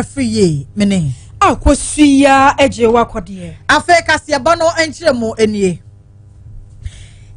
Afriyie mene. Akosua agye wakɔdeɛ. Afei kaseɛbɔ no nkyerɛ mu nie.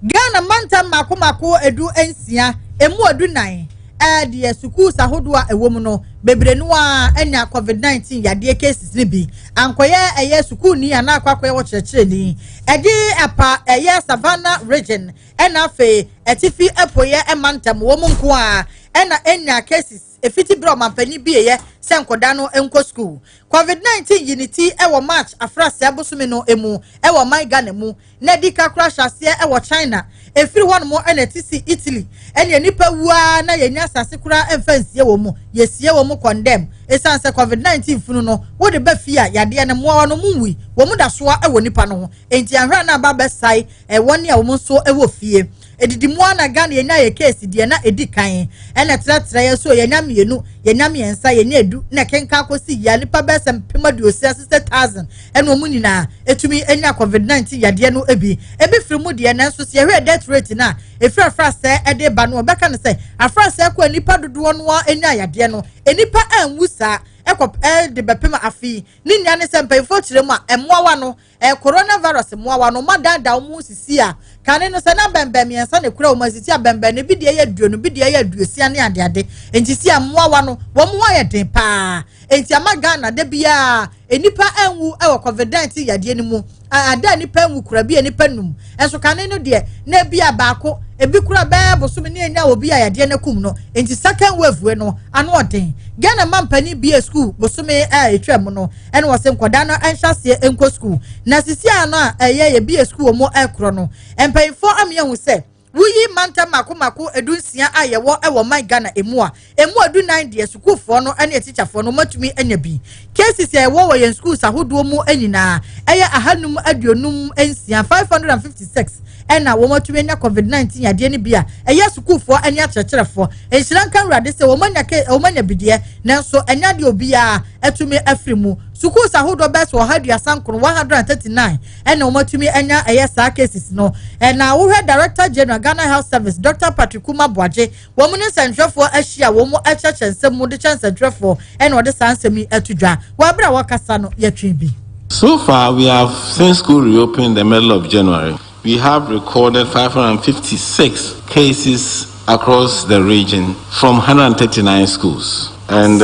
Ghana mantam mako mako 16, emu 14 ɛdeɛ schools ahodoɔ a ɛwɔ mu no bebree no a anya COVID-19 yadeɛ cases no bi ankɔyɛ ɛyɛ sukuuni anaa akɔ akɔyɛ wɔ kyerɛkyerɛni. Ɛde ɛpa ɛyɛ Savannah Region ɛna afei Ɛtifi Apueyɛ ɛmantam wɔn mu nko a ɛna anya cases efiti bere ɔmanpanyin bi yɛ sɛ nkɔdaa no nkɔ school. COVID-19 yi ne ti ɛwɔ March afrasea bosome no emu ɛwɔ ɔman Ghana mu na ɛdi kakra hyɛ aseɛ ɛwɔ China. Efiri hɔnom ɛna ɛti si Italy ɛna nipa wua na yɛnya asase koraa ɛmfa nsie wɔ mu, yɛsie wɔ mu condemn esan sɛ COVID-19 funu no wode bɛ fie a, yadeɛ no mmoawa no mu nwi wɔn mu da soa ɛwɔ nipa no ho, nti ahwɛ na aba bɛsae ɛwɔ ne a wɔn nso ɛwɔ fie edidi mu. Ana Ghana yɛnya yɛ case deɛ na edi kan ɛna trɛtrɛ yɛ so, yɛnya mmienu, yɛnya mmiɛnsa, yɛnya 10 na ɛkenka akɔsi yia nipa bɛyɛ sɛ 60,000, 60,000, ɛna wɔn nyinaa etumi enya COVID-19 yadeɛ no ebi. Ebi firi mu deɛ, nanso sɛ yɛhwɛ death rate na efiri afrasɛ ɛde ba no, ɔbɛka no sɛ afrasɛ kɔ nipa dodoɔ no enya yadeɛ no, nipa anwu saa ɛkɔ ɛde bɛpem afi ne nua ne sɛ mpanyinfoɔ kyerɛ mu a, ɛmmoawa no coronavirus mmoawa no ɔmo adaadaa wɔn sisi a kane no sɛ na bɛnbɛn mmiɛnsa na ekura wɔn asisi a, bɛnbɛn no ebi deɛ yɛ 20, bi deɛ yɛ 60 ne adeade. Nti si a mmoawa no wɔn ho ayɛ den paa, nti ama Ghana de bia nipa anwu ɛwɔ COVID-19 yadeɛ no mu. Ada nipa anwu kura bi a nipa num nso kane no deɛ na ebi a baako ebi kura bɛɛ bosom ne enya obi a yadeɛ no kum no. Nti second wave wei no ano ɔden. Ghana man panin bie school bosome a etwa mu no, ɛna wɔsɛ nkwadaa no nhyɛ aseɛ nkɔ school. Na sisi ano a ɛyɛ yɛ bie school wɔn ɛkorɔ no, mpanyinfoɔ amia sɛ woyi mantam mako mako 16 a yɛwɔ ɛwɔ man Ghana emu a, emu 14 deɛ, sukuufoɔ no ɛne atikyafoɔ no wɔmatumi anya bi. Cases a ɛwɔ wɔ yɛn schools ahodoɔ mu nyinaa ɛyɛ 556, 556, ɛna wɔn atumi anya COVID-19 yadeɛ no bi a ɛyɛ sukuufoɔ ɛne akyerɛkyerɛfoɔ. Nhyira nka Awurade sɛ wɔn anya ke wɔn anya bi deɛ, nanso ɛnya deɛ obiara atumi afiri mu. Schools ahodoɔ bɛyɛ sɛ 139, 139, ɛna wɔn atumi anya ɛyɛ saa cases no. Ɛna wohwɛ Director General, Ghana Health Service, Dr Patrick Kuma Boagye, wɔn ne nsɛntwerɛfoɔ ahyia, wɔn akyerɛkyerɛ nsɛm mu de kyɛ nsɛntwerɛfoɔ, ɛna ɔde saa nsɛm yi ato dwa. Wɔn abere a wɔkasa no, yɛtwe bi. So far, we have, since school reopened in the middle of January, we have recorded 556 cases across the region from 139 schools. And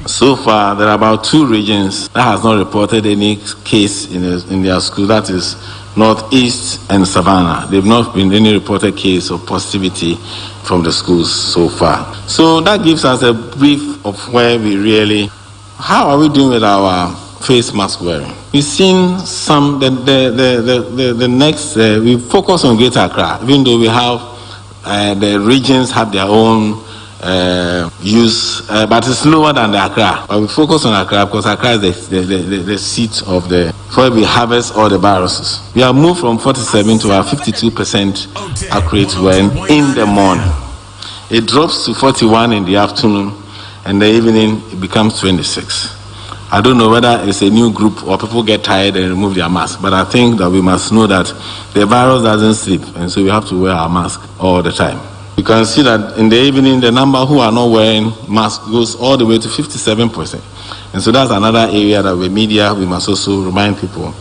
so far, there are about two regions that has not reported any case in their school. That is Northeast and Savannah. They've not been any reported case of positivity from the schools so far. So that gives us a brief of where we really, how are we doing with our face mask wearing? We've seen some, the next, we focus on Greater Accra, even though we have, the regions have their own use, but it's lower than the Accra. But we focus on Accra because Accra is the seat of the, where we harvest all the viruses. We have moved from 47 to our 52% accurate when in the morning. It drops to 41 in the afternoon, and the evening it becomes 26. I don't know whether it's a new group or people get tired and remove their mask, but I think that we must know that the virus doesn't sleep, and so we have to wear our mask all the time. You can see that in the evening, the number who are not wearing masks goes all the way to 57%. And so that's another area that we media, we must also remind people.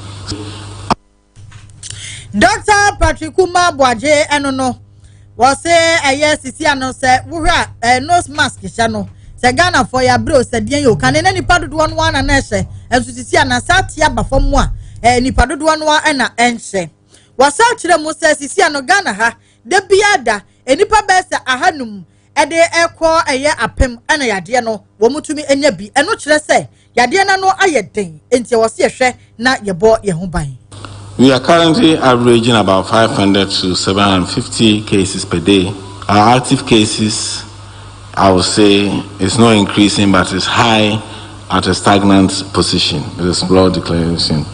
Dr Patrick Kuma Boagye ɛno no wɔse ɛyɛ sisi ano sɛ wohwɛ a nose mask hyɛ no sɛ Ghanafoɔ yɛ abere sɛ deɛ yɛ okane na nipa dodoɔ no ara na ɛhyɛ ɛnso sisi ana saa te aba fam a nipa dodoɔ no ara na ɛnhyɛ. Wɔsa kyerɛ mu sɛ sisi ano Ghana ha da biara da nipa bɛyɛ sɛ 500 ɛde ɛkɔ ɛyɛ 1000 ɛna yadeɛ no wɔn tumi anya bi. Ɛno kyerɛ sɛ yadeɛ no ayɛ den, nti ɛwɔ sɛ yɛhwɛ na yɛbɔ yɛn ho ban. We are currently averaging about 500 to 750 cases per day. Our active cases, I would say, is not increasing, but it's high at a stagnant position. It is broad declaration.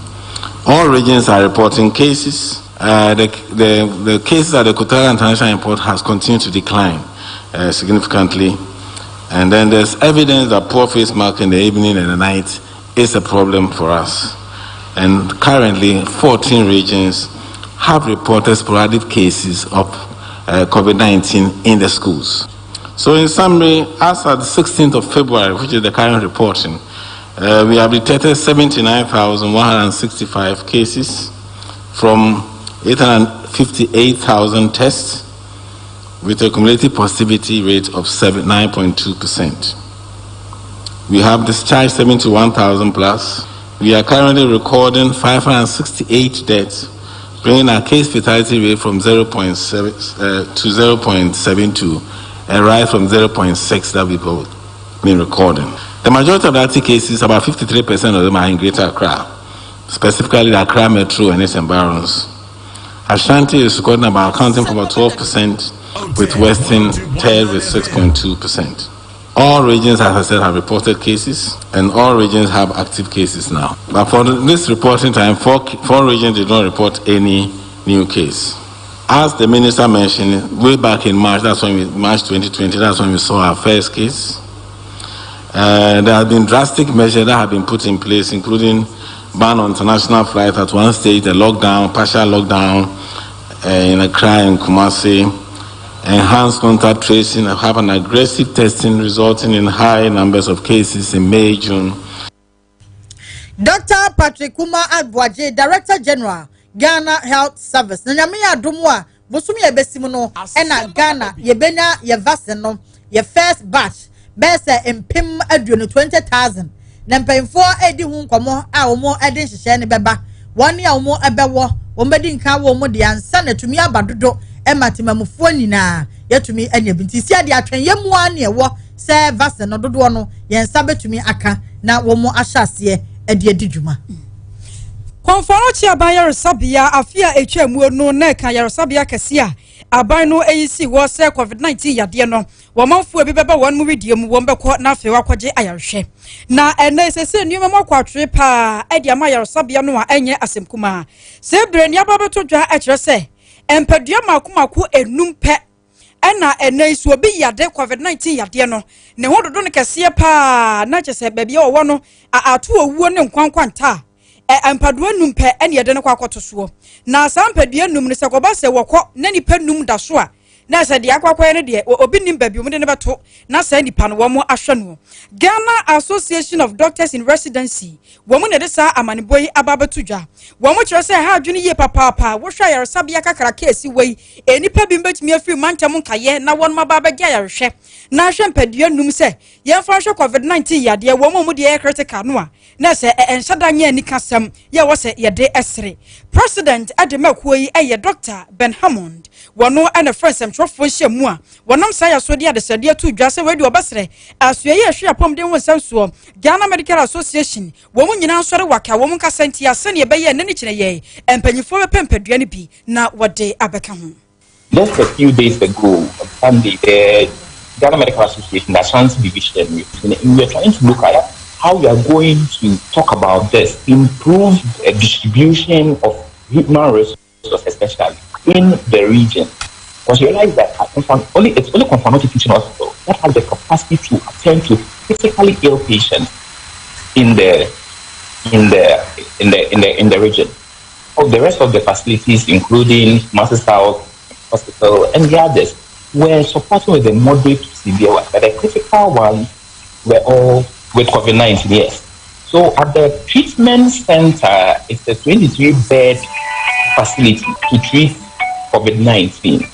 All regions are reporting cases. The cases at the Kotoka International Airport has continued to decline significantly. And then there's evidence that poor face mask in the evening and the night is a problem for us. And currently, 14 regions have reported sporadic cases of COVID-19 in the schools. So in summary, as at the 16th of February, which is the current reporting, we have detected 79,165 cases from 858,000 tests with a cumulative positivity rate of 9.2%. We have discharged 71,000 plus. We are currently recording 568 deaths, bringing our case fatality rate from 0.7 to 0.72, a rise from 0.6 that we've been recording. The majority of the active cases, about 53% of them, are in Greater Accra, specifically the Accra Metro and its environs. Ashanti is recording about accounting for about 12%, with Western third with 6.2%. All regions, as I said, have reported cases, and all regions have active cases now. But for this reporting time, four regions did not report any new case. As the minister mentioned, way back in March, that's when we, March 2020, that's when we saw our first case. There have been drastic measures that have been put in place, including ban on international flights at one stage, a lockdown, partial lockdown in Accra and Kumasi, enhanced contact tracing, have an aggressive testing resulting in high numbers of cases in May, June. Dr. Patrick Kuma Aboagye, Director General, Ghana Health Service. Na Nyame yɛ adom a, bosom yɛ bɛsi mu no, ɛna Ghana yɛbɛnya yɛ vaccine no, yɛ first batch bɛyɛ sɛ 20,000, 20,000, na mpanyinfoɔ edi ho nkɔmɔ a wɔn de nhyehyɛ no bɛba. Wɔn a wɔn bɛwɔ, wɔn bɛdi nka wɔ wɔn deɛ ansa na tumi aba dodo ɛma temamufoɔ nyinaa yɛtumi anya bi. Nti si adeɛ atwɛn yɛn mu a ne ɛwɔ sɛ vaccine no dodoɔ no yɛn nsa bɛtumi aka na wɔn ahyɛ aseɛ ɛde adi dwuma. Komfo Anokye Aban Yaresabea, afe a ɛtwa mu no na ɛka yaresabea kɛse a aban no ayi si wɔ sɛ COVID-19 yadeɛ no wɔmanfoɔ bi bɛba wɔn mu widie mu, wɔn bɛkɔ na afei wakɔgye ayarehwɛ. Na ɛnɛ sɛ sɛ nneɛma mu akɔ atwere paa ɛde ama yaresabea no a ɛnyɛ asɛm kumaa. Sɛ ebire nneɛma bɛto dwa, ɛkyerɛ sɛ mpadua mako mako enum pɛ ɛna ɛnɛ yi so obi yade COVID-19 yadeɛ no ne ho dodo no kɛseɛ paa, na kyerɛ sɛ baabi a wɔwɔ no ato owuo ne nkwankwanta a ɛ mpadua num pɛ ɛne yɛde no kɔ akɔto soɔ. Na saa mpadua num no, sɛ kɔba sɛ wɔkɔ na nipa num da so a, na sɛ deɛ akɔ akɔyɛ no deɛ, obi nim baabi wɔn de no bɛto na saa nipa no wɔn ahwɛ no. Ghana Association of Doctors in Residency wɔn na de saa amanebɔ yi aba abɛto dwa. Wɔn kyerɛ sɛ ha adwene yie papaapa. Wohwɛ ayaresabea kakraka esi wɔ yi, enipa bi mbɛtumi afiri mantam nkayɛ na wɔn aba abɛgye ayarehwɛ, na ahwɛ mpadua num sɛ yɛmfa nhwɛ COVID-19 yadeɛ wɔn a wɔn deɛ yɛ critical no a, na sɛ ɛnhyɛ da nyɛ anika sɛm yɛ wɔ sɛ yɛde ɛsere. President ɛde makuo yi ɛyɛ Dr Ben Hammond. Wɔno ɛna frɛ nsɛmtwerɛfoɔ nhyia mu a wɔnam saa yɛ so de adesrɛdeɛ to dwa sɛ wɔadi wɔbɛsrɛ asoɛ yi ɛhwɛ apɔmuden ho nsɛm soɔ, Ghana Medical Association, wɔn mu nyinaa nsɔre waka wɔn nkasa ntia sɛnea ɛbɛyɛ ɛnɛ ne kyerɛ yɛ mpanyinfoɔ bɛpɛ mpadua no bi na wɔde abɛka ho. Just a few days ago, on Sunday, the Ghana Medical Association, the Ashanti Division, we are trying to look at how we are going to talk about this, improve the distribution of human resources, especially in the region. Because you realize that only it's only Komfo Anokye Teaching Hospital that has the capacity to attend to critically ill patients in the region. Of the rest of the facilities, including Kumasi South Hospital and the others, were supporting with the moderate to severe ones, but the critical ones were all with COVID-19, yes. So at the treatment center, it's a 23 bed facility to treat COVID-19.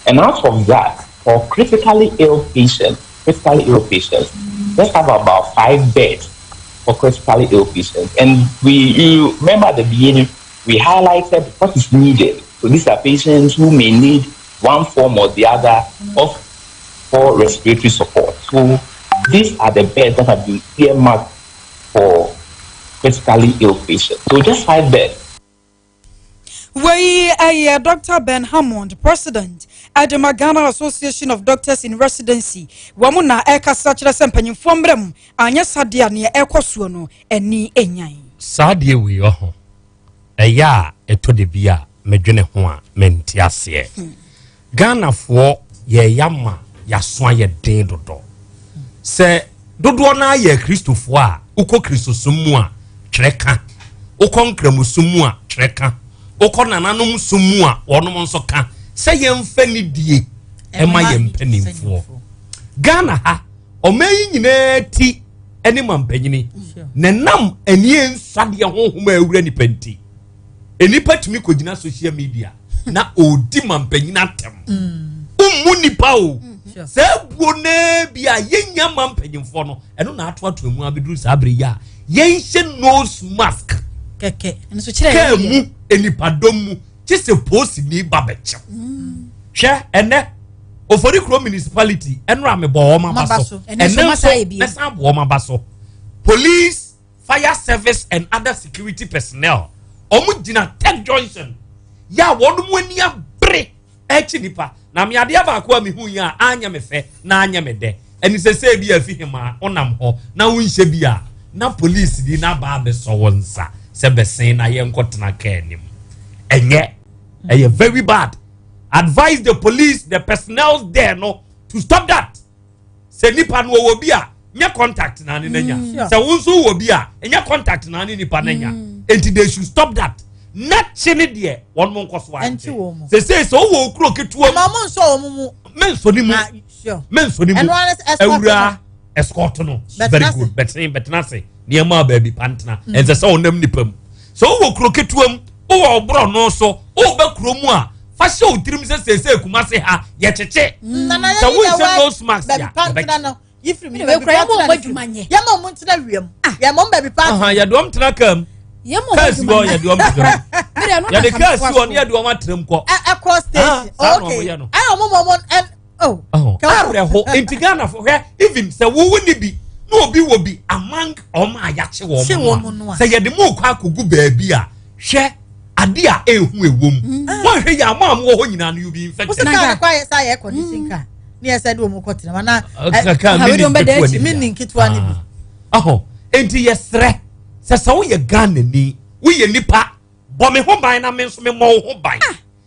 And out of that, for critically ill patients, let's have about five beds for critically ill patients. And you remember at the beginning, we highlighted what is needed. So these are patients who may need one form or the other of for respiratory support. So these are the beds that have been earmarked for critically ill patients. So just five beds. Wei ɛyɛ Dr Ben Hammond, president ɛde Ghana Association of Doctors in Residency. Wɔn na ɛkasa kyerɛ sɛ mpanyinfoɔ mmerɛ mu anyɛ sadeɛ a nea ɛkɔ soɔ no ani enyan. Saa deɛ wei ɔho ɛyɛ a ɛtɔ de bi a medwene ho a mente aseɛ. Ghanafoɔ yɛyɛ ama yɛaso ayɛ den dodo sɛ dodoɔ no ayɛ Kristofoɔ a wokɔ Kristosom mu a twerɛ ka, wokɔ Nkramosom mu a twerɛ ka, wokɔ nananom som mu a wɔnom nso ka sɛ yɛmfa ne die ɛma yɛn mpanimfoɔ. Ghana ha, ɔman yi nyinaa ti ne mampanyini na nam ani nsadeɛ honhom a awura nipa nti, nnipa tumi kɔgyina social media na ɔredi mampanyini atɛm. Wommu nipa o. Saa buo naa bi a yɛnya ma mpanyimfoɔ no, ɛno na atoatoa mu abɛduru saa bere yi a yɛnhyɛ nose mask kɛkɛ kaa mu nnipadɔm mu kye sɛ polisini ba bɛkyɛw. Hwɛ ɛnɛ Oforikuro municipality ɛno a mebɔ wɔn aba so, ɛnɛ nso mɛsan bɔ wɔn aba so. Police, fire service and other security personnel wɔn gyina Tech Junction yɛ a wɔn mu ani abere ɛkyi nipa. Na me adeɛ baako a mehu yi a anyɛ me fɛ na anyɛ me dɛ ɛne sɛ sɛ bi afi hema ɔnam hɔ na wonhyɛ bi a na police ni na aba abɛsɔ wɔn nsa sɛ bɛsen na yɛnkɔtena kaa anim. Ɛnyɛ, ɛyɛ very bad. Advise the police, the personnel there no, to stop that. Sɛ nipa no wɔwɔ bi a, nyɛ contact na ne nanya. Sɛ wo nso wɔ bi a, nyɛ contact na ne nipa nanya. Enti they should stop that. Na kye ne deɛ wɔn mo nkɔ so ɛnkye wɔn mu. Sese sɛ wowɔ okuro ketewa mu. Ɔmo mo nsɔ wɔn mu. Mensɔ ne mu. Ah, sure. Mensɔ ne mu. Ɛno ara escort. Awura escort no. Bɛtena very ase. good. Bɛtena bɛtena ase, nneɛma a baabi pantena ɛnsɛ sɛ ɔnam nipa mu. Sɛ wowɔ kuro ketewa mu, wowɔ ɔborɔ no so, wowɔ kuro mu a, fa hyɛ wo tirim sɛ sese Kumase ha yɛkyekye. Nana sɛ wonhyɛ nose mask a baabi pantena yɛbɛkye. no yifiri mu Ɛna baabi wekura, yɛma pantena wɔn no adwuma firi mu. nyɛ. Yɛma wɔn ntena wiem, yɛma wɔn baabi pantena. Aha, yɛde wɔn tena kaa mu. Yɛma wɔn kaa si adwuma hɔ nyɛ. yɛde wɔn tena mu. Mede ɛno na yɛde nka kaa metoa si hɔ so. ne yɛde wɔn atena mu kɔ. Ɛkɔ station. Ah, saa na Okay, wɔn yɛ no. ɛna wɔn mɔ wɔn ɛn oh. Awerɛho nti Ghana fo, hwɛ, even sɛ wowo ni bi na obi wɔ bi among ɔmo a yɛakye Kye wɔn wɔn no no a a. sɛ yɛde mo kɔ akɔgu baabi a, hwɛ ade a ehu ɛwɔ mu, wɔnhwɛ yɛ ama a mo wɔ hɔ nyinaa no, you be Wosi infected. kaa no kɔ ayɛ sɛ ayɛ condition car ne yɛ sɛ de wɔn kɔ tena mu ana. Kaa Ah, mini wei de wɔn bɛda nketewa akyi. ni bi a. Mini nketewa ni bi. Ah. Ɔhɔ nti yɛsrɛ sɛ woyɛ Ghana ni, woyɛ nipa, bɔ me ho ban na me nso me mmɔ wo ho ban.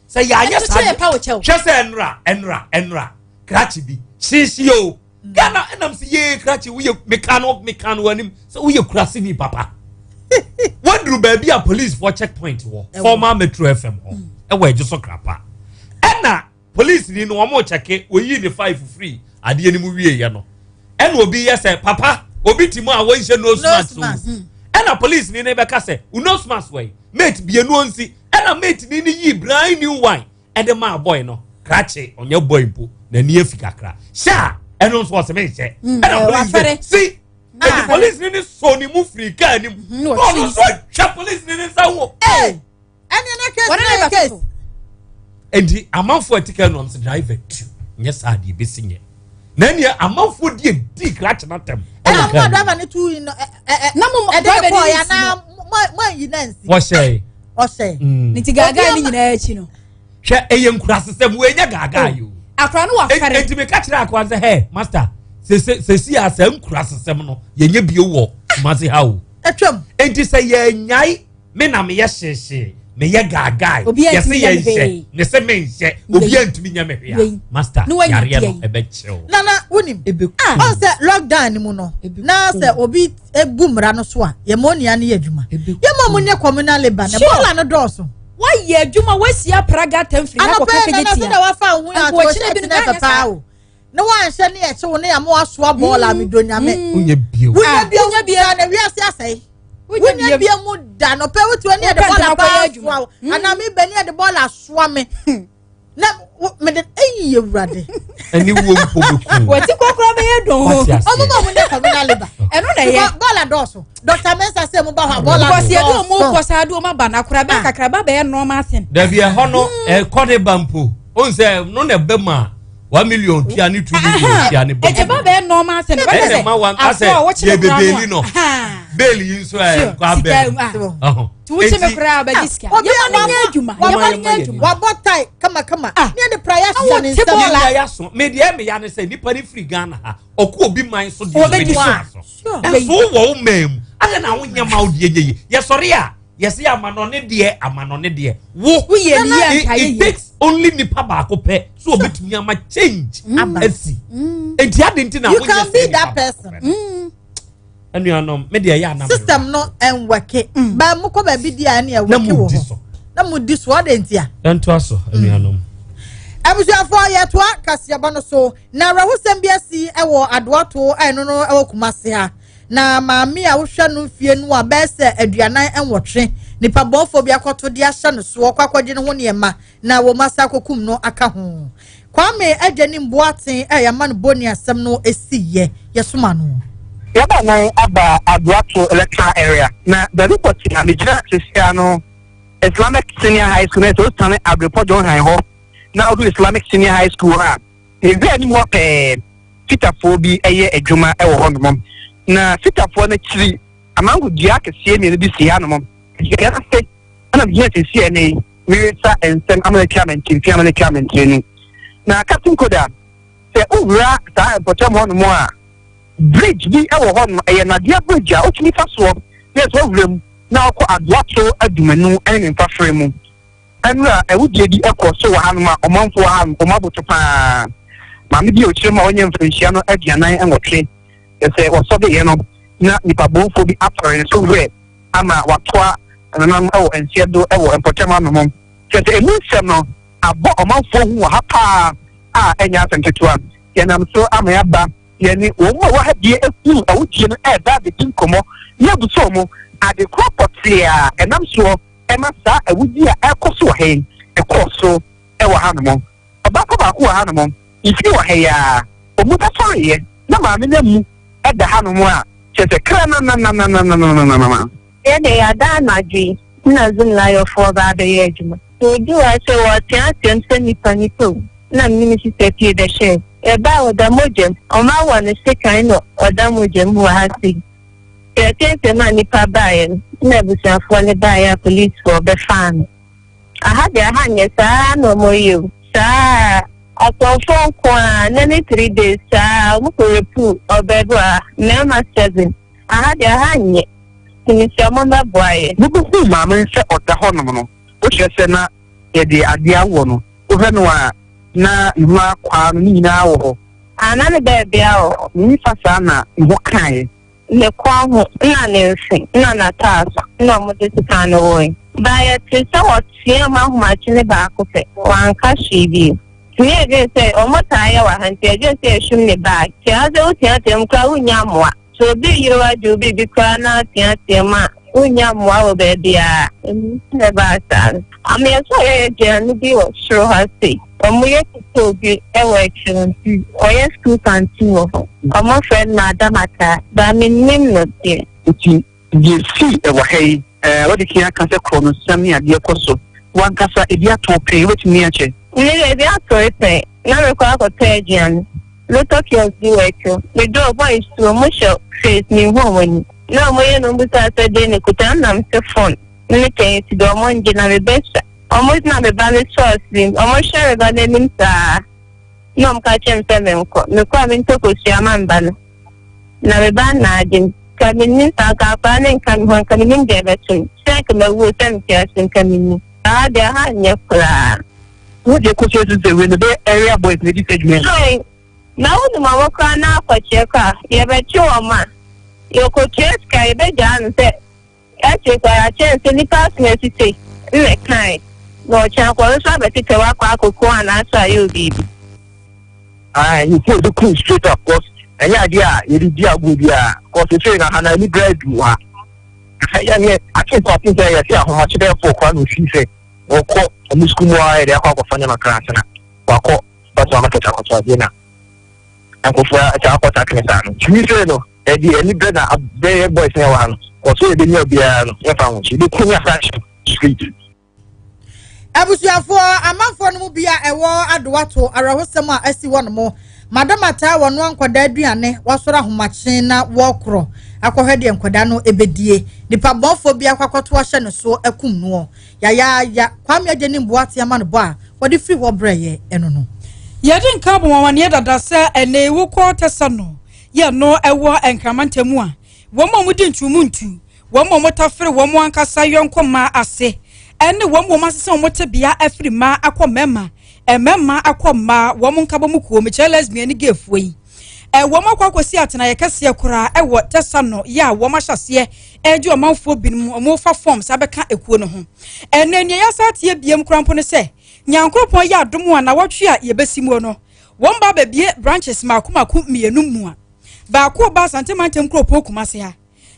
Sɛ yɛayɛ Ɛnso saa kyerɛ yɛ pa wo kyɛw. hwɛ sɛ ɛnora krakye bi hyehye o Ghana ɛnam sɛ yee krakye woyɛ meka no anim sɛ woyɛ kurase ni papa, waduru baabi a police for checkpoint wɔ former Metro FM hɔ ɛwɔ ɛgye so krapa, ɛna police ni no wɔn kyɛke oyi ne five free adeɛ no mu wie yɛ no, ɛna obi yɛ sɛ papa obi ti mu a wɔnhyɛ nose mask o, ɛna police ni ne bɛka sɛ o nose mask wɔ yi mate bienu onsi, ɛna mate ni ne yi brand new one ɛde maa boy no. Krakye ɔnyɛ boy mpo n'ani afi kakra hyɛ a ɛno nso ɔsɛ menhyɛ, ɛna police wafɛre. de si ɛdi police ni ne sɔ ne mu firi kaa ne mu na na ɔno ɔtwe. nso atwa police ni ne nsa wɔ. Ɛne ne case Wɔne ne ne yɛ case. bɛtoto. Nti amanfoɔ ɛte kaa nom sɛ driver tu nyɛ saa deɛ ebesi nyɛ na ɛnìyɛ amanfoɔ di edi krakye n'atɛm. Ɛna mo a driver ne tu yi no ɛ ɛ Na mo ɛde ne driver ne kɔɔ ya nsi na no. mo mo ayi na nsi. Wɔhyɛ. Ɔhyɛ. Nti gaagaa ne nyinaa akyi no. Hwɛ, ɛyɛ nkurasesɛm wo enya gaagaa yi o. Akora no wafɛre. Enti meka kyerɛ akoa sɛ, hɛ master, sese sesi a saa nkurasesɛm no yɛnyɛ bio wɔ Kumase ha o. Atwam. Enti sɛ yɛnyae me na meyɛ hyehyee meyɛ gaagae Obiara yɛse ntumi nyɛ me yɛnhyɛ hwee. ne sɛ menhyɛ Wei. obiara ntumi nyɛ me hwee a Wei. master Ne wanya yareɛ no deɛ yi. ɛbɛkyerɛw. Nana wonim Ɛbɛku. ɔn sɛ lockdown ni mu no na sɛ obi ebu mmara no so a, yɛma onua no yɛ adwuma, Ɛbɛku. yɛma ɔmo nyɛ communal labour na Sure. bɔɔla no dɔɔso. Wayɛ adwuma wasia praga tam firi ha anɔpɛ kɔka nana kegye sɛ tia. na wafa wo ho yɛ Nka ato wɔkyerɛ bi hyɛ no tena ghana pɛpaa saa. o na wanhyɛ ne yɛkye wo ne yɛma wasoa bɔɔla mi do nyame. Wonyɛ bio. Wonya Ah, bia wonya mu da na wiase asɛe, wonya bia mu da nɔpɛ wotu ne yɛde Wopɛ bɔɔla ntɛm akɔyɛ paa adwuma. soa wo anaa mebɛ ne yɛde bɔɔla soa me na mede eyi yɛ wurade. Ɛne wo mpo bɛku. Wɔti kɔkɔrɔ bɛyɛ dɔn o. Wate aseɛ. Ɔmo ma ɔmo nyɛ communal labour. Ɛno na ɛyɛ. Bɔɔla dɔɔso, Dr Mensa sɛ mo ba hɔ a bɔɔla Because yɛde ɔmo dɔɔso. kɔ saa de ɔmo aba na akora bɛyɛ Ah. kakra ba bɛyɛ normal thing. Dabi, ɛhɔ no ɛkɔ ne ba mpo o sɛ no na ɛbɛ mu a 1 million tua ne 2 million tua ne bɔ. Ɛkyɛ ba bɛyɛ normal thing. Bɛyɛ ɛna sɛ ma one afɔ asɛ a wɔkyerɛ yɛ koraa bebeeli no no a. Aha. bail yi nso ɛ nkɔ Sika abɛn. ah. Ɔhɔ. Nti wokyɛ me Enti- koraa bɛgye sika. Obi Yɛma no a nyɛ adwuma. wabɔ- Yɛma no nyɛ adwuma. Wabɔ tie kamakama Ah. ne yɛde praeɛ ahyɛ ne Na wɔte nsam. bɔɔla. Media ya so me deɛ me ya ne sɛ nipa ne firi Ghana ha ɔkɔ obi man so deɛ Ɔbɛdi ɔbɛdi so. so ɛnso wɔ wo man mu adɛ na wonyɛ ma wo deɛ nyɛ yi yɛsɔre a yɛsɛ amanɔne deɛ amanɔne deɛ wo Woyɛ ne yie it, anka yɛ it yie. takes only nipa baako pɛ so obetumi ama change asi enti adi nti na You wonyɛ can sɛ be nipa that baako person. pɛ no. Ɛnuanom, me deɛ ɛyɛ anam System no ɛnwɛke bɛn mo kɔ baabi di a ɛne na ɛwɛke mo wɔ di hɔ so na mo di so ɔde nti a. Ɛntoa so, anuanom. Abusuafoɔ, yɛtoa kaseɛbɔ no so na awerɛhosɛm bi asi wɔ Adoato a ɛno no wɔ Kumase ha. Na maame a wohwɛ no mfie no a bɛyɛ sɛ 48, nipa bɔnfoɔ bi akɔto de ahyɛ no soɔ kɔ akɔgye ne ho nneɛma na wɔn asa akɔkum no aka ho. Kwame Agyanim Boaten a yɛama no bɔni asɛm no esiyɛ yɛsoma no. Yɛaba nan aba Adoato electoral area na baabi pɔtee a megyina sesia no, Islamic Senior High School na ɛsɛ osiane Abrepɔ John Han hɔ na wodu Islamic Senior High School hɔ a, nhwɛ anim hɔ pɛɛ, fitafoɔ bi yɛ adwuma wɔ hɔnom. Na fitafoɔ no akyiri, amango dua akɛseɛ mmienu bi si hanom. Dua no ase ɛna megyina sesia ne yi meresa nsɛm amena twa me nkyemfi amena twa me nkyerɛni. Na Captain Koda, sɛ wowura saa mpɔtam hɔnom a, bridge bi wɔ hɔnom, ɛyɛ nnadeɛ bridge a wotumi fa soɔ na ɛsɛ wowura mu na ɔkɔ Adoato Adumanu ne ne mfafrɛ mu. Ɛnora awudie bi kɔ so wɔ hanom a ɔmanfoɔ ha wɔn aboto paa. Maame bi a ɔkyerɛ mu a ɔnyɛ mfirinhyia no 48, sɛ wɔsɔdeeɛ no na nipa bɔnfoɔ bi atɔre ne so werɛ ama watoa nanam wɔ nseɛ do wɔ mpɔtam anom. Kyerɛ sɛ emu nsɛm no abɔ ɔmanfoɔ hu wɔ ha paa a ɛnyɛ asɛm ketewa. Yɛnam so ama yɛaba yɛne wɔn mu a wɔha bie ehunu awudie no ɛreba abɛdi nkɔmmɔ na yɛabusa wɔn ade korɔ pɔtee a ɛnam soɔ ɛma saa awudie a ɛrekɔ so wɔ ha yi ɛkɔɔ so ɛwɔ hanom. Ɔbaako baako wɔ hanom, mfie wɔ ha yi a ɔmu bɛsɔreeɛ na maame no amu ɛda hanom a kyerɛ sɛ kra nanananananananana. Yɛde yɛada anadwo yi na Zoomlion-foɔ ba abɛyɛ adwuma. Wɔduu ha sɛ wɔteateam sɛ nipa nipa o, na me ne me sista pie bɛhwɛɛ. Yɛbaa ɔda mogya mu, ɔmo awɔ no sekan na ɔda mogya mu wɔ ha sei. Yɛteateam a nipa baeɛ no, na abusuafoɔ no baeɛ a polisifoɔ bɛfaa no. Aha deɛ aha nyɛ saa na ɔmo yɛ o. Saa akɔmfoɔ nko a na ne 3 days saa ɔmo kɔ rape ɔbaa bi wɔ ha, mmarima seven. Aha deɛ aha nyɛ. Nti sɛ ɔmo bɛboa yɛ. Wobɛhuu maame no sɛ ɔda hɔnom no, wokyerɛ sɛ na yɛde adeɛ awɔ no, wohwɛ no a na ne ho akwaa no ne nyinaa wɔ hɔ. Ana ne baabi a wɔ hɔ. Ne nifa saa na ne ho kaeɛ. Ne kɔn ho na ne mfe na n'ataaso na ɔmo de sika no wɔe. Baayɛ te sɛ wɔteɛ mu ahomakye ne baako pɛ, wanka hwee bio. Tumi adwene sɛ ɔmo taa yɛ wɔ ha nti adwene sɛ ɛhwim ne bag. Tia ha sɛ woteatea mu koraa wonnya mmoa. Sɛ obi yere wagye wo biribi koraa na ateatea mu a, wonnya mmoa wɔ baabiara. Ɛmu na ɛbaa saa no. Ameɛ sɛ ɔyɛ aduane bi wɔ soro ha sei. Ɔmo yɛ ketewa bi wɔ akyire nti ɔyɛ school canteen wɔ hɔ. Ɔmo frɛ no Madam Ataa. Ba mennim no deɛ. Nti deɛ sii ɛwɔ ha yi, wɔde kan aka sɛ korɔ no nsɛm ne adeɛ kɔ so. Wankasa ebi ato pɛn, wobɛtumi akyɛ? Ne deɛ ebi ato pɛn na mekɔ akɔtɔ aduane. Lotto kiosk bi wɔ akyire. Meduru boys tu ɔmo hyɛ face menhu ɔmo ani. Na ɔmo yɛ no mbusa sɛ deɛ ne kuta nam se phone ne twɛn si deɛ ɔmo ngye na mebɛsa. Ɔmo na me ba ne sɔɔ sim. Ɔmo hwɛ me ba n'anim saa. Na ɔmo ka kyerɛ me sɛ menkɔ. Mekɔ a mentɔ kosua ma me ba no. Na me ba na agye me. Ka mennim saa nka akwaraa ne nka me ho nka mennim deɛ ɛbɛto me. Sɛ nka mawu sɛ mete ase nka mennim. Saa deɛ ha nyɛ koraa. Wo deɛ kosua so sɛ wei no bɛyɛ area boys na ɛdi sɛ adwuma yi. Ai, na wonim ɔmo koraa na akɔkyerɛ kɔ a yɛbɛkye wɔn a yɛkɔtua sika yɛbɛgyaa no sɛ ɛkyerɛ kɔ yɛakyerɛ sɛ nipa asom asise nna kae na ɔkyɛn akɔ nso abɛtetɛ wakɔ akoko anaasɛ ayɛ obibi. Ah, you feel the cool straight up cause ɛnyɛ adeɛ a yɛde di agorɔ bi a cause efei na ha na ani bere adu ha. Ɛyɛ ne aten sɛ aten sɛ yɛsɛ ahomakye bɛyɛ fo koraa na ofi sɛ wɔkɔ ɔmo sukuu mu a yɛde akɔ akɔfa nneɛma kra ase na wakɔ bàtà market akɔtɔ adeɛ na nkurɔfoɔ ɛsɛ akɔ sakene saa no tumi sɛ no ɛde ani bere na bɛyɛ boys na ɛwɔ ha no kɔsɔ yɛbɛnya obiara no yɛfa ho so yɛbɛku ne asa ahyɛ straight. Abusuafoɔ, amanfoɔ no mu bi a ɛwɔ Adoato, awerɛhosɛm a asi hɔ nom, Madam Ataa wɔnoa nkwadaa aduane, wasɔrɔ ahomakye na wɔkorɔ akɔhwɛ deɛ nkwadaa no ebedie, nipa bɔnfoɔ bi akɔ akɔto ahyɛ ne so akum noɔ yayaaya. Kwame Agye ne Mboate ama no bɔ a wɔde firi hɔ brɛ yɛ ɛno no. Yɛde nka bɔ wɔn dada sɛ ɛnɛ wokɔ tɛsɛ no yɛ no ɛwɔ Nkrama mu a, wɔn a wɔdi ntumu ntu, wɔn a wɔtafere wɔn ankasa yɔnko mmaa ase, ɛne wɔn a wɔn asesa wɔn tebea afiri mmaa akɔ mmarima, mmarima akɔ mmaa, wɔn nkabɔ mu kuo mekyerɛ lesbian ne gayfoɔ yi, wɔn akɔ akɔsi atenaeɛ kɛseɛ koraa ɛwɔ tɛsa no yɛ a wɔn ahyɛ aseɛ ɛregye ɔmanfoɔ binom wɔn fa forms abɛka ekuo no ho. Ɛnɛ nea yɛasa ateɛ biem koraa mpo no sɛ Nyankoropɔn yɛ adom a nawɔtwe a yɛbɛsi mu no, wɔn ba bɛbie branches mako mako mmienu mu a baako ba Asante mantam kuropɔn Kumase ha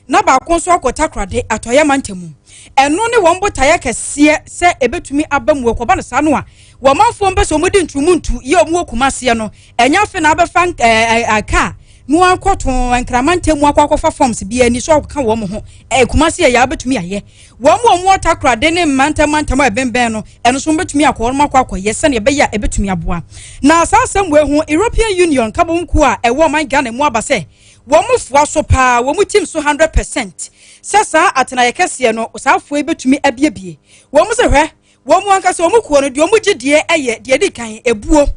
na baako nso akɔ Takorade atɔeɛ mantam mu. Ɛno ne wɔn botaeɛ kɛseɛ sɛ ɛbɛtumi aba mu. Ɛkɔba no saa no a, wɔn manfoɔ mpɛ sɛ wɔde ntumu ntu yɛ wɔn wɔ Kumaseɛ no, ɛnyɛ afei na abɛfa kaa na wɔakɔto Nkrama ntam mu akɔ akɔfa forms bi ani so akɔka wɔn ho. Kumase yɛ yɛ abɛtumi ayɛ wɔn mu a wɔn wɔ Takorade ne mmantam mantam a ɛbɛnbɛn no, ɛno nso wɔbɛtumi akɔ wɔn akɔ akɔyɛ sɛnea ɛbɛyɛ a ɛbɛtumi aboa. Na saa asɛm wɔ ho, European Union kabom kuo a ɛwɔ ɔman Ghana mu aba sɛ wɔn mo foa so paa, wɔn mu team so 100% sɛ saa atenaeɛ kɛseɛ no, saa afoɔ yi bɛtumi abiebie. Wɔn mo sɛ hwɛ, wɔn mu ankasa wɔn kuo no deɛ, wɔn gye deɛ ɛyɛ deɛ di kan ebuo,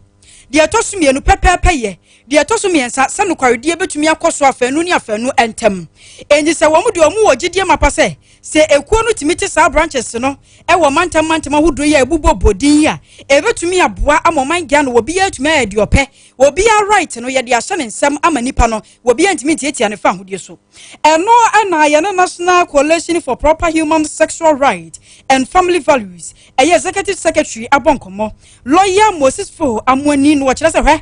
deɛ ɛtɔ so mmienu pɛpɛɛpɛ yɛ, deɛ ɛtɔ so mmiɛnsa sɛ nokwaredie bɛtumi akɔ so afɛnu ne afɛnu ntam. Enti sɛ wɔn deɛ, wɔn wɔ gyidie mapa sɛ ekuo no tumi te saa branches no ɛwɔ mantam mantam ahodoɔ yi a ebubɔ bodin yi a, ebɛtumi aboa ama ɔman Ghana obiara tumi ayɛ deɛ ɔpɛ, obiara right no yɛde ahyɛ ne nsam ama nipa no, obiara ntumi ntiatia ne fa ahodie so. Ɛno ɛna yɛne National Coalition for Proper Human Sexual Rights and Family Values ɛyɛ executive secretary abɔ nkɔmmɔ, Lawyer Moses Fo Amoani, no wɔkyerɛ sɛ hwɛ,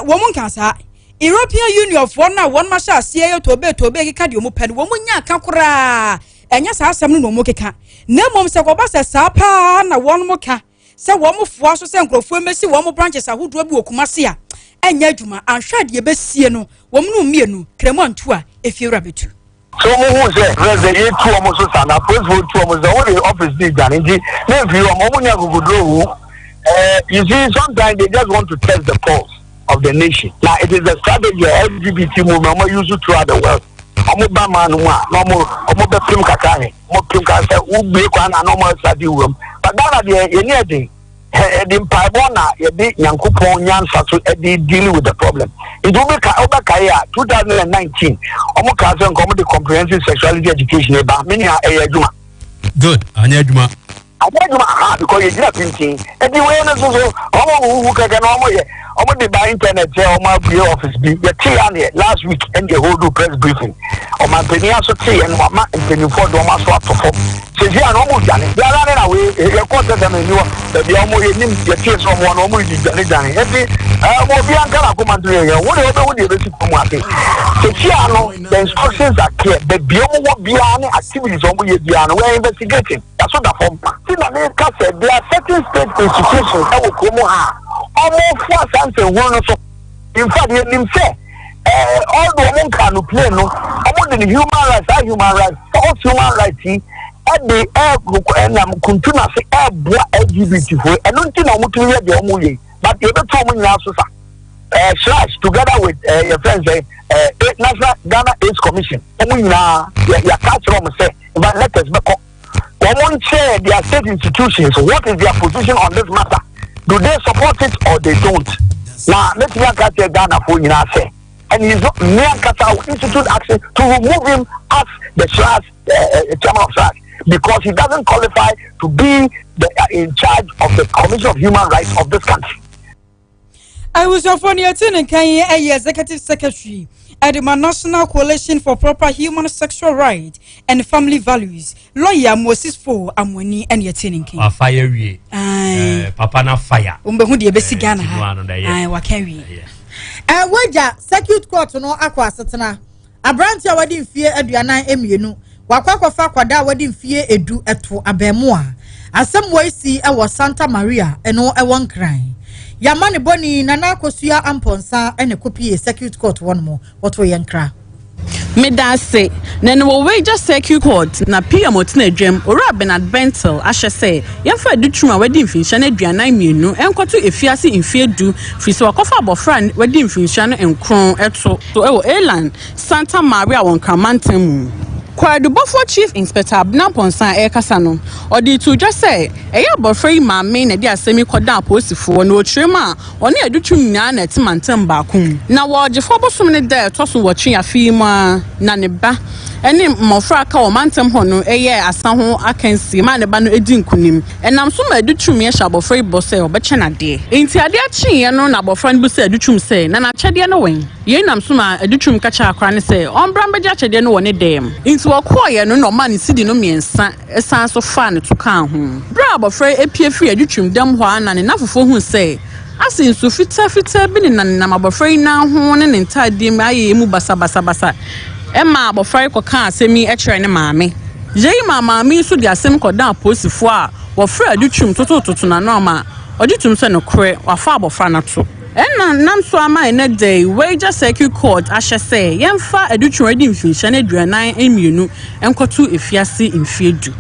wɔn mu nka saa European Union foɔ no a wɔn ahyɛ aseɛ yɛ tobe tobe keka deɛ wɔn pɛ no, wɔn nya aka koraa, ɛnyɛ saa asɛm no na wɔn keka, na mmom sɛ kɔba sɛ saa paa na wɔn mo ka sɛ wɔn foa so sɛ nkurɔfoɔ mmɛsi wɔn branches ahodoɔ bi wɔ Kumase a, ɛnyɛ adwuma. Anhwɛ adeɛ bɛsie no, wɔn no mmienu kremo antu a efiewura bɛtu. So wɔn hu sɛ president yɛ tu wɔn so sa na polisifoɔ tu wɔn so, wɔn de office bi dwane, nti ne nfiri wɔn nya kokoduro wu. You see, sometimes they just want to test the pulse of the nation. Na it is the strategy a LGBT movement wɔn use throughout the world. Wɔn ba maa no mu a, na wɔn bɛ pem kakra hɛ, wɔn pem kakra sɛ wubie kwan na wɔn asade wuram. But Ghana deɛ, yɛn ni ɛden, yɛde mpaebɔ na yɛde Nyankopɔn nyansa so ɛde deal with the problem. Nti wobɛka yi a, 2019 ɔmo kaa sɛ nka ɔmo de comprehensive sexuality education ba me nua, ɛyɛ adwuma. Good, anyɛ adwuma. Anyɛ adwuma aha, because yɛgyina pintin. Nti wei no nso so, ɔmo huhu kɛkɛ na ɔmo yɛ, ɔmo de ba internet sɛ ɔmo abue office bi. Yɛte ya neɛ last week ɛne yɛ hold press briefing, ɔmanpanin aso te yɛ no, ama mpanimfoɔ de ɔmo aso ato fam. Sisi a na ɔmo dwane biara ne na wei yɛkɔ sɛ sɛ mɛni hɔ baabi a ɔmo yɛnim yɛtie sɛ ɔmo wɔ no, ɔmo yi dwane dwane. Nti ɔmo obi anka na akoma nto yɛ yɛn wo deɛ, ɔbɛhu deɛ ɛbɛsi kurom ase. Sisi a no, the instructions are clear. Baabi a ɔmo wɔ biara ne activities a ɔmo yɛ biara no, we are investigating. Yɛaso da fam ti na meka sɛ there are certain state institutions ɛwɔ kurom ha a ɔmo foa saa nsɛnhunu no so. In fact, yɛnim sɛ although ɔmo nka no plane no, ɔmo de ne human rights, saa human rights, false human rights yi ɛde ɛnam kuntu n'ase ɛɛboa LGBT foɔ. Ɛno nti na ɔmo tumi yɛ deɛ ɔmo yɛ, but yɛbɛtu ɔmo nyinaa so sa. CHRAJ together with yɛ friend sɛ National Ghana AIDS Commission, ɔmo nyinaa yɛ yɛaka akyerɛ ɔmo sɛ nfa letters bɛkɔ wɔn nkyɛn their state institutions, what is their position on this matter? Do they support it or they don't? Na mɛtumi aka kyerɛ Ghana foɔ nyinaa sɛ, and he is not me ankasa will institute action to remove him as the CHRAJ chairman of CHRAJ, because he doesn't qualify to be in charge of the Commission of Human Rights of this country. Abusuafoɔ no, yɛte ne nkan yi ɛyɛ executive secretary ɛde ma National Coalition for Proper Human Sexual Rights and Family Values, Lawyer Moses Fo Amoani, ɛne yɛte ne nkan. Wafa yɛ wie. Papa na fire. Wɔn bɛhu deɛ ɛbɛsi Ghana ti ha. no ano na ɛyɛ. Aye, waka wie. Wagya Circuit Court no akɔ asetena aberante a wɔde mfie 42 wakɔ akɔfa akwadaa a wɔde mfie 10 ɛto abɛɛmo a asɛm wɔ esi ɛwɔ Santa Maria, ɛno ɛwɔ Nkran. Yama ne bɔni Nana Akosua Ampɔnsa ɛna kɔpie Circuit Court wɔn mo wɔto yɛn nkra. Meda ase. Na ne wɔ Weija Circuit Court na PM ɔtena adwam, Owura Bernard Bentel, ahyɛ sɛ yɛmfa Adutwum a wadi mfinhyia no 42 nkɔto efiase mfie 10, firi sɛ wakɔfa abɔfra a wadi mfinhyia no 9 ɛto ɛwɔ Elan Santa Maria wɔ Nkramantam mu. Kwaadubɔfoɔ Chief Inspector Abena Pɔnsan a ɛrekasa no, ɔde to dwa sɛ ɛyɛ abɔfra yi maame na ɛde asɛm yi kɔda apolisifoɔ na ɔkyerɛ mu a ɔne Adutwum nyinaa na ɛte mantam baako mu. Na wɔɔgyefoɔ bosom ne da a ɛtɔ so 8 afe yi mu a na ne ba ne mmɔfra aka wɔ mantam hɔ no yɛɛ asa ho akansie maa ne ba no dii nkonim. Ɛnam so ma Adutwum hyɛɛ abɔfra yi bɔ sɛ ɔbɛkyɛ no adeɛ. Enti adeɛ kyeeɛ no na abɔfra no bisaa Adutwum sɛ, Na n'akyɛdeɛ no wɛn? Yei nam so maa Adutwum ka kyerɛɛ akwadaa no sɛ ɔmmra mmɛgye akyɛdeɛ no wɔ ne dan mu. Enti wɔkɔeɛ no na ɔmaa no sidi no mmiɛnsa san nso faa ne to kaa ho. Berɛ a abɔfra yi pue firii Adutwum dam hɔ ara na ne nnamfofoɔ huu sɛ Ase nsu fitafitaa bi nenanenam abɔfra yi nan ho ne ne ntaadeɛ mu ayɛ emu basabasabasa maa abɔfra yi kɔkaa asɛm yi kyerɛɛ ne maame. Yei maa maame yi nso de asɛm kɔdan apolisifoɔ a wɔfrɛɛ Adutwum totototo n'ano ma ɔgye toom sɛ nokorɛ wafa abɔfra no ato. Ɛna nam so ama ɛnnɛ da yi Weija Circuit Court ahyɛ sɛ yɛmfa Adutwum a wadi mfinhyia no 42 nkɔto afiase mfeɛ du.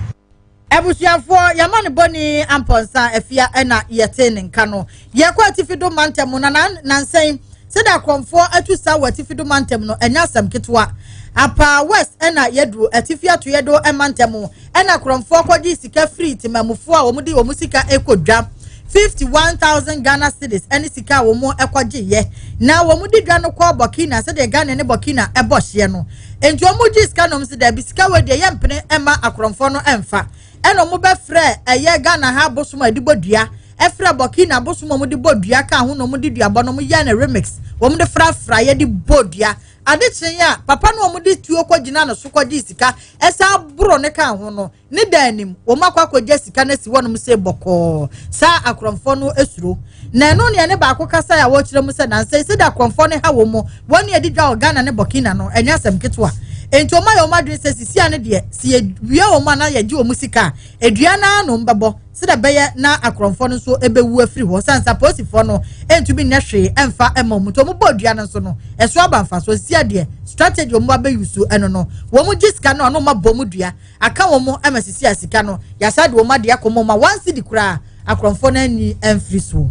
Abusuafoɔ, yɛama no bɔne ampɔnsa afia ɛna yɛte ne nka no. Yɛkɔ atifi do mantam mu na nansa yi, sɛdeɛ akorɔmfoɔ atu sa wɔ atifi do mantam no, ɛnyɛ asɛm ketewa. Apa West ɛna yɛduru atifi atoeɛ do mantam ɛna akorɔmfoɔ kɔgye sika firi temamufoɔ a wɔn de wɔn sika ɛkɔ dwa. 51,000 Ghana cedis ɛne sika a wɔn ɛkɔgyeeɛ na wɔn de dwa no kɔ Burkina sɛdeɛ Ghana ne Burkina ɛbɔ hyeɛ no. Enti wɔn gyee sika na wɔn sɛ daabi sika wei deɛ yɛmpene mma akorɔmfoɔ no mfa. Ɛna wɔn bɛfrɛ ɛyɛ Ghana ha abosom a yɛde bɔ dua, ɛfrɛ Burkina abosom a wɔn de bɔ dua kaa ho na wɔn de duabɔ no wɔn yɛ no remix, wɔn de frafra yɛde bɔ dua. Ade kyee a papa no wɔn de tuo kɔ gyina no so kɔ gyee sika ɛsan boro ne kaa ho no, Ne da anim, wɔakɔ akɔgya sika no asi hɔnom sei bɔkɔɔ. Saa akorɔmfoɔ no suro. Na ɛno ne ɛne baako kasae a wɔrekyerɛ mu sɛ nansa yi sɛdeɛ akorɔmfoɔ no ha wɔn mu, wɔn ne adi dwa wɔ Ghana ne Burkina no, ɛnyɛ asɛm ketewa. Enti wɔayɛ wɔn adwene sɛ sisia no deɛ, sɛ yɛwia wɔn anaa yɛgye wɔn sika a, dua no ara na wɔbɛbɔ sɛdeɛ ɛbɛyɛ na akorɔmfoɔ no nso bɛwu afiri hɔ. Sane sɛ apolisifoɔ no ntumi nyɛ hwee mfa mma wɔn nti, wɔbɔɔ dua no nso no, ɛso aba mfasoɔ. Sisia deɛ, strategy a wɔabɛuse ɛno no, wɔgye sika no a na wɔabɔ mu dua. Aka wɔn ma sisi a sika no yasa de wɔn adeɛ akɔma wɔn a one cedi koraa akorɔmfoɔ no anyi amfiri soɔ.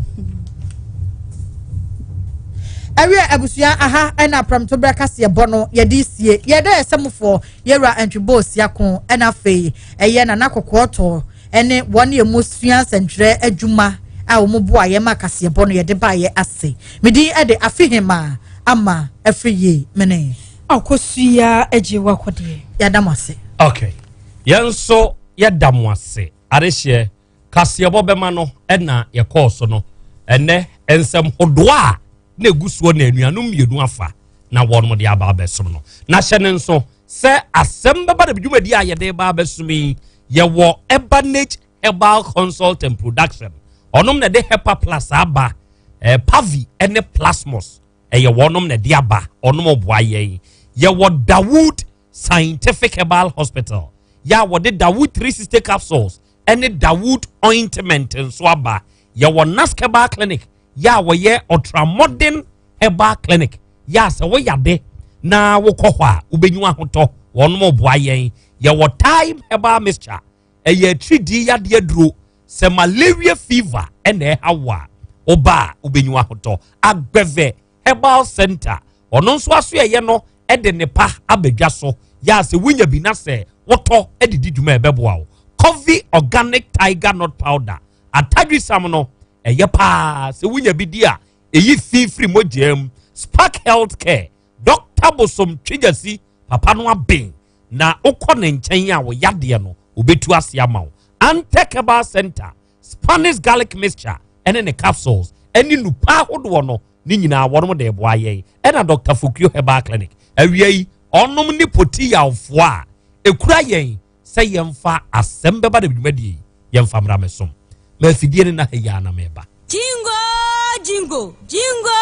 Ɛwiɛ abusua aha ɛna aprɛmtoberɛ kaseɛ bɔ no yɛde sie yɛda yɛ sɛmofoɔ yɛwura ntwebɔ osiako ɛna afei ɛyɛ nana kɔkɔɔ tɔ ɛne wɔn yɛ mu sua nsɛntwerɛ adwuma a wɔn boa yɛ ma kaseɛ bɔ no yɛde baayɛ ase medin ɛde afihema ama afiri yie mene. Akosua agye wakɔdeɛ. Yɛda mo ase. Okay. Yɛn nso yɛda mo ase. Adehyeɛ, kaseɛbɔ bɛma no ɛna yɛkɔɔ so no. Ɛnɛ, nsɛm hodoɔ a na ɛgu soɔ na anuanom mmienu afa na wɔn de aba abɛsom no. Na hyɛ ne nso sɛ asɛm bɛba na dwumadi a yɛde ba abɛsom yi, yɛwɔ Ebanage Herbal Consult and Production. Ɔnom na ɛde Hepa Plus aba, eh, Pavi ne Plasmos. ɛyɛ wɔnom na ɛde aba ɔnom boa yɛn yɛwɔ Dawood Scientific Herbal Hospital yɛ a wɔde Dawood 360 capsules ɛne Dawood ointment nso aba yɛwɔ Nask Herbal Clinic yɛ a wɔyɛ ultramodern herbal clinic yɛ a sɛ woyade na wokɔ hɔ a wobɛnyu ahotɔ wɔnom boa yɛn yɛwɔ Time Herbal Mixture ɛyɛ atiridii yadeɛ aduro sɛ malaria fever ɛna ɛha wo a woba a wobɛnyi ahotɔ agbɛvɛ herbal center ɔno nso aso ɛyɛ no ɛde ne pa abadwa so yɛ a sɛ wonya bi na sɛ wotɔ ɛde di dwuma ɛbɛboa wo coffee organic tiger nut powder atadwisam no ɛyɛ paa sɛ wonya bi di a ɛyi fi firi mogyaa mu spark health care dr bosom twegyasi papa no aben na wokɔ ne nkyɛn a wo yadeɛ no obetu ase ama wo Antec Herbal Center Spanish garlic mixture ɛne ne capsules ɛne nupa ahodoɔ no ne nyinaa wɔnom de boa yɛn ɛna Dr. Fokio Herbal Clinic awia yi ɔnom ne poti yawfoɔ a ekura yɛn sɛ yɛmfa asɛm bɛba da dwumadie yi yɛmfa mmra mɛsom ma afidie no na ha yi ara na meba. Jingo jingo jingo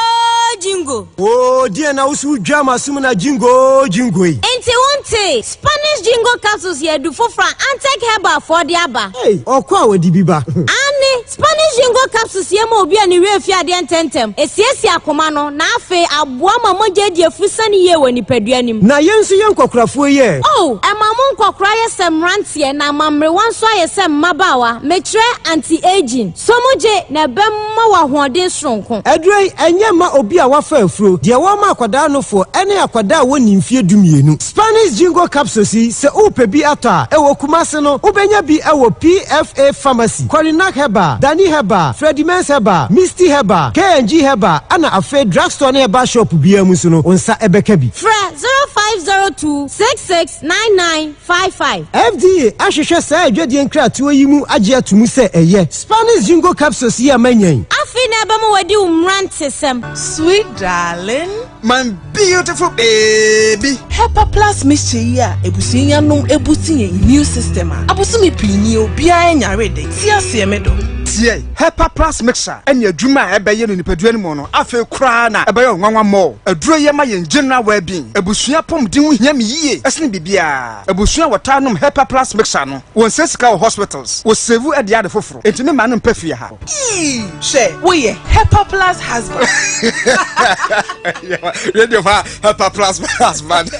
jingo. Oo deɛn na wo so wodwa m'asom na jingo jingo yi. Nti wontee? Spanish Jingo Capsules yɛ adu foforɔ a Antec Herbal foɔ de aba. Ei, ɔkɔ a wɔde bi ba. Aane, Spanish Jingo Capsules yɛ ma obi a ne werɛ fi adeɛ ntɛmntɛm, ɛsiesie akoma no, na afei aboa ma mogya adi afusane yie wɔ nipadua no mu. Na yɛn nso yɛn nkɔkorafoɔ yi ɛ? Oh, ɛma mo nkɔkora yɛ sɛ mmeranteɛ na ama mmerewa nso ayɛ sɛ mmabaawa, mekyerɛ anti-aging. So mogye na ɛbɛma wo ahoɔden soronko? Aduro yi, ɛnyɛ mma obi a wafa afuro, deɛ wɔma akwadaa nofoɔ ɛne akwadaa a wɔnni mfeɛ dumienu. Spanish Jingo Capsules yi, sɛ worepɛ bi atɔ a, ɛwɔ Kumasi no, wobɛnya bi wɔ PFA Pharmacy, Korinak Herbal. Herbal, Dani Herbal, Freddy Mens Herbal, Misty Herbal, K&G Herbal, ɛna afei drugstore ne herbal shop biara mu nso no, wo nsa bɛka bi. Frɛ 0502 66 9955. FDA ahwehwɛ saa adwadie nkratoɔ yi mu agye ato mu sɛ ɛyɛ. Spanish Jingo Capsules yi a manya yi. Afei na ɛbɛma wadi wo mmerantesɛm. Sweet darling. My beautiful baby. Hepa Plus mixture yi a abusua yi anom abuti yɛn immune system a abosome pii nie obiara nyare de. Te aseɛ me dɔ. Tie, Hepa Plus mixture ɛne adwuma a ɛbɛyɛ no nipadua no mu no afei koraa na ɛbɛyɛ nwanwa mɔ. Aduro yi ma yɛn general well-being. Abusua apɔmuden ho hia me yie ɛsene biribiara. Abusua a wɔtaa nom Hepa Plus mixture no, wɔn nsɛ sika wɔ hospitals, wɔ save ɛde ade foforɔ. Enti me ma no mpɛ fie ha. Ii, hwɛ, woyɛ Hepa Plus husband. Radio fa Hepa Plus husband.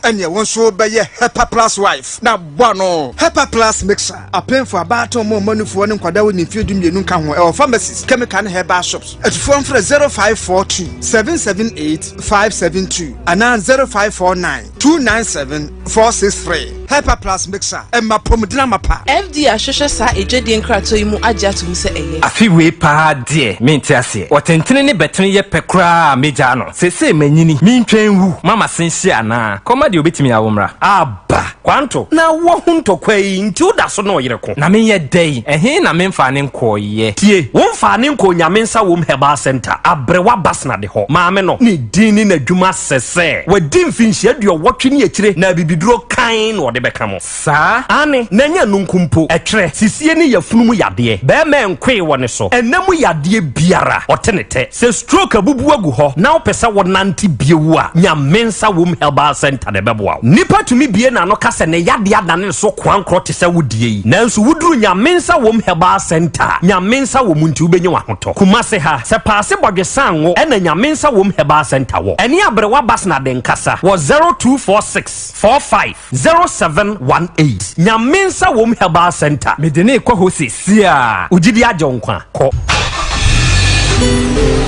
Ɛneɛ wo nso bɛyɛ Hepa Plus wife na boa no. Hepa Plus mixer apemfo abaatan mu ɔmanufoɔ ne nkwadaa wɔ ne mfeɛ 12 nka ho ɛwɔ pharmacies, chemical ne herbal shops. Atufoɔ mfrɛ 0542 778 572 anaa 0549 297 463. Hepa Plus mixer ɛma pɔmuden amapa. FDA ahwehwɛ saa adwadie nkratoɔ yi mu agye ato mu sɛ ɛyɛ. Afi wei paa deɛ, mente aseɛ. Ɔtentene ne bɛtene yɛ pɛ koraa a megyaa no. Seesei manyini, mentwɛn wu ma m'ase nhye anaa? Kɔma deɛ obɛtumi awo mmra. Aba, Kwanto, na woahu ntɔkwa yi nti woda so ne ɔyere ko. Na menyɛ dɛn? Ɛhe na memfaa ne nkɔɔyɛ? Tie, womfaa ne nkɔɔ Nyame Nsa Wom Herbal Centre, Aberewa Basnade hɔ. Maame no, ne din ne n'adwuma sɛ sɛ wadi mfinhyia 80 ne akyire na abibiduro kann na ɔde bɛka mo. Saa? Aane, na ɛnyɛ ɛno nko mpo, ɛtwerɛ, sisie ne yafunu mu yadeɛ, bɛrima nkoe wɔ ne so, ɛna mu yadeɛ biara, ɔte ne tɛ. Sɛ stroke abubu agu hɔ na wopɛ sɛ wonante bio a, Nyame Nsa Wom Herbal Centre na ɛbɛboa wo. Nipa tumi bue n'ano ka sɛ ne yadeɛ adane ne so koankorɔ te sɛ wo deɛ yi, nanso woduru Nyame Nsa Wom Herbal Centre a, Nyame nsa wɔ mu nti wobɛnya w'ahotɔ. Kumase ha, sɛ Paase Bɔdwe Sango ɛna Nyame Nsa Wom Herbal Centre wɔ. Ɛne Aberewa Basnade nkasa wɔ 0246 45 0718. Nyame Nsa Wom Herbal Centre. Mede ne kɔ hɔ seesei a. Wo gyidi agye wo nkwa. Kɔ.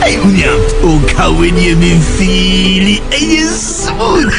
Hey, unia, o car wei deɛ me feel ɛyɛ smooth.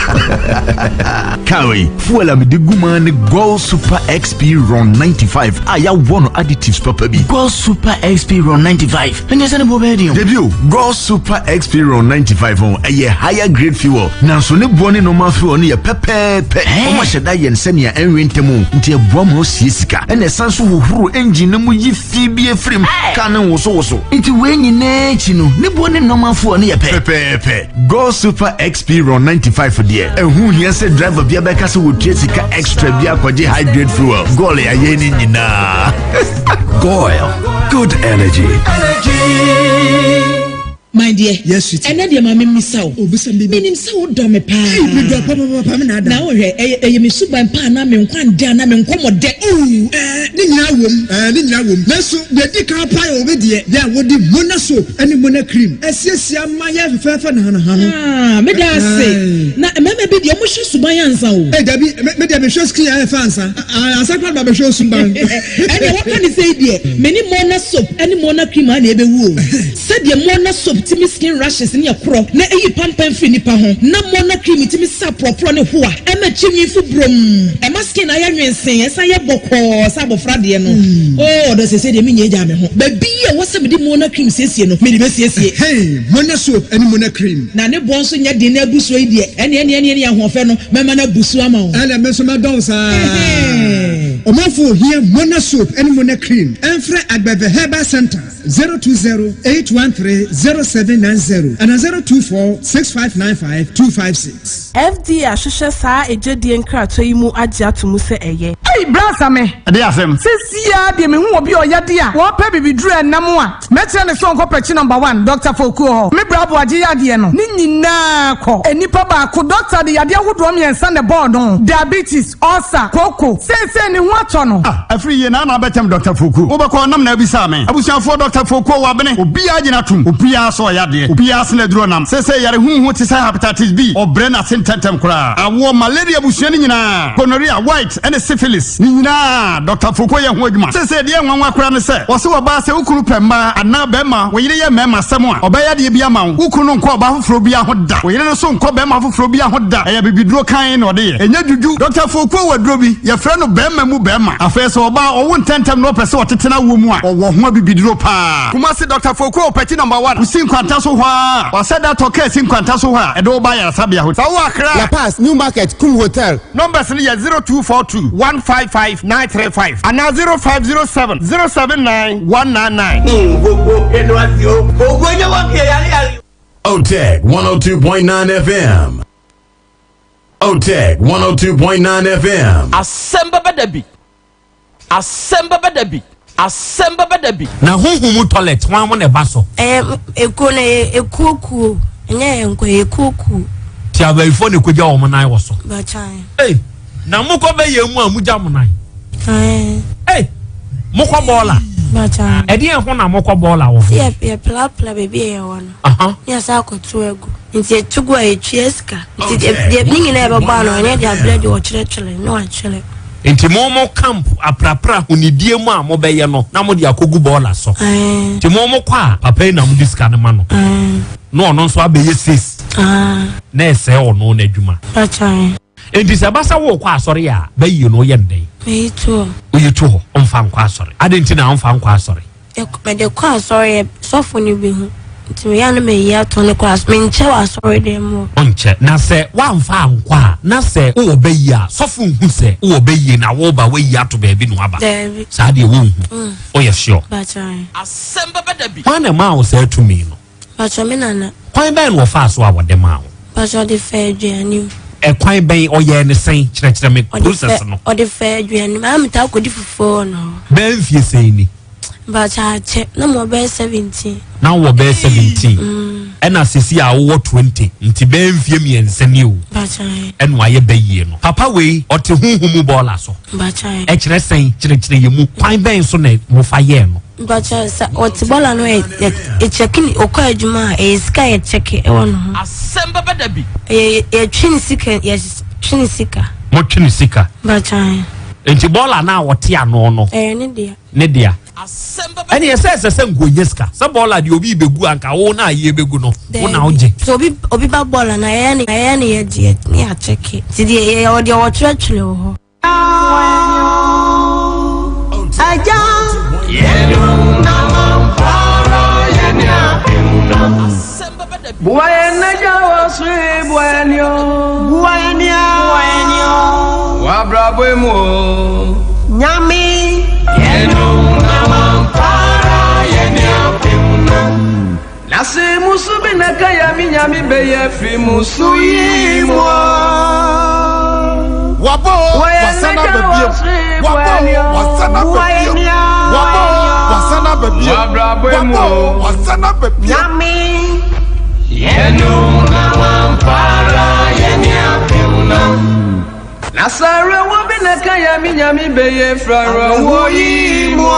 Car wei, fuel a mede gu mu ne Goil Super XP Ron 95 a yɛawɔ no additives papa bi. Goil Super XP Ron 95. Ɛnyɛ sɛ ne boɔ bɛyɛ den o. Dabi o, Goil Super XP Ron 95 ho ɛyɛ higher grade fuel, nanso ne boɔ ne normal fuel no yɛ pɛpɛɛpɛ. Wɔn ahyɛ da yɛn sɛnea ɛnwe ntɛm o, nti ɛboa ma osie sika. Ɛna ɛsan so hohoro engine no mu yi fi bi efiri mu, car no nwosowoso. Nti wei nyinaa akyi no, ne boɔ ne normal fuel no yɛ pɛ. Pɛpɛɛpɛ. Goil Super XP Ron 95 deɛ, ɛho hia sɛ driver bi abɛka sɛ wɔtua sika extra bi akɔgye high grade fuel. Goil yɛayɛ ne nyinaa. Goil, good energy. My dear. Yes, sweetie. Ɛnɛ deɛ maame mmisa wo. Obisa mi. Menim sɛ wodɔ me paa. Medɔ papa me na ada. Na wohwɛ, ɛyɛ me suban paa na me nkwa ndɛ anaa me nkɔmmɔ dɛ. Oh, ɛɛ, ne nyinaa wom. Ɛɛ, ne nyinaa wom. Nanso deɛ di kan paa yɛ obi deɛ, deɛ a wɔde Mona soap ne Mona cream asiesie ama yɛ fɛfɛɛfɛ nahanaha no. Ah, meda ase. Na mmarima bi deɛ, wɔhwɛ suban ansa o. Ee, dabi, me deɛ mehwɛ skin ayɛ fɛ ansa. Ansa koraa na mabɛhwɛ osuban. Ɛnna wɔka ne sɛ yi deɛ, me ne Mona soap ne Mona cream a na ɛbɛwu o. Sɛdeɛ Mona soap tumi skin rashes ne ɛkorɔ na ɛyi pampan firi nipa ho, na Mona cream tumi sa porɔporɔ ne hoa ɛma kyi nwi fu brom, ɛma skin ayɛ nwensee, ɛsan yɛ bɔkɔɔ sɛ abɔfra deɛ no. Oh, ɔdɔ seesei deɛ menyɛ gyaa me ho. Baabi a ɛwɔ sɛ mede Mona cream siesie no, mede bɛsiesie. Hey, Mona soap ne Mona cream. Na ne boɔ nso nyɛ den na abu soɔ yi deɛ, ɛneɛ ɛneɛ ɛneɛ ahoɔfɛ no, mɛma no abu so ama wo. Ɛna me nso mɛdɔ wo saa. Ɔmanfoɔ ohia Mona soap ne Mona cream. Ɛmfrɛ Agbeve Herbal Center 020 813 0790 ɛna 024 6595 256. FDA ahwehwɛ saa adwadie nkratoɔ yi mu agye ato mu sɛ ɛyɛ. Ei, bra Same. Ɛde asɛm. Seesei ara deɛ mehu obi a ɔyɛ de a wɔpɛ bibiduro ɛnam a, mɛkyerɛ no sɛ ɔnkɔ pɛkyi number one, Doctor Fokuo hɔ. Me bra Aboagye yadeɛ no, ne nyinaa kɔ. Nnipa baako, doctor de yadeɛ ahodoɔ mmiɛnsa na ɛbɔɔ no, diabetes, ulcer, kooko. Seesei ne ho atɔ no. Ah, afiri yie na na abɛkyɛm Doctor Fokuo. Wobɛkɔ nam na abisaa me. Abusuafoɔ Doctor Fokuo wɔ abene. Obiara gyina tom. Obiara sɛ ɔyɛ adeɛ. Obiara sene aduro nam. Seesei yare huhu te sɛ hepatitis B, ɔbrɛ n'ase ntɛmntɛm koraa. Awoɔ, malaria abusua no nyinaa, gonorrhea, white, ne syphilis. diseases ne nyinaa Doctor Foko yɛ ho adwuma. Seesei deɛ nwanwa koraa ne sɛ wɔse ɔbaa sɛ wo kunu pɛ mmaa anaa bɛrima wo yere yɛ mmarima asɛm a ɔbɛyɛ adeɛ bi ama wo. Wo kunu no nkɔ ɔbaa foforɔ biara ho da. Wo yere no nso nkɔ bɛrima foforɔ biara ho da. Ɛyɛ abibiduro kann na ɔde yɛ. Ɛnyɛ dwudwu. Doctor Foko wɔ aduro bi yɛfrɛ no bɛrima mu bɛrima. Afei sɛ ɔbaa ɔwo ntɛntɛm na ɔpɛ sɛ ɔtete n'awoɔ mu a ɔwɔ ho abibiduro paa. Kumasi Doctor Foko wɔ Pɛkyi number one. Wosi nkwanta so hɔ ara a wasɛ da tɔ kaa si nkwanta so hɔ a ɛde wo ba ayaresabea hɔ. Sɛ wowɔ Accra a. La Paz, New Market, Kum Hotel. Numbers no yɛ 0242 155 935 anaa 0507 079 199. Otec 102.9 FM. Otec 102.9 FM. Asɛm bɛba da bi. Asɛm bɛba da bi. Asɛm bɛba da bi. Na honhom mu toilet hwan mo na ɛba so? Ɛyɛ ekuo no ɛyɛ ekuo kuo ɛnyɛ yɛn nko ɛyɛ ekuo kuo. Ti abayifoɔ na ekogya wɔn nan wɔ so. Bakyan. Ee na mokɔ bɛyɛ mu a mugya mo nan. Ae. Ee mokɔ bɔɔla. Bakyan. Ɛdeɛn ho na mokɔ bɔɔla wɔ ho? Yɛ yɛ prapra baabi a yɛwɔ no. Ne yɛsan akɔto agu. Nti yɛto gu a yɛtua sika. Nti deɛ ne nyinaa yɛbɛbɔ ano ɛnyɛ deɛ abrɛ deɛ ɔkyerɛkyerɛ ne wakyerɛ. Nti mo mo camp aprapra ahonidie mu a mobɛyɛ no na mode akɔgu bɔɔla so. Nti mo mo kɔ a papa yi na mode sika no ma no. Na ɔno nso abɛyɛ sis. Na ɛsɛe ɔno n'adwuma. Nti sɛ ɛba sɛ worekɔ asɔre a bɛyie no woyɛ no dɛn? Meyi to hɔ. Woyi to hɔ, womfa nkɔ asɔre. Adɛn nti na womfa nkɔ asɔre? Mede kɔ asɔre yɛ sɔfo no bi ho nti meyɛ a na mayi ato no kɔ asɔre menkyɛ wɔ asɔre dan mu. Wonkyɛ na sɛ woamfa ankɔ a na sɛ wowɔ bɛ yie a sɔfo nhu sɛ wowɔ bɛ yie na woba woayi ato baabi na woaba. Daabi. Saa deɛ wonhu. Mm. Woyɛ sure? Bakyan. Asɛm bɛba da bi. Hwan na ɛmaa wo saa tumi no? Mpakyɛ me nana. Kwan bɛn na ɔfaa so a wɔde maa wo? Mpakyɛ ɔde faa aduane mu. Ɛkwan bɛn? Ɔyɛɛ ne sɛn? Kyerɛkyerɛ me process no. Ɔde faa aduane mu. Ayɛ metaa kɔdi fufuo wɔ ne hɔ. Bɛyɛ mfie sɛn ni? Mpakyɛ akyɛ na mewɔ bɛyɛ 17. Na wowɔ bɛyɛ 17. Ɛna sisi a wowɔ 20 nti bɛyɛ mfie mmiɛnsa ni o. Mpakyɛ. Ɛna wayɛ bɛyie no. Papa wei ɔte honhom mu bɔɔla so. Mpakyɛ. Ɛkyerɛ sɛn? Kyerɛkyerɛ yɛ mu. Kwan bɛn so na mofa yɛɛ no? Mpakyɛ sɛ ɔte bɔla no ɛ yɛkyɛke ne ɔkɔ adwuma a ɛyɛ sika yɛkyɛke ɛwɔ ne ho. Asɛm bɛba da bi. Ɛyɛ yɛtwe ne sika yɛtwe ne sika. Motwe ne sika. Mpakyɛ. Nti bɔla no a ɔte ano no. Ɛyɛ ne dea. Ne dea. Asɛm bɛba. Ɛne ɛsɛ ɛsɛ sɛ nka ɔnya sika sɛ bɔla deɛ obi bɛgu anka wo na ayɛ bɛgu no wo na wogye. Sɛ obi obi ba bɔla no ɛyɛ ne ɛyɛ ne yɛgye ne yɛakyɛke nti deɛ yɛwɔ deɛ wɔtwerɛtwerɛ wɔ hɔ. Nase musu bi na ka ya mi nyame bɛyɛ firi musu yi mu Wabɔ wasan aba bio. Wabɔ wasan aba bio. Wabɔ wasan aba bio. Wabɔ wasan aba bio. Nyame yɛnu na wampara yɛne apem no. Na sɛ awerɛhoɔ bi na ɛka yɛ me Nyame bɛyɛ firi awerɛhoɔ yi mu a.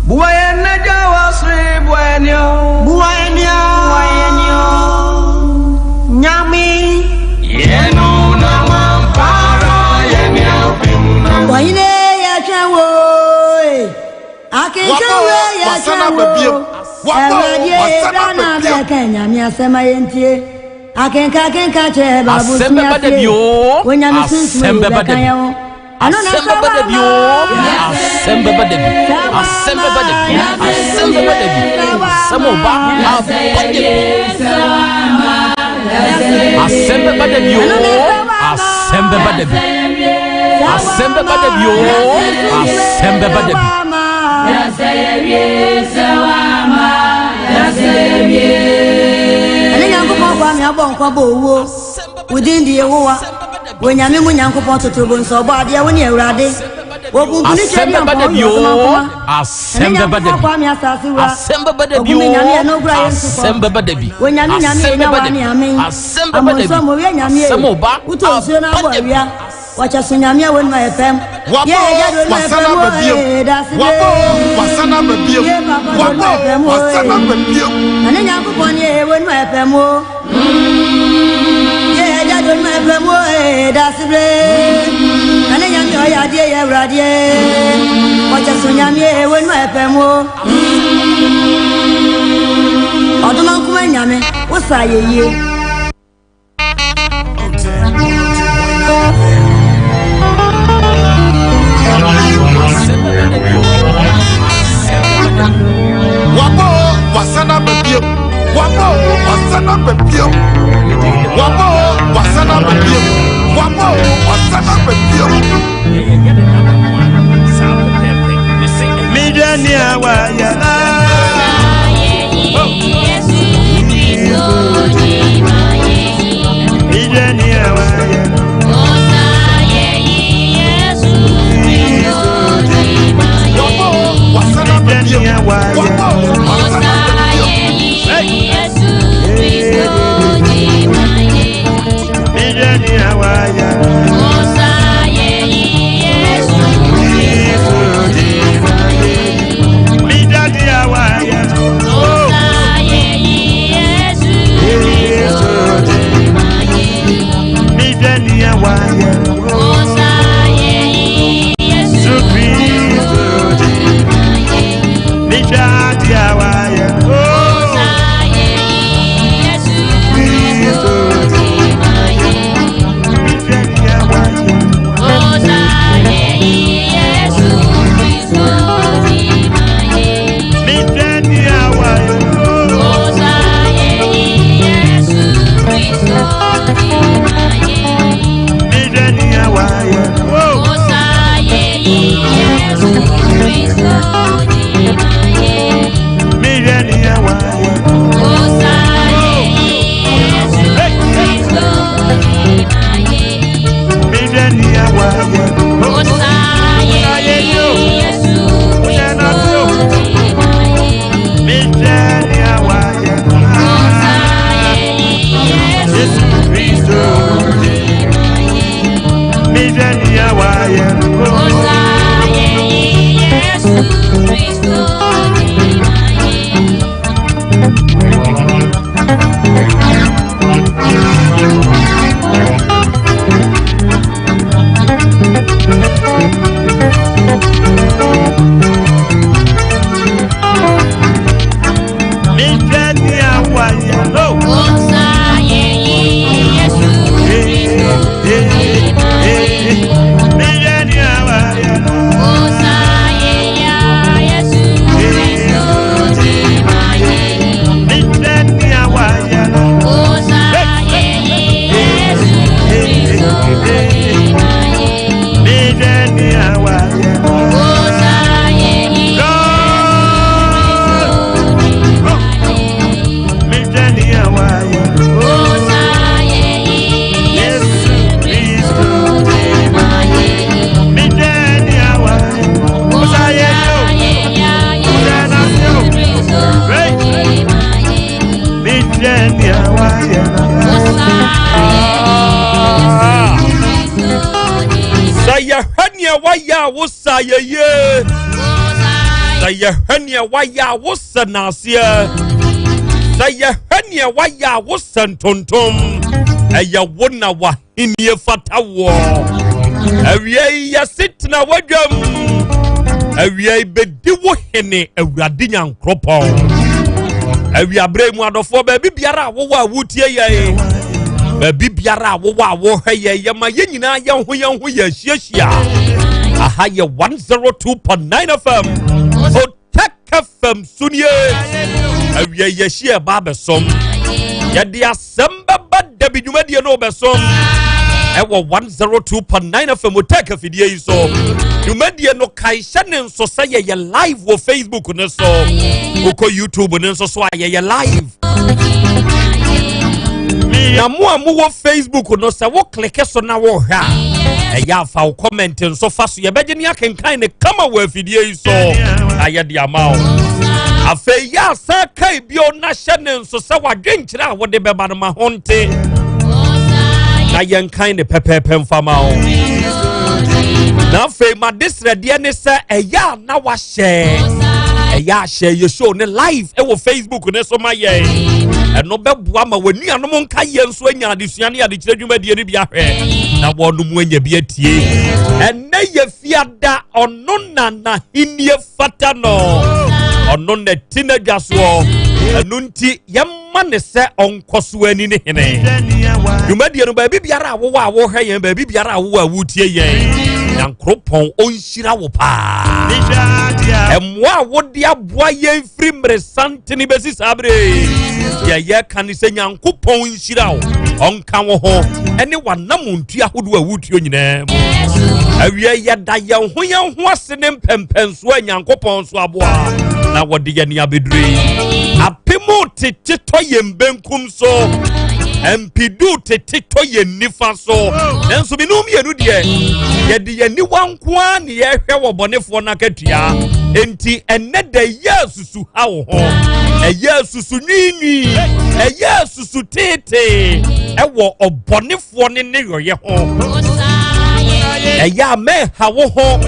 Boa yɛn n'agya wɔ soro boa yɛn o. Boa yɛn o. Boa yɛn o. Nyame. Yɛnu na wampara yɛne apem no. Ɔhene yɛtwɛn wo Akenkan wei yɛtwɛn wo Awurade bra na bɛka Nyame asɛm a yɛntie Akenka akenka kyerɛ Bible Asɛm bɛba da bi sua oo. Onyame sunsum Asɛm yi bɛba da bɛka bi. yɛn ho Ɛno na Asɛm sɛ bɛba da bi wama oo. Asɛm bɛba da bi. Asɛm bɛba da bi. Asɛm bɛba da bi. Asɛm ɔba aba da bi. Asɛm bɛba da bi oo. Asɛm bɛba da bi. Asɛm bɛba da bi oo. Asɛm bɛba da bi. Ɛne Nyankopɔn kwa me abɔ nkwa bɔ owuo Wo din de Yehowa Onyame mu Nyankopɔn totorobɔ nso ɔbɔ adeɛ wo ne Awurade Wɔkunkuni Asɛm twɛ bɛba da bi bi ampɔn oo. ɔsomankoma Asɛm Ɛne bɛba da Nyankopɔn bi. kwa me asase wura Asɛm bɛba da bi Ogu me nyame oo. ɛno gura yɛ nsukɔ Asɛm bɛba da bi. Onyame nyame Asɛm yɛ bɛba nyawa da ne bi. amen Asɛm bɛba da bi. Amonso mo yɛ nyame Asɛm ɔba Wotɔ nsuo no aba abɔ da bi. awia Wɔkyɛ so nyame a wɔnum ayɛ fam Wabɔ Yɛ agya do onum ayɛ wasan fam aba bio. ee dase Wabɔ wasan aba bio. Yɛ papa do onum Wabɔ ayɛ fam wasan aba bio. Na ne Nyankopɔn ne yɛ wɔnum ayɛ fam o Yɛ agya do onum ayɛ fam o ee dase bre. Awurade yɛ Awurade wɔkyɛ so Nyame w'enu ɛpɛ mu ɔdoma nkoma Nyame wo sa yɛ yie. Wabɔ wasan aba bio. Wabɔ wasan aba bio. Wabɔ wasan aba bio. Wabɔ wasan aba bio. Sɛ yɛhwɛ nea wayɛ a wosa yɛyie. Sɛ yɛhwɛ nea wayɛ a wosɛ n'aseɛ. Sɛ yɛhwɛ nea wayɛ a wosɛ ntontom. Ɛyɛ wo na w'ahennie fata woɔ. Awia yi yɛse tena w'adwam. Awia yi bɛdi wo hene Awurade Nyankoropɔn. Awiaberɛ mu adɔfoɔ baabi biara a wowɔ a wotie yɛn. Baabi biara a wowɔ a wohwɛ yɛn yɛma yɛn nyinaa yɛn ho yɛn ho yɛ ahyiahyia. Aha yɛ 102.9 FM. Otec FM so nie. Awia yɛhyia ɛba abɛsom. Yɛde asɛm bɛba dabi dwumadie no bɛsom. Ɛwɔ 102.9 FM Otec afidie yi so. Dwumadie no kae hyɛ ne nso sɛ yɛyɛ live wɔ Facebook ne so. Wokɔ YouTube ne nso so a yɛyɛ live. Na mo a mowɔ Facebook no sɛ wo kleke so na wohwɛ a ɛyɛ afa wo comment nso fa so yɛbɛgye ne akenkan ne kama wɔ afidie yi so na yɛde ama wo. Afei yɛ asan kae bio na hyɛ ne nso sɛ wadwenkyerɛ a wode bɛba no ma ho nte na yɛnkan ne pɛpɛɛpɛ mfa ma wo. Na afei ma de srɛdeɛ ne sɛ ɛyɛ a na wahyɛ ɛyɛ ahyɛ yɛ show ne live ɛwɔ Facebook ne so ma yɛn. Ɛno bɛboa ma w'anuanom nka yɛn nso anya adesua ne adekyerɛ dwumadie no bi ahwɛ. na wɔnom anya bi atie. Ɛnɛ yɛ fiada, ɔno na n'ahennie fata no, ɔno na ti n'adwa soɔ. Ɛno nti yɛmma ne sɛ ɔnkɔ so ani ne hene. Dwumadie no, baabi biara a wowɔ a wohwɛ yɛn, baabi biara a wowɔ a wotie yɛn, Nyankoropɔn ɔnhyira wo paa. Ɛmmoa a wode aboa yɛn firi mmeresantene bɛsi saa bere, deɛ yɛka ne sɛ Nyankopɔn nhyira wo, ɔnka wo ho ɛne w'anamontu ahodoɔ a wotuo nyinaa mu. Awie, yɛda yɛn ho yɛn ho ase ne mpɛmpɛnsoɔ a Nyankopɔn so aboa na wɔde yɛn abɛdure yi. Apem tete tɔ yɛn benkum so, mpidu tete tɔ yɛn nifa so, nanso mene mmienu deɛ, yɛde yɛn niwa nko ara ne yɛhwɛ wɔ bɔnefoɔ no akatua. Enti ɛnnɛ da yɛ asusu ha wo ho, ɛyɛ asusu nwiinwii, ɛyɛ asusu teetee ɛwɔ ɔbɔnefoɔ ne ne yɔyɛ ho. Ɛyɛ a mɛnha wo ho,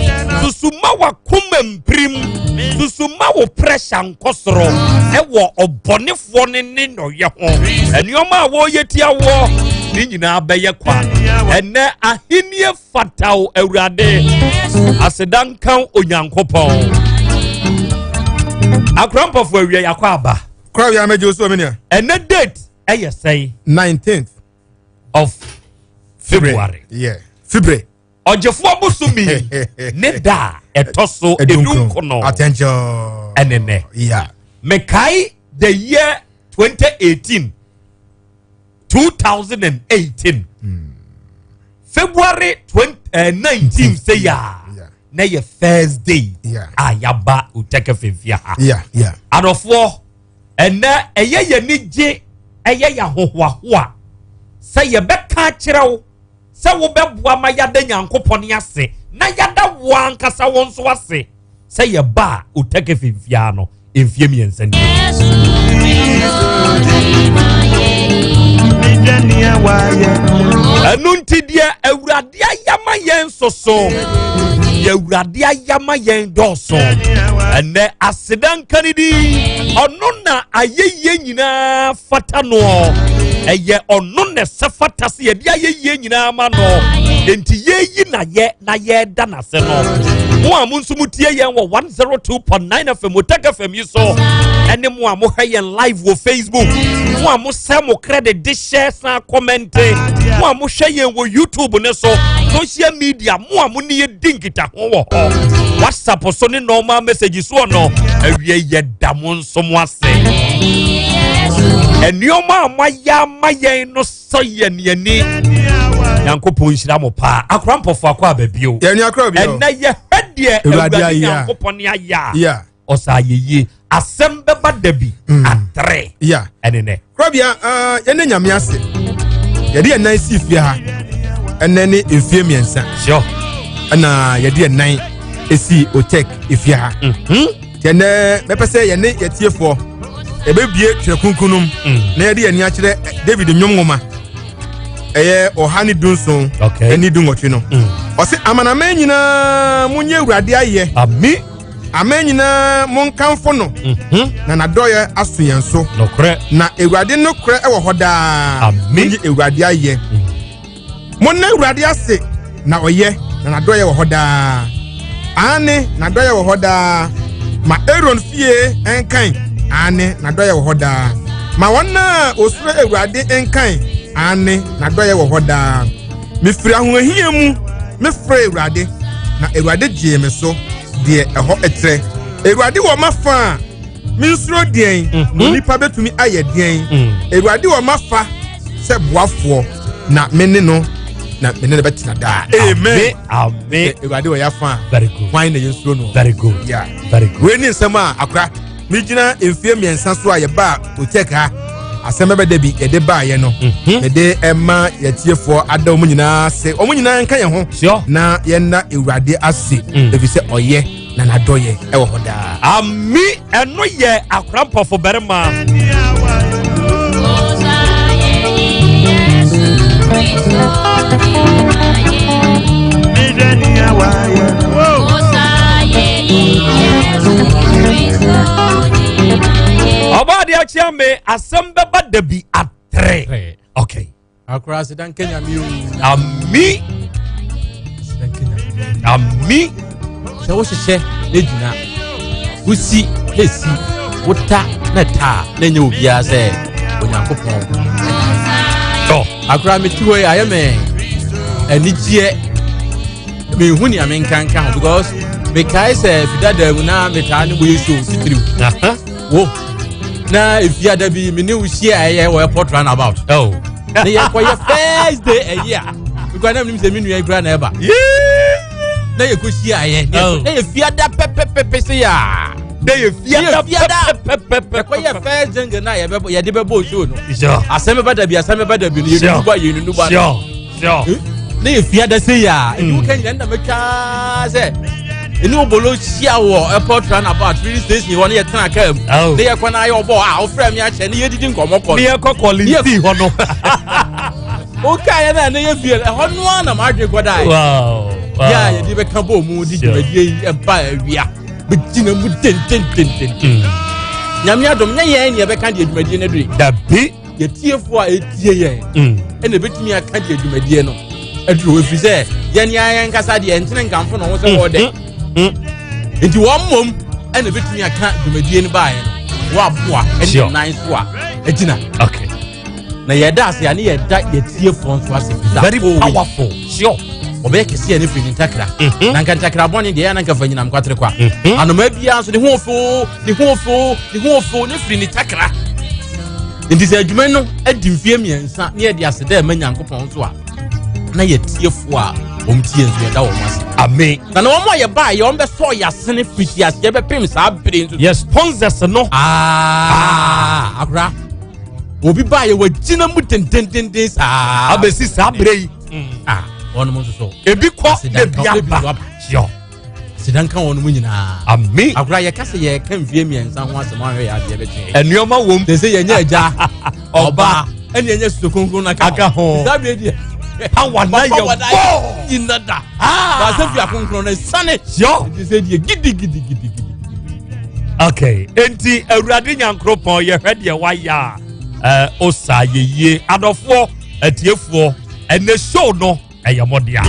susu ma wakoma mpirim, susu ma wo pressure nkɔ soro ɛwɔ ɔbɔnefoɔ ne ne nɔyɛ ho. Nneɛma a wɔreyɛ tia woɔ ne nyinaa bɛyɛ kwa. Ɛnɛ ahennie fata wo Awurade, aseda nka Onyankopɔn. Akora mpɔfo, awia yakɔ aba. Kora wia mɛgye osu omi. Ɛnɛ date ɛyɛ sɛn? 19th of February. Yeah, February. Ɔgyefoɔ bosomi ne da a ɛtɔ so 19. Attention. Ɛne nɛ. Mekae the year 2018, 2018 February 20, 19 sɛ yɛ a na yɛ first day a yaba Otec fɛmfia ha. Adɔfoɔ, ɛnɛ ɛyɛ yɛ ni gye, ɛyɛ yɛ ahohoahoa sɛ yɛbɛka akyerɛ wo sɛ wobɛboa ma yɛada Nyankopɔn ase na yɛada wo ankasa wo nso ase sɛ yɛba a Otec fɛmfia no mfie 3 nie. Ɛno nti deɛ Awurade ayama yɛn soso, deɛ Awurade ayama yɛn dɔɔso. Ɛnɛ aseda nka ne di, ɔno na ayɛyie nyinaa fata noɔ. Ɛyɛ ɔno na ɛsɛ fata sɛ yɛde ayɛyie nyinaa ma no. Enti yɛyi na yɛ na yɛda n'ase no. Mo a mo nso mo tie yɛn wɔ 102.9 FM, Otec FM yi so, ɛne mo a mohwɛ yɛn live wɔ Facebook, mo a mo sɛ mo credit de hyɛ san comment, mo a mohwɛ yɛn wɔ YouTube ne so, social media, mo a mo ne yɛ di nkitaho wɔ hɔ, WhatsApp so ne normal message soɔ no, awie yɛda mo nso mo ase. Nneɛma a moayɛ ama yɛn no sɔ yɛn ani. Nyankopɔn nhyira mo paa. Akora mpɔfo, akɔ aba bio. Ɛnɛ yɛhwɛ deɛ Awurade Nyankopɔn ayɛ a ɔsa ayɛyie. Asɛm bɛba da bi atere ɛne nɛ. Korabea, yɛne Nyame ase yɛde yɛn nan si fie ha ɛnɛ ne mfie 3. Ɛna yɛde yɛn nan esi Otec efie ha. Yɛnɛ mɛpɛ sɛ yɛne yɛtiefoɔ yɛbɛbie Twerɛ Kronkron no mu na yɛde yɛn ani akyerɛ David nnwom nwoma ɛyɛ 117 ɛne 18 no. Ɔsɛ, "Amanaman nyinaa, monyɛ Awurade ayɛ. Ami. Aman nyinaa, monkamfo no, na n'adɔyɛ aso yɛn so." Nokorɛ. Na Awurade nokorɛ wɔ hɔ daa. Ami. Monyi Awurade ayɛ. Monna Awurade ase na ɔyɛ, na n'adɔyɛ wɔ hɔ daa. Aane, n'adɔyɛ wɔ hɔ daa. Ma Aaron fie nkan. Aane, n'adɔyɛ wɔ hɔ daa. Ma wɔn a osuro Awurade nkan. Aane, n'adɔyɛ wɔ hɔ daa. Mefiri ahohia mu mefrɛ Awurade, na Awurade gyee me so deɛ ɛhɔ ɛtrɛ. Awurade wɔ m'afa a, mensuro deɛn? Na onipa bɛtumi ayɛ deɛn? Awurade wɔ m'afa sɛ boafoɔ, na me ne no na me ne no bɛtena daa. Amen. Amen. Awurade wɔ yɛafa a, very good, hwan na yɛnsuro no? Very good. Yeah. Very good. Wei ne nsɛm a akora megyina mfie 3 so a yɛba Otec ha, asɛm bɛbɛ da bi yɛde baayɛ no, mede ɛma yɛtiefoɔ ada wɔn nyinaa ase. Wɔn nyinaa nka yɛn ho na yɛnna Awurade ase, ɛfiri sɛ ɔyɛ na n'adɔyɛ ɛwɔ hɔ daa. Ami, ɛno yɛ akora mpɔfo barima. Ɔbaa deɛ akyea me, asɛm bɛba da bi atere. Okay. Akora aseda nka Nyame o. Ami. Aseda nka Nyame. Ami. Sɛ wohyehyɛ na gyina, wosi na esi, wota na ta na ɛnyɛ obiara sɛ Onyankopɔn. Tɔ. Akora mete hɔ yi ayɛ me anigyeɛ mehu nea menka nka ho because mekae sɛ fidada mu na metaa ne moyɛ show titiriw wo na efiada bi me ne wo hyia ɛyɛ wɔ airport runabout oh. ne yɛkɔyɛ first day ɛyi a mekura na menim sɛ me nua yi kura na ɛba na yɛkɔ hyia ɛyɛ oh. na yɛ fiada pɛpɛpɛpɛ se yɛ a na yɛ fiada pɛpɛpɛpɛ yɛkɔyɛ first jingle na yɛde bɛbɔ show no asɛm bɛba dabi asɛm bɛba dabi no yɛnunu ba yɛnunu ba ne yɛ fia da se yɛ a ɛni wo ka nyina nna mɛtwa sɛ ɛne obolo hyia wɔ airport runabout filling station hɔ ne yɛtena kaa mu oh. ne yɛkɔ no ayɛ ɔbɔ a wofrɛ me akyɛ ne yɛdidi nkɔmmɔ kɔ ne yɛkɔ kɔlenti hɔ no wokaeɛ no a ne yɛ fie ɛhɔ no a na maadwe kɔdae yɛ a yɛde bɛka bɔɔ mu de dwumadie yi ɛba awia bɛgyina mu dendendendenden hmm. Nyame adom nyɛ yɛn ne yɛbɛka deɛ dwumadie no dure dabi yɛtiefoɔ a ɛtie yɛn mm. ɛna ɛbɛtumi aka deɛ dwumadie no aduru hɔ ɛfiri sɛ yɛne a yɛnkasa deɛ ɛntene nkamfo na ho sɛ wɔɔ dɛ mm. mm. nti wɔn mmom ɛna ɛbɛtumi aka dwumadie no baeɛ no wɔaboa ɛne nan so a agyina okay. na yɛda ase a ne yɛda yɛtiefoɔ nso ase very powerful sure ɔbɛyɛ kɛseɛ ne firi ne ntakra mhm. na nka ntakra bɔne deɛ ɛyɛ na nka fa nyinam kwatere kwa mhm. anoma biara nso ne ho ofo ne ho ofo ne ho ofo ne firi ne takra nti sɛ adwuma no adi mfeɛ mmiɛnsa ne yɛde ase dɛ ɛma Nyankopɔn nso a na yɛtiefoɔ a wɔn tie nso yɛda wɔn ase amen na na wɔn a yɛbaa yɛ wɔn bɛsɔ yɛ asene fiti aseɛ bɛpem saa bere nso yɛ sponsors no aa akora obi baa yɛ wɔgyina mu dendendenden saa abɛsi saa bere yi ah wɔn nso so ebi kɔ ebi aba Aseda nka wɔn mu nyinaa. Ami. Akora yɛka sɛ yɛka mfie mmiɛnsa ho asɛm ahwɛ yɛ adeɛ bɛkyɛ. Nneɛma wom. Sɛ sɛ yɛnyɛ agya, ɔba, ɛne yɛnyɛ susu kronkron na aka ho. Saa bere deɛ. Power na yɛ bɔ. Nyina da. Baasa fi akronkron na sane. Sure. Nti sɛ deɛ gidi gidi gidi gidi. Okay. Enti Awurade Nyankoropɔn yɛhwɛ deɛ wayɛ a ɛɛ osa yɛ yie. Adɔfoɔ, atiefoɔ, ɛnɛ show no. Ɛyɛ mo dea.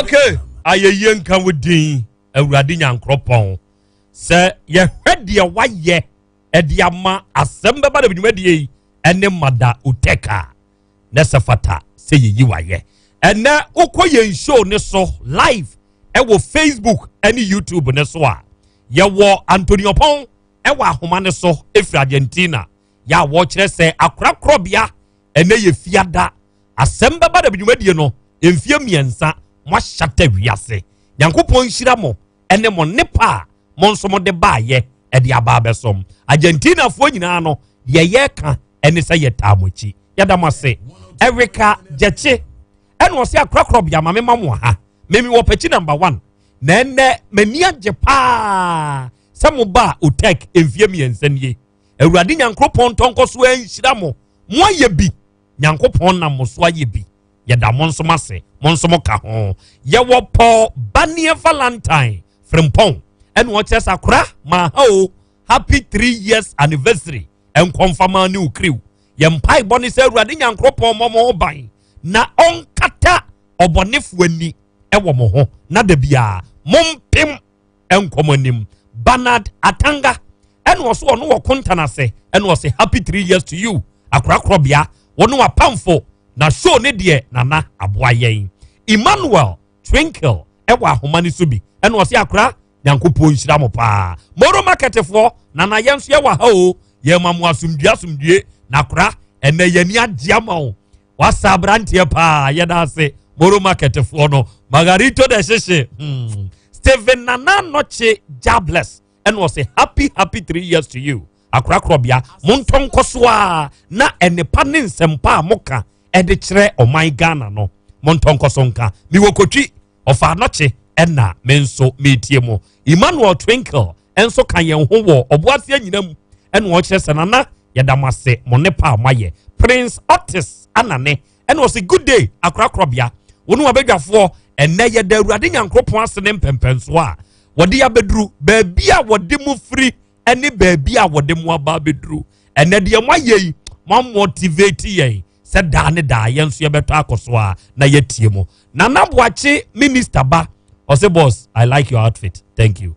Okay, ayɛyie nka wo din Awurade Nyankoropɔn sɛ yɛhwɛ deɛ wayɛ ɛde ama asɛm bɛba da dwumadie yi ɛne mada uteka na ɛsɛ fata sɛ yɛyi wayɛ ɛnɛ wokɔ yɛn show ne so live ɛwɔ Facebook ɛne YouTube ne so a yɛwɔ Antonio Pɔn ɛwɔ ahoma ne so ɛfiri Argentina yɛ a wɔkyerɛ sɛ akorakorɔbea ɛnɛ yɛ fiada asɛm bɛba da dwumadie no mfie mmiɛnsa moahyata wiase Nyankopɔn nhyira mo ɛne mo nnepa a mo nso mode baayɛ ɛde aba abɛsom Argentinafoɔ nyinaa no deɛ yɛka ɛne sɛ yɛtaa mo akyi yɛda mo ase Erika Gyekye ɛna ɔsɛ akorakorɔbea ma mema mo ha memi wɔ pɛkyi number one na ɛnɛ m'ani agye paa sɛ mo ba otek mfie mmiɛnsa nie Awurade Nyankoropɔn ntɔnkɔ so anhyira mo mo ayɛ bi Nyankopɔn nam mo so ayɛ bi yɛda mo nso mo ase mo nso mo ka ho yɛwɔ Paul Banier Valentine Frimpong ɛna ɔkyerɛ sɛ akora maa ha o happy 3 years anniversary nkɔmfama ne okiriw yɛn mpaebɔ ne sɛ Awurade Nyankoropɔn mmɔ mo ho ban na ɔnkata ɔbɔnefoɔ ani ɛwɔ mo ho na da biara mompem. nkɔ mo anim. Bernard Atanga ɛna ɔso ɔno wɔ kontan ase, ɛna ɔse happy 3 years to you, akorakorɔbea, wɔne wapamfo na show ne deɛ nana aboa yɛn. Emmanuel Twinkle ɛwɔ ahoma no so bi, ɛna ɔse akora, Nyankopɔn nhyira mo paa. Moro marketfoɔ, nana, yɛn nso yɛwɔ ha o, yɛma mo asomdue, asomdue. Na akora, ɛnɛ yɛni agye ama wo, wasa aberanteɛ paa, yɛda ase. Moro marketfoɔ no, margarito de hyehye. Stephen Nana Nɔkye Jabless ɛna ɔsɛ happy happy 3 years to you, akorakorɔbea. Montɔ nkɔ so a na ɛnepa ne nsɛmpa a moka ɛde kyerɛ ɔman Ghana no, montɔ nkɔ so nka. Mewɔ kotwi ɔfa anɔkye ɛna me nso metie mu. Emmanuel Twinkle ɛnso ka yɛn ho wɔ ɔboaseɛ nyina mu, ɛna ɔkyerɛ sɛ nana, yɛda mo ase, mo ne pa a moayɛ. Prince Otis Anane ɛna ɔsɛ good day, akorakorɔbea, wɔn wabadwafoɔ. Ɛnɛ yɛda Awurade Nyankoropɔn ase ne mpɛmpɛnsoɔ a wɔde abɛduru baabi a wɔde mu firi ɛne baabi a wɔde mu aba abɛduru. Ɛnɛ deɛ mo ayɛ yi, mo amotivate yɛn sɛ daa ne daa yɛn nso yɛbɛtɔ akɔ so a na yɛtie mu. Nana Boakye minister ba, ɔsɛ boss, I like your outfit, thank you.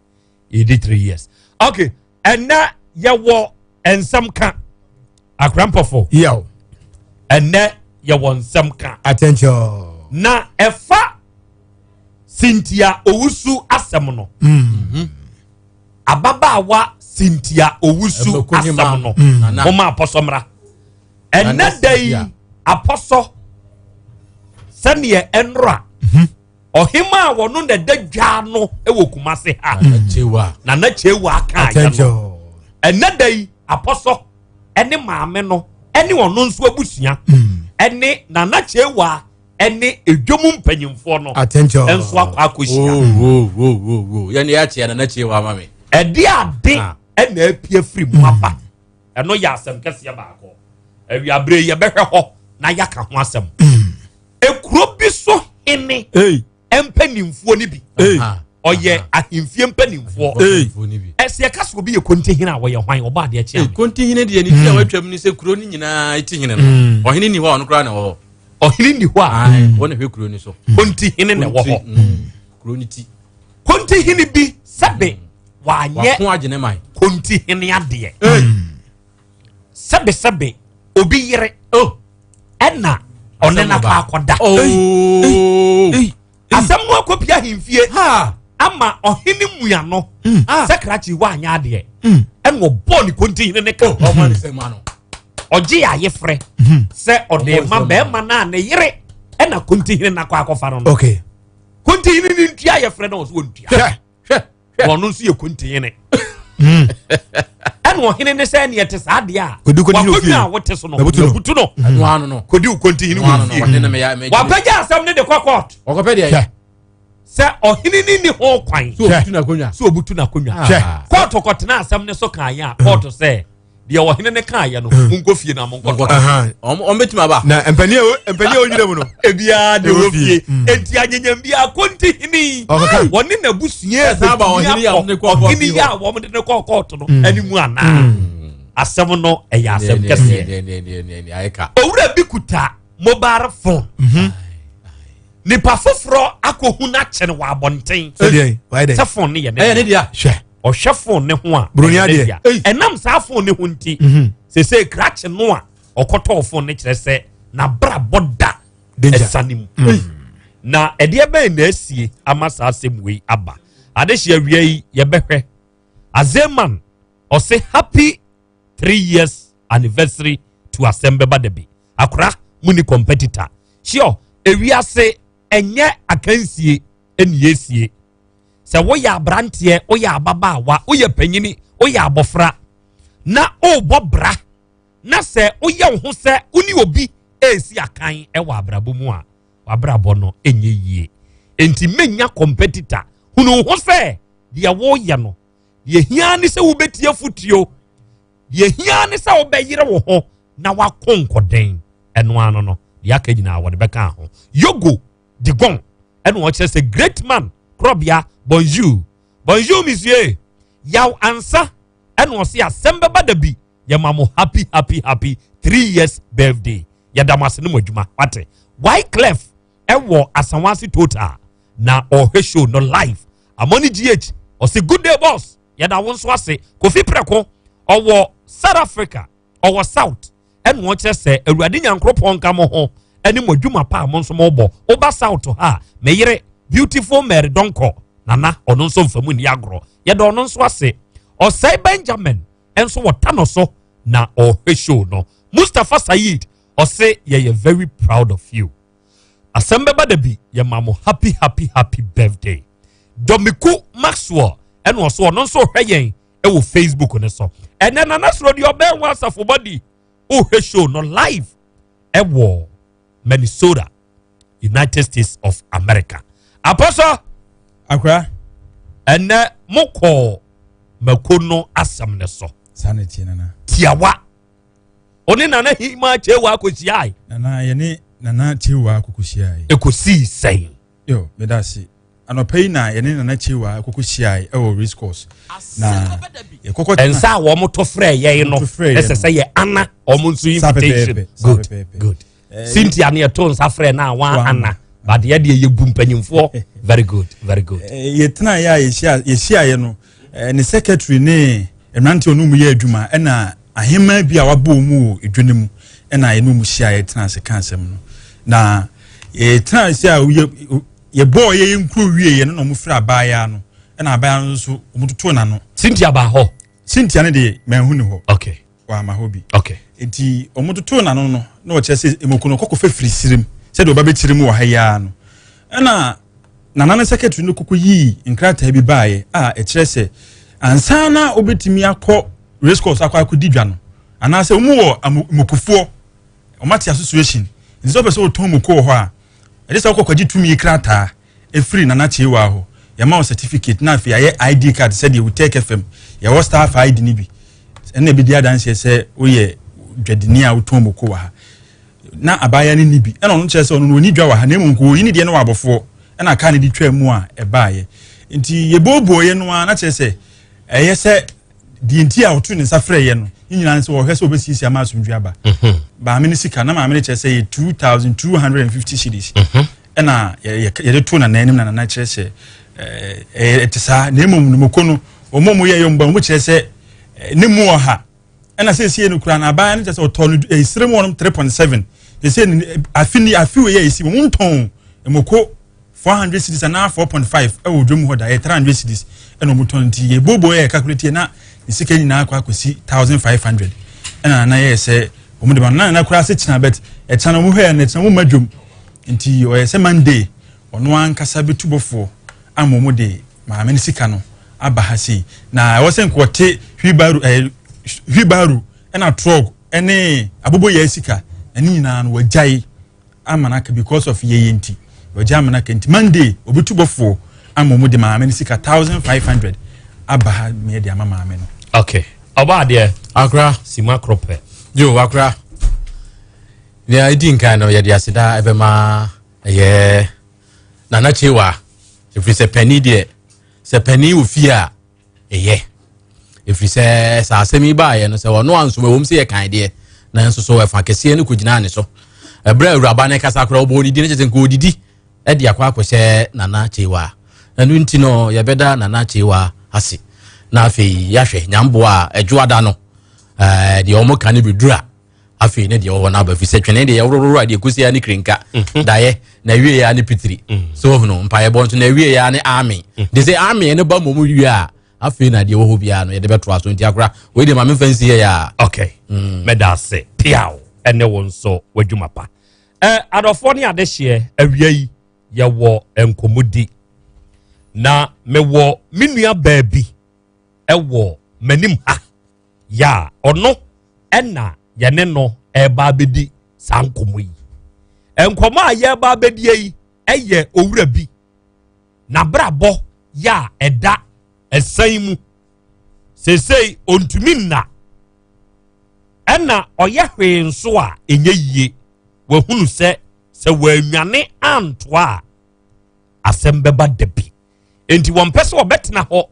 You did 3 years, okay. Ɛnɛ yɛwɔ nsɛm ka, akorampɔfo. Yaw. Ɛnɛ yɛwɔ nsɛm ka. Attention. Na ɛfa Cynthia Owusu asɛm no. Ababaawa Cynthia Owusu asɛm no, moma apɔsɔ mmra. Ɛnɛ da yi apɔsɔ sɛneɛ ɛnora ɔhema a wɔno na ɛda dwa no wɔ Kumase ha, Nana Kyewa kaa yɛ no, ɛnɛ da yi apɔsɔ ɛne maame no ɛne ɔno nso abusua ɛne Nana Kyewa ɛne edwom mpanyinfoɔ no Attention. ɛnso akɔ akɔhyia. Yɛne yɛakyea Nana Kyewa ama me. Ɛde ade ɛna apue firi mu aba, ɛno yɛ asɛm kɛseɛ baako. Awiabere yɛbɛhwɛ hɔ na yɛaka ho asɛm. Ekuro bi so hene mpanimfoɔ no bi, ɔyɛ ahemfie mpanimfoɔ. Ɛsɛ yɛka sɛ obi yɛ kontihene a, wɔyɛ hwan? Ɔbɔ adeɛ kyea me. Kontihene deɛ, ne ti a watwam ne sɛ kuro no nyinaa ti hene no, ɔhene ni hɔ a, ɔno koraa na ɛwɔ hɔ. Ɔhene ni hɔ a, wɔn na hwɛ kuro no so. Kontihene na ɛwɔ hɔ. Kuro no ti. Kontihene bi sɛbe wanyɛ wako agye ne man. Kontihene adeɛ, sɛbesɛbe obi yere ɛna ɔne na kɔ akɔda. Asɛm no akɔpia ahemfie ama ɔhene mua no sɛ krakye wanyɛ adeɛ, ɛna ɔbɔɔ ne kontihene ne ka. Ɔgye ayefrɛ sɛ ɔde ma bɛrima no a ne yere ɛna kontihene no akɔ akɔfa no. Kontihene no ntua ayefrɛ no, ɔso wɔntua. Ɔno nso yɛ kontihene, ɛna ɔhene ne sɛ neɛ te saa deɛ a, wakonnwa a wote so no, mabutu no, kɔdi wo kontihene wɔ fie. Wapɛgya asɛm ne de kɔ court sɛ ɔhene ne ni ho kwan sɛ obutu n'akonnwa. Court kɔtena asɛm ne so kaayɛ a, court sɛ deɛ ɔhene ne kaayɛ no, monkɔ fie na monkɔtɔ. Ɔmbɛtumi aba. Na mpanin a onyina mu no, ebiara de wɔ fie, enti anyenyam bi akontihene wɔne n'abusua ɔhene yi a wɔn de ne kɔɔ court no anim anaa. Asɛm no ɛyɛ asɛm kɛseɛ. Owura bi kuta mobile phone, nipa foforɔ akɔhu n'akyɛ no wɔ abɔnten sɛ phone no yɛ ne dea. Ɔhwɛ phone ne ho a, Broni adeɛ. Ɛnam saa phone ne ho nti, sese krakye no a ɔkɔtɔɔ phone ne kyerɛ sɛ n'abrabɔ da ɛsane mu. Na ɛdeɛ bɛn na asie ama saa asɛm wei aba? Adehyɛ awia yi yɛbɛhwɛ. Azeman ɔsɛ happy 3 years anniversary to asɛm bɛba da bi. Akora mu ni competitor sure. Ewiase ɛnyɛ akansie ɛna esie. Sɛ woyɛ aberanteɛ, woyɛ ababaawa, woyɛ panyini, woyɛ abɔfra na ɔrebɔ bra, na sɛ woyɛ wo ho sɛ wo ne obi esi akan ɛwɔ abrabɔ mu a, wabrabɔ no ɛnyɛ yie. Nti menya competitor. Hunu ho sɛ deɛ wɔreyɛ no, deɛ hia ne sɛ wobɛtie fotuo, deɛ hia ne sɛ wobɛyere wo ho na wakɔ nkɔden. Ɛno ano no, deɛ aka nyinaa wɔde bɛka ho. Yogo Digon ɛna ɔkyerɛ sɛ great man korɔbea, bonjour, bonjour monsieur. Yaw ansa ɛna ɔse asɛm bɛba da bi. Yɛma mo happy happy happy 3 years birthday. Yɛda mo ase ne mo adwuma wate. Wyclef ɛwɔ Asawase Total na ɔhwɛ show no live. Amoni GH Ɔse good day boss, yɛda wo nso ase. Kofi Prɛko ɔwɔ South Africa, ɔwɔ South, ɛna ɔkyerɛ sɛ Awurade Nyankoropɔn nka mo ho ɛne mo adwuma pa a mo nso mobɔ. Woba South ha a, me yere beautiful Mary Donkor Nana, ɔno nso mfa mu nni agorɔ. Yɛda ɔno nso ase. Ɔsɛe Benjamin nso wɔ Tano so na ɔhwɛ show no. Mustapha Said ɔse yɛyɛ very proud of you. Asɛm bɛba da bi, yɛma mo happy happy happy birthday. Domiku Maxwell ɛna ɔso ɔno nso hwɛ yɛn ɛwɔ Facebook ne so. Ɛnɛ Nana Soro deɛ ɔbɛn wɔ asafo bɔdi wohwɛ show no live ɛwɔ Minnesota, United States of America. Apɔsɔ akora, ɛnɛ mokɔ mako no asɛm ne so. Saa na ɛteɛ, Nana. Tiawa ɔne Nana Hima Kyewa akɔhyiae. Nana, yɛne Nana Kyewa akɔkɔhyiae. Ɛkɔsii sɛn? Yo, meda ase. Anɔpa yi na yɛne Nana Kyewa akɔkɔhyiae ɛwɔ race course na yɛkɔkɔ tena- Nsa a wɔn to frɛ yɛn no, Wɔn to frɛ yɛn ɛsɛ sɛ yɛ ana wɔn nso Saa invitation. pɛpɛɛpɛ, saa Good. pɛpɛɛpɛ. Good. Cynthia ne yɛto nsa frɛ na wa ana but yɛ deɛ yɛbu mpanyinfoɔ. Very good, very good. Yɛtena yɛ a yɛhyiaeɛ no, ne secretary ne mmeranteɛ ɔno mu yɛ adwuma ɛna ahemmaa bi a wabɔ mu wɔ edwa no mu ɛna yɛne mu hyia, yɛtena ase ka asɛm no. Na yɛtena ase a yɛbɔɔ yɛ nkuro wie yɛ no na ɔmo fira abaayewa no, ɛna abaayewa no nso ɔmo totoo n'ano. Cynthia baa hɔ? Cynthia no deɛ, manhu ne hɔ. Wama hɔ bi. Nti ɔmo totoo n'ano no na ɔkyerɛ sɛ emoko no kɔkɔ fɛ firi sirim sɛdeɛ ɔba bɛkyerɛ mu wɔ ha yi ara no, ɛna nana ne secretary no kɔkɔ yii nkrataa bi baeɛ a ɛkyerɛ sɛ ansa na obɛtumi akɔ race course akɔ akɔdi dwa no, anaasɛ wɔn wɔ amokofoɔ wɔn ate association, nti sɛ ɔpɛ sɛ ɔtɔn moko wɔ hɔ a, ɛde sɛ ɔkɔ kɔgye tumi krataa efiri Nana Kyewa hɔ, yɛma wɔ certificate na afei ayɛ ID card sɛdeɛ Wotɛk FM yɛwɔ staff ID no bi, ɛna ebi di adanseɛ sɛ woyɛ dwadini a wotɔn moko wɔ ha. Na abaayewa no ni bi, ɛna ɔno kyerɛ sɛ ɔno no ɔni dwa wɔ ha, na emu nko oyi ne deɛ no wɔ abɔfoɔ ɛna kaa ne de twa mu a ɛbaayɛ. Nti yɛboobooyɛ no ara na kyerɛ sɛ ɛyɛ sɛ deɛ nti a ɔto ne nsa frɛ yɛ no ne nyinaa sɛ ɔhwɛ sɛ ɔbɛsiesie ama asomdwe aba. Maame no sika na maame no kyerɛ sɛ yɛ 2,250 cedis ɛna yɛde to nana anim, na nana kyerɛ sɛ ɛɛ ɛte saa, na emom no moko no wɔn a wɔyɛ yɛ wɔn ba wɔn kyerɛ sɛ ne mu ɔha, ɛna sɛ esie no kura na abaa no kyerɛ sɛ ɔtɔ no esire mu wɔn 3.7 sɛ ne afi ni afi wei yɛ esi wɔn ntɔn moko 400 cedis anaa 4.5 ɛwɔ dwom hɔ da, ɛyɛ 300 cedis ɛna wɔn tɔn. Nti yɛ bobo yɛ calculate yɛ na ne sika nyinaa akɔ akɔsi 1500, ɛna nana yɛ sɛ wɔn de ba no na nana kura ase kyena bɛt ɛkyena na wɔn hwɛ na ɛkyena wɔn ma dwom, nti ɔyɛ sɛ Monday ɔno ankasa bɛtu bɔfoɔ ama wɔn de maame no sika no aba ha sei. Na ɛwɔ sɛ nkɔte wheelbarrow, wheelbarrow ɛna truck ɛne aboboyɛ sika ɛne nyinaa no wɔgyae ama no aka because of yɛyɛ, nti wɔgyae ama no aka. Nti Monday obitu bɔfoɔ ama wɔn de maame no sika 1500 aba ha mmeɛ de ama maame no. Okay, ɔba adeɛ. Akora. Sima korɔ pɛ. Yo, akora, nea ɛdi nkan no, yɛde aseda ɛbɛma ɛyɛ Nana Kyewa, ɛfiri sɛ pani deɛ, sɛ pani wɔ fie a ɛyɛ, ɛfiri sɛ saa asɛm yi baeɛ no sɛ ɔno ansom ɛwom sɛ yɛkan deɛ, nanso so ɛfa kɛseɛ no kɔgyinaa ne so. Ɛberɛ a awuraba no kasa koraa, ɔbɔ ɔdidi no kyɛ sɛ nka ɔdidi ɛde akɔ akɔhyɛ Nana Kyewa. Ɛno nti no yɛbɛda Nana Kyewa ase, na afei yɛahwɛ nyamboa a ɛdwoada no deɛ ɔmo ka no bɛduru a, afei ne deɛ wɔwɔ no aba, fi sɛ twene deɛ yɛworoworo a deɛ kɔsi ne kirinka daeɛ na awie ya ne pitiri so ohunu mpaeɛbɔ nso na awie ya ne ame de sɛ ame ne ba mmom wie a, afei na deɛ wɔ hɔ biara no yɛde bɛtoa so. Nti akora wei deɛ ma memfa nsi yɛ a. Okay, mɛda ase piaw ɛne wo nso w'adwuma pa. Adɔfoɔ ne adehyeɛ, awia yi yɛwɔ nkɔmmɔdi na mewɔ me nua baabi ɛwɔ m'anim ha yɛ a ɔno ɛna yɛne no ɛreba abɛdi saa nkɔmmɔ yi. Nkɔmmɔ a yɛreba abɛdi yi ɛyɛ owura bi n'abrabɔ yɛ a ɛda ɛsɛn mu seesei, ontumi nna ɛna ɔyɛ hwee nso a ɛnyɛ yie. Wahunu sɛ sɛ wɔanwane antoa a, asɛm bɛba da bi, nti wɔmpɛ sɛ wɔbɛtena hɔ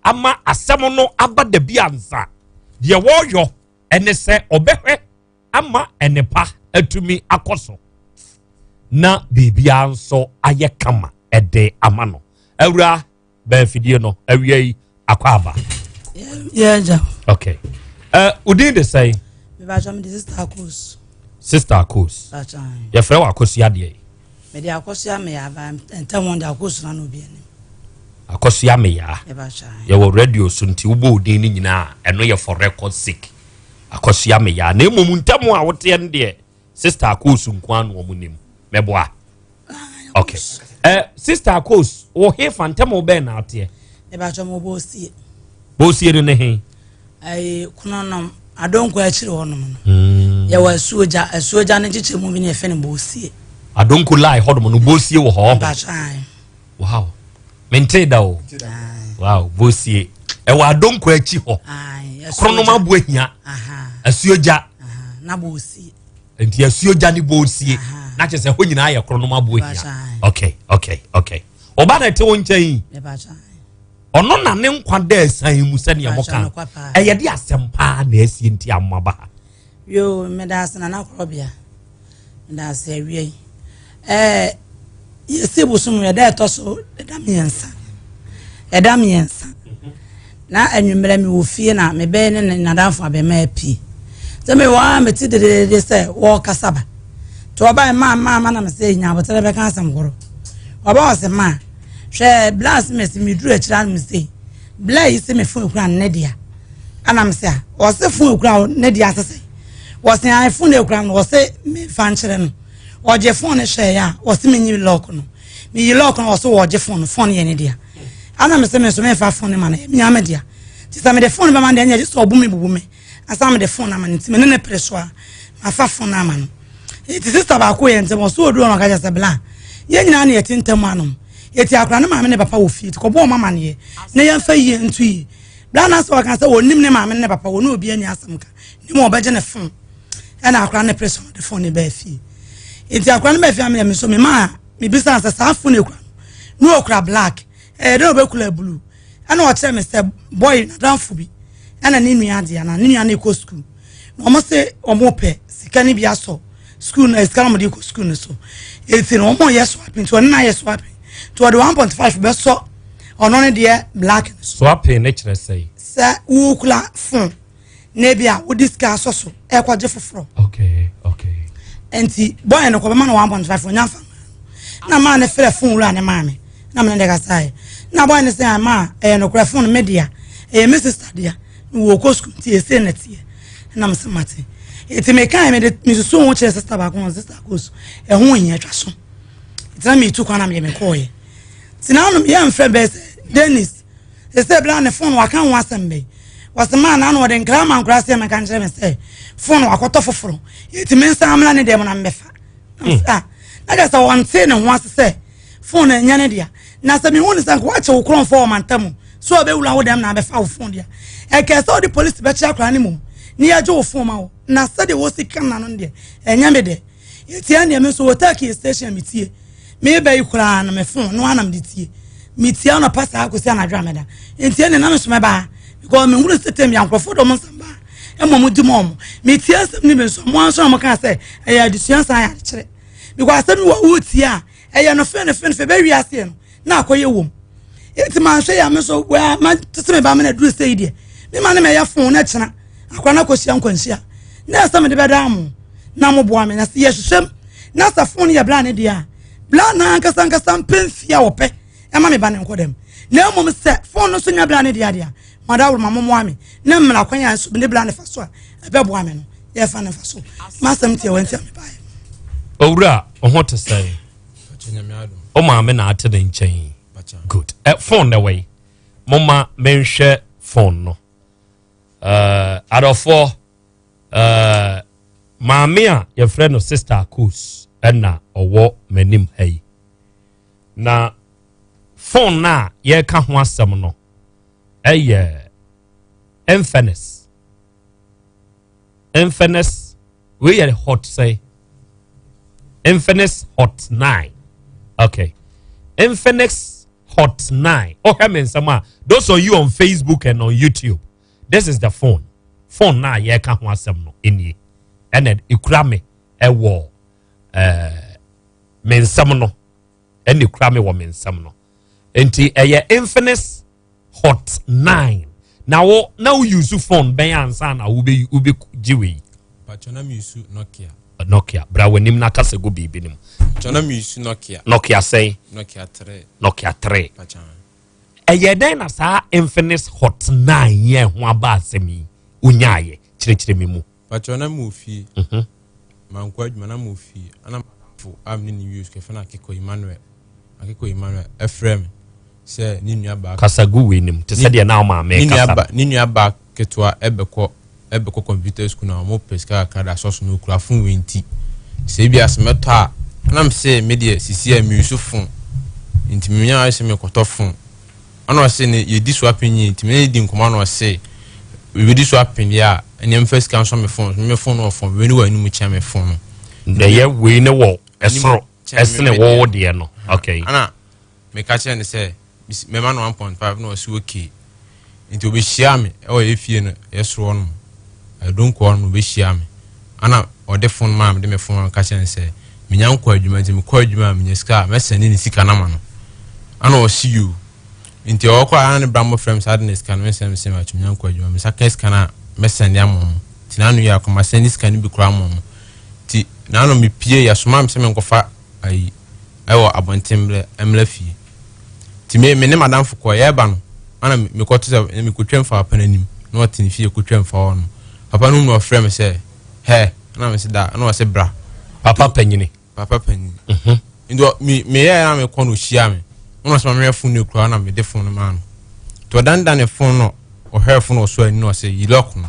ama asɛm no aba da bi ansa. Deɛ wɔreyɔ ɛne sɛ ɔbɛhwɛ ama ɛnepa atumi akɔ so na biribiara nso ayɛ kama ɛde ama no. Awura, Bɛn afidie no awia yi akɔ aba. Yɛ agya. Okay. Udin de sɛn? Mebakyɛ mede Sister Akos. Sister Akos. Yɛfrɛ wɔ Akosua deɛ. Mede Akosua Meyaa ba ntɛm wɔn de Akos na na obi anim. Akosua Meyaa. Yɛwɔ radio so nti wobɔ odin no nyinaa ɛno yɛ for record sake. Akosua Meyaa na mmom ntɛm a woteɛ no deɛ Sister Akos nko ara na wɔn nim. Mɛboa. Okay. Sister Akos, wɔ he fa ntɛm bɛn na ateɛ? Mebakyɛ mo Bosie. Bosie no ne he? Ɛyi Kunonom Adonko akyiri hɔnom no. Yɛwɔ Asuogya, Asuogya no nkyekyɛ mu bi na yɛfɛ no Bosie. Adonko line hɔnom no Bosie wɔ hɔ. Mebakyɛ. Wow. Mente da o. Wow, Bosie. Ɛwɔ Adonko akyi hɔ. Kunonom abo ahia. Asuogya. Na Bosie. Nti Asuogya ne Bosie. Na kyerɛ sɛ hɔ nyinaa yɛ Kunonom abo ahia. Okay, okay, okay. Ɔba na ɛte wo nkyɛn yi. Ɔno na ne nkwa da asan mu sɛnea moka ɛyɛ de asɛm paa na asie nti amoaba ha. Yoo, meda ase Nana Korɔbea, meda ase awia yi. Ɛɛ yɛsi bosom ɛda ɛtɔ so ɛda 3, ɛda 3 na anwummerɛ mewɔ fie na mebɛyɛ ne ne nadamfo abɛma apue. Sɛ mewɔ a mete dededede sɛ wɔrekasa ba. Nti ɔbae maa maa ma na mesɛ nya aboterɛ bɛka asɛm koro. Ɔba ɔse maa hwɛ blast mesi meduru akyiri anom sei bla yi se me fon ekura ne dea anam se a ɔse fon ekura ne dea sese wɔse an fon ekura no ɔse me fa nkyerɛ no ɔgye fon no hwɛ ya ɔse me nyi lock no me yi lock no ɔse wɔgye fon no fon yɛ ne dea anam se me so me fa fon no ma no me nya me dea ti sɛ me de fon no bɛma deɛ nyɛ gye sɛ ɔbu me bubu me asan me de fon ama no nti me ne ne pere so a ma fa fon no ama no nti sista baako yɛ ntɛm ɔso oduru ɔno ɔka kyerɛ sɛ bla yɛn nyinaa na yɛte ntɛm anom yɛte akora ne maame ne papa wɔ fie nti kɔbɔ wɔn amaneɛ na yɛmfa yie nto yie bla na sɛ ɔka sɛ wɔnim ne maame ne papa wɔne obi ani asɛm ka ne mu ɔbɛgye ne fon ɛna akora ne pere so de fon ne baa fie nti akora ne baa fie amena mi so me maa mebisa sɛ saa fon ekura no na okura black ɛyɛ dɛ ɔbɛkura blue ɛna ɔkyerɛ me sɛ boy nadamfo bi ɛna ne nua adeɛ na ne nua no kɔ sukuu na wɔn se wɔn pɛ sika no bi asɔ sukuu no sika no wɔn de kɔ sukuu no so eti no wɔn yɛ swapping nti ɔne na yɛ swapping nti ɔde 1.5 bɛsɔ ɔno ne deɛ black no so. Swapping ne kyerɛ sɛ. Sɛ wukura phone na ebi a wodi sika asɔ so ɛkɔgye foforɔ. Okay, okay. Nti boy no kɔ bɛma no 1.5 onya fa na maa ne frɛ phone wura ne maame na mene de kasa yɛ na boy ne sɛ ama ɛyɛ nokorɛ phone me dea ɛyɛ me sister dea wɔ kɔ sukuu nti ɛsɛ na teɛ na mesɛ mate nti mekae mede mesusu ho kyerɛ sister baako no sister kɔ so ɛho hia atwa so nti na metu kwan na mede mekɔɔyɛ nti na anom yɛmfrɛ bɛɛ sɛ Dennis ɛsɛ bla ne phone waka ho asɛm bɛyi wɔsɛ maa na ano wɔde nkra ma nkora sɛ mɛka nkyerɛ me sɛ phone wakɔtɔ foforɔ nti me nsa amla ne deɛ mo na mbɛfa na kyerɛ sɛ wɔnte ne ho ase sɛ phone ɛnyɛ ne dea na sɛ mehu ne sɛ nka woakyɛ wo korɔmfoɔ wɔ mantam so ɔbɛwura wo dɛm na abɛfa wo phone dea ɛkɛ sɛ wode polisi bɛkyerɛ akora ne mmom ne yɛgye wo phone ma wo na sɛdeɛ wɔsi ka na no deɛ ɛnyɛ me dɛ ɛtia neɛ me nso wɔ Turkey station metie meba yi koraa na me phone no anam de tie metie anɔpa saa kɔsi anadwo a meda nti ɛne na me so mɛbaa because mehunu sɛ tɛm yɛ nkurɔfoɔ dɔm nsɛm baa ɛma mo di ma ɔmo metie nsɛm no bi nso mo anso na mo kaa sɛ ɛyɛ adesua nsan yɛ adekyerɛ because asɛm yi wɔ wotie a ɛyɛ no fɛn fɛn fɛn bɛwi aseɛ no na akɔyɛ wɔm eti maa nhwɛ yɛ ame so wɛ ma tete me ba me na duru sɛ yi deɛ me ma ne ma ɛyɛ fon na kyena akora na akɔhyia nkwanhyia na ɛsɛ me de bɛda mo na mo boa me na sɛ yɛhwehwɛm na sɛ fon yɛ bla ne deɛ a bla na ankasa ankasa mpɛ mfie a wɔpɛ ɛma me ba ne nkɔ dɛm na mmom sɛ fon no so nya bla ne deɛ adeɛ a madaworo ma momoa me na mmara kwan a nso ne bla ne fa so a ɛbɛboa me no yɛfa ne fa so masɛm tiɛ wɔnti a mebaeɛ. Owura, ɔho te sɛn? O maame na ate ne nkyɛn. Good. Phone na wei. Moma menhwɛ phone no. Adɔfoɔ, maame a yɛfrɛ no Sister Akos ɛna ɔwɔ m'anim ha yi. Na phone no a yɛreka ho asɛm no ɛyɛ Infinix. Infinix wei yɛ hot sɛ Infinix Hot 9. Okay. Infinix Hot 9. Oh, me nsɛm a those of you on Facebook and on YouTube, this is the phone. Phone na yɛka ho asɛm no nie. Ɛna ekura me ɛwɔ me nsɛm no. Ɛna ekura me wɔ me nsɛm no. Nti ɛyɛ Infinix Hot 9. Na wo na wo use phone bɛn ansa na wo bɛ wo bɛ gye wei? Patro na mi use Nokia. Nokia. Bra w'anim na kasa gu biribi no mu. Patro na mi use Nokia. Nokia sɛn? Nokia 3. Nokia 3. Patro. Ɛyɛ dɛn na saa Infinix Hot 9 yɛ ho aba asɛm yi wonyaayɛ? Kyerɛkyerɛ me mu. Patro na mi wɔ fie. Mankɔ adwuma na mi wɔ fie. Ana madamfo a mi ne ne wie sukuu yɛfrɛ no Akekɔ Emmanuel. Akekɔ Emmanuel ɛfrɛ me sɛ ne nua baa. Kasa gu w'anim te sɛ deɛ na wo maame rekasa no. Ne nua baa ketewa ɛbɛkɔ ɛbɛkɔ computer school na wɔn pɛ sika kakra de asɔ so na okura phone wei nti sɛ ebi asɛ mɛtɔ a ɛna me sɛ me deɛ sisi a mi use phone nti me nya ayɛ sɛ mekɔtɔ phone ɛna ɔse ne yɛdi so apenyi nti me ne di nkɔmɔ ɛna ɔse yɛbɛdi so apenyi a ɛnea mfa sika nsɔ me phone me phone no wɔ fam wei ne wɔ anim kyɛn me phone no na ɛyɛ wei ne wɔ ɛsoro ɛsene wo deɛ no okay ɛna meka kyerɛ ne sɛ mɛma no 1.5 na ɔse okay nti ɔbɛhyia me ɛwɔ yɛ fie no yɛ soro hɔ nom ɛdonko hɔ nom ɔbɛhyia me ɛna ɔde phone maa me de me phone ka kyerɛ ne sɛ menya nkɔ adwuma nti mekɔ adwuma a menya sika a mɛsɛne ne sika no ama no ɛna ɔse yo nti ɔwɔ kɔ a ne bra mmɔfrɛ me saa de ne sika no mɛsɛne me sɛ matumi nya nkɔ adwuma mesa ka sika no a mɛsɛne ama ɔmo nti n'ano yɛ akɔ masɛne sika no bi koraa ama ɔmo nti n'ano mepie yɛsoma me sɛ menkɔfa ayi ɛwɔ abɔnten mmerɛ mmerɛ fie nti me me ne madamfo kɔ yɛreba no ana mekɔto sɛ mekɔtwa mfa papa no anim na ɔte ne fie kɔtwa mfa hɔ no papa no mu na ɔfrɛ me sɛ hɛ ɛna me sɛ da ɛna ɔsɛ bra papa panyini papa panyini nti me meyɛɛ na mekɔ no ɔhyia me ɛna ɔsɛ ma mehwɛ phone no kura na mede phone no maa no nti ɔdandane phone no ɔhwɛ phone no ɔsɔ ani na ɔsɛ yi lock no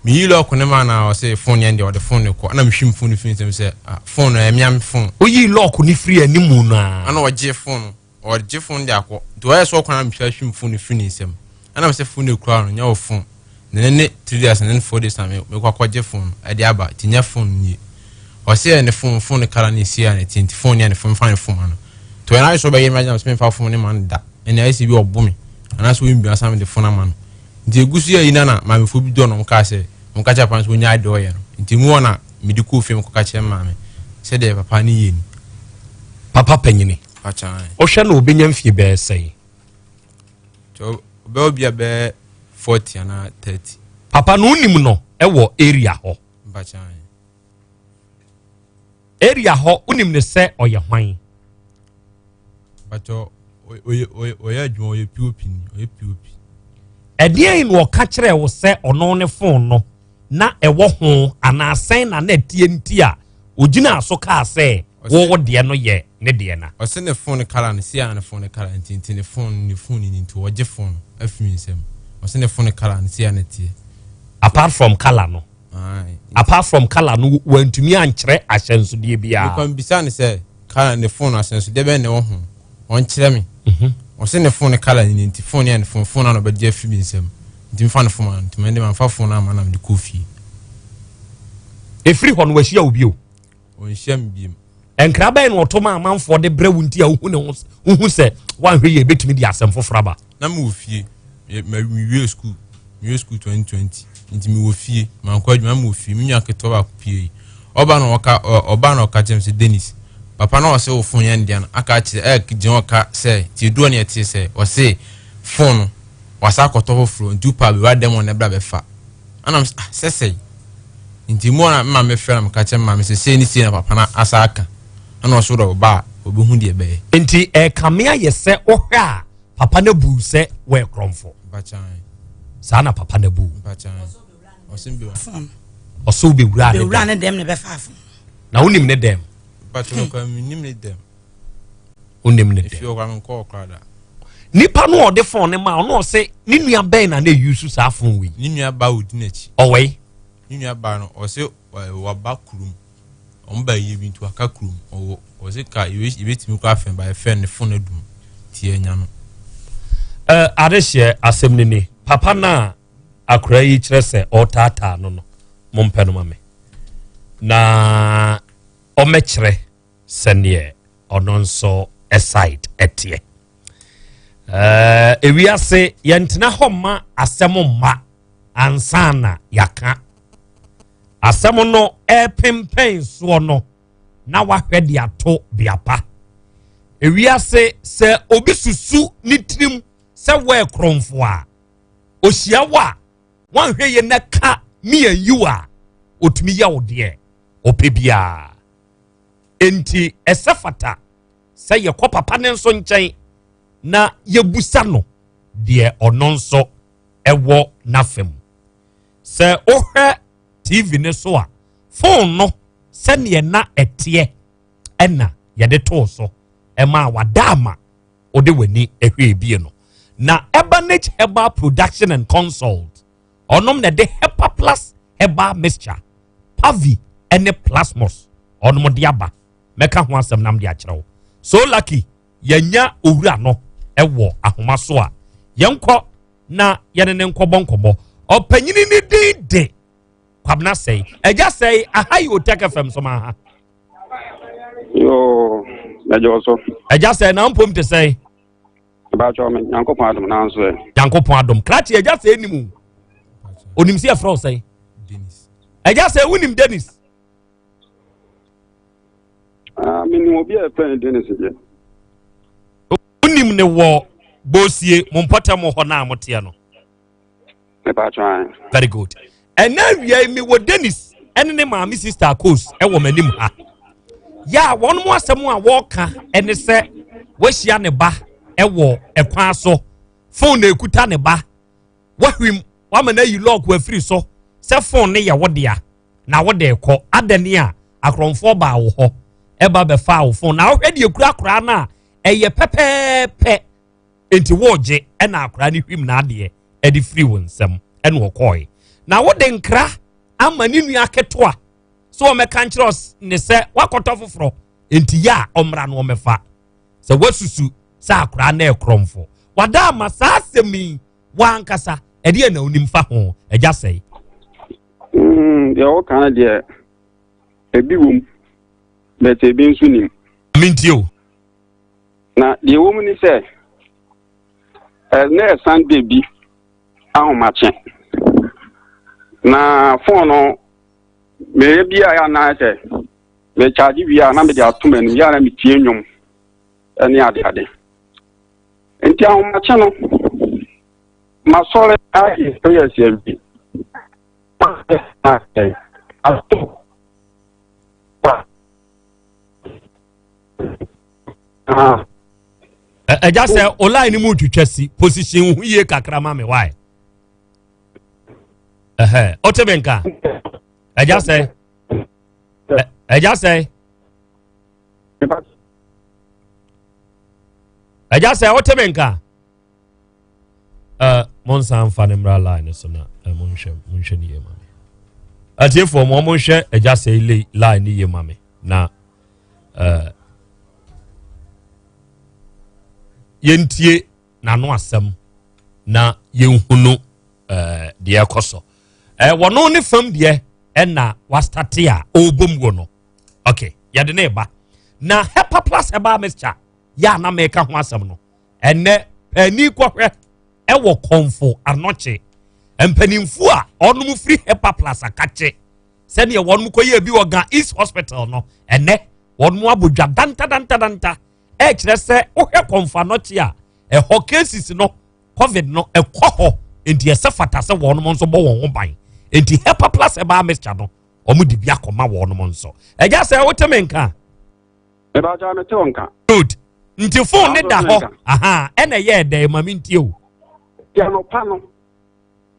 meyi lock no maa na ɔsɛ phone yɛn deɛ ɔde phone no kɔ ɛna mehwim phone no firi nsɛm sɛ ah phone no ɛmea me phone woyi lock no firi animu no a ɛna ɔgye phone no ɔgye phone de akɔ nti ɔyɛ sɛ ɔkɔ na mehwɛ hwim phone no firi ne nsam ɛna mesɛ phone no kura no nyɛ wo phone ne ne 3 days ne ne 4 days na mekɔ akɔgye phone ɛde aba nti nyɛ phone nie ɔsɛ yɛ ne phone phone kara ne esi a ne ti nti phone yɛ ne phone fa ne phone ma no nti ɔyɛ n'ayɛ sɛ ɔbɛyɛ mi agyina sɛ memfa phone ne ma no da ɛna ayɛ sɛ bi ɔbo me anaasɛ ɔyɛ mbi asan de phone ama no nti egu so yɛ yi na na maamefo bi dɔ no ɔmo kaa sɛ ɔmo ka kyerɛ papa no sɛ ɔnya ade ɔyɛ no nti mu hɔ na mede kɔɔ fie mekɔka kyerɛ maame sɛdeɛ papa no yɛ ni papa panyini wohwɛ na obɛnya mfie bɛɛ sɛn ɔbɛwɔ bi a bɛɛ 40 anaa 30 papa no wonim no ɛwɔ area hɔ area hɔ wonim ne sɛ ɔyɛ hwan ɔyɛ adwuma ɔyɛ POP ni ɔyɛ POP ɛdeɛn na ɔka kyerɛ wo sɛ ɔno ne phone no na ɛwɔ ho anaa sɛn na na ɛteɛ nti a ogyina so kaa sɛ wɔwɔ deɛ no yɛ ne deɛ na ɔsɛ ne phone kala no si a ne phone kala nti nti ne phone ne phone ni nti ɔgye phone afiri nsam ɔsɛ ne phone kala no si a ne teɛ apart from colour no apart from colour no wantumi ankyerɛ ahyɛnsodeɛ biara mekɔ bisa ne sɛ kala ne phone ahyɛnsodeɛ bɛn na ɛwɔ ho ɔnkyerɛ me ɔsɛ ne phone kala ni nti phone yɛ ne phone phone na ɔbɛgye afiri mi nsam nti mfa ne phone ma nti mɛde ma mfa phone ama na mede kɔ fie ɛfiri hɔ no wahyia wo bio ɔnhyia me biem nkra bɛn na ɔtɔ ma amanfoɔ de brɛ wo nti a wohu ne ho wohu sɛ woanhwɛ yie bɛtumi de asɛm foforɔ aba na mewɔ fie mewie school mewie school 2020 nti mewɔ fie mankɔ adwuma mewɔ fie me nua ketewa baako pie yi ɔba na ɔka ɔba na ɔka kyerɛ me sɛ Dennis papa na ɔsɛ wo phone yɛn deɛ no aka akyerɛ ɛ gyina ɔka sɛ tie duo ne ɛte sɛ ɔse phone no wasa akɔtɔ foforɔ nti wopa abɛwura dɛm wɔ ne bra bɛfa ɛna ah sɛsɛe nti mu na mma mefrɛ na meka kyerɛ mma sɛ sei ne sei na papa na asa aka ɛna ɔso dɛ ɔba a ɔbɛhu deɛ ɛbɛyɛ nti ɛkame ayɛ sɛ wohwɛ a papa no buu sɛ wɔyɛ korɔmfo saa na papa no buu ɔsɛ wobɛwura ne dɛm ne bɛfa fo na wonim ne dɛm wonim ne dɛm nipa no ɔde phone ne ma ɔno ɔsɛ ne nua bɛn na na eyi saa phone wei ne nua ba odi n'akyi ɔwɔ yi ne nua ba no ɔsɛ waba kurom ɔmo ba yie bi nti waka kurom ɔwɔ ɔsɛ ka ebetumi kɔ afɛn ba ɛfɛn ne phone adum tie nya no. Ɛɛ adehyɛ asɛm ne ni papa na akora yi kyerɛ sɛ ɔtaataa no no mo mpɛ no ma me na ɔmɛkyerɛ sɛneɛ ɔno nso ɛside ɛteɛ ɛɛ ewiase yɛntena hɔ ma asɛm mma ansa na yɛaka asɛm no ɛpempɛn soɔ no na wahwɛ de ato beapa. Ewiase sɛ obi susu ne tirim sɛ wɔyɛ korɔmfo a, ohyia wo a, wanhwɛ yie na ka me and you a, otumi yɛ wo deɛ ɔpɛ biara. Enti ɛsɛ fata sɛ yɛkɔ papa ne nso nkyɛn na yɛbusa no deɛ ɔno nso ɛwɔ n'afa mu. Sɛ wohwɛ TV ne so a, phone no sɛdeɛ na ɛteɛ ɛna yɛde too so ɛma wada ama wode w'ani ɛhwɛ ebie no. Na Ebanage Herbal Production and Consult ɔnom na ɛde Hepa Plus Herbal Mixture, Pavi ɛne Plasmos ɔnom de aba. Mɛka ho asɛm nam de akyerɛ wo. So lucky yɛnya owura no ɛwɔ ahoma so a yɛnkɔ na yɛne ne nkɔbɔ nkɔmmɔ. Ɔpanyini ne din de Kwabena Sɛe. Agya Sɛe, aha yi Otec FM so ma ha. Yoo, mɛgye so. Agya Sɛe, na mpom te sɛn? Ɛbɛatwa me, Nyankopɔn adom nanso ɛ. Nyankopɔn adom. Krakye, Agya Sɛe nim o. Onim sɛ yɛfrɛ wo sɛn? Dennis. Agya Sɛe, wonim Dennis? Ah, menim obi a yɛfrɛ no Dennis deɛ. Wonim ne wɔ Bosie, mo mpɔtam hɔ no a moteɛ no? Very good. Ɛnna awia yi mewɔ Dennis ɛne ne maame sister Akos ɛwɔ m'anim ha. Yɛ a wɔn mo asɛm a wɔreka ɛne sɛ wɔahyia ne ba ɛwɔ ɛkwan so, phone na ekuta ne ba, wahwim wama no ayi lɔɔko afiri so sɛ phone ne yɛ wo dea na wode kɔ adani a akorɔmfoɔ baa wo hɔ ɛba bɛfaa wo phone na wohwɛ deɛ ekura koraa no a ɛyɛ pɛpɛɛpɛ. Enti woregye ɛna akwaraa no hwim n'adeɛ ɛde firi wo nsam ɛna ɔkɔɔe. Na wode nkra ama ne nua ketewa sɛ ɔmmɛka nkyerɛ ne sɛ wakɔtɔ foforɔ, enti yɛ a ɔmmra no ɔmmɛfa. Sɛ woasusu sɛ akwaraa no ɛkorɔmfo wada ama saa asɛm yi wankasa ɛdeɛ na onim fa ho agya sɛe? Deɛ woka no deɛ ebi wom, but ebi nso nim. Mentie o. Na deɛ ɛwɔ mu ne sɛ, na yɛ Sunday bi ahomakye. Na fon no, meyɛ bi a yɛ anaa sɛ mekyagye wie a na mede ato m'anim, yɛ a na metie nnwom ne adeade. Nti ahomakye no, masɔre ayɛ prayers awie. Ato. Ɛgya sɛ o line mu twitwa si position ho yie kakra ma me why ɛhɛ ɔte me nka ɛgya sɛ ɛgya sɛ ɛgya sɛ ɔte me nka ɛɛ mo nsa nfa ne mmra line so na monhwɛ monhwɛ ne yie ma me atiefoɔ mo monhwɛ ɛgya sɛ line ne yie ma me na. Yɛntie n'ano asɛm na yɛnhunu deɛ ɛkɔ so. Wɔno ne fam deɛ ɛna wastate a ɔrebɔ mu wɔ no. Ok, yɛde ne ba na Hepa Plus herbal mixture yɛ a na meka ho asɛm no ɛnɛ paani kɔhwɛ ɛwɔ Kɔmfo Anɔkye mpanimfoɔ a ɔnom firi Hepa Plus akakye sɛdeɛ wɔn kɔyɛ bi wɔ Ga East Hospital no. Ɛnɛ wɔn abɔ dwa dantadantadanta ɛkyerɛ sɛ wohwɛ Kɔmfo Anɔkye a ɛhɔ cases no COVID no ɛkɔ hɔ, nti ɛsɛ fata sɛ wɔn nso bɔ wɔn ho ban, nti Hepa Plus herbal mixture no wɔn de bi akɔma wɔn nso. Ɛgya sɛ wote me nka? Ɛbɛgya me te wo nka. Good. Nti phone ne da hɔ aha ɛna ɛyɛ ɛdɛ ma mi ntie o. Deɛ anɔpa no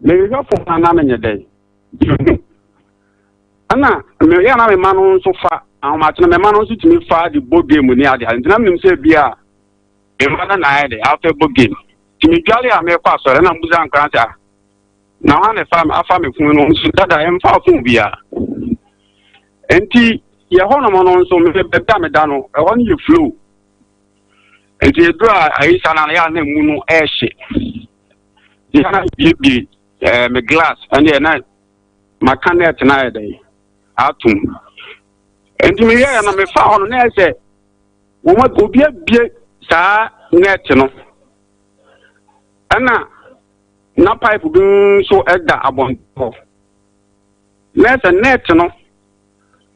mehwehwɛ phone na na menyɛ dɛn ɛna meyɛ na mema no nso fa ahomakyena mema no nso tumi fa de bɔ game ne ade ade, nti na menim sɛ bi a mema no na ayɛ de afɛ bɔ game, nti medwale a mekɔ asɔre na mbusa nkora sɛ na hɔ na fa afa me fon no nso dada ɛmfa fon biara, nti yɛ hɔnom no nso me baabi a meda no ɛhɔ no yɛ flow, nti eduru a ayisa na yɛ a na mu no ɛɛhye yɛ na biebie me glass ɛne ɛna maka net na ayɛ dɛn atom, nti meyɛɛ no mefa hɔ no na ɛyɛ sɛ wɔn obi abie saa net no ɛna na pipe bi nso ɛda abɔnten hɔ na ɛsɛ net no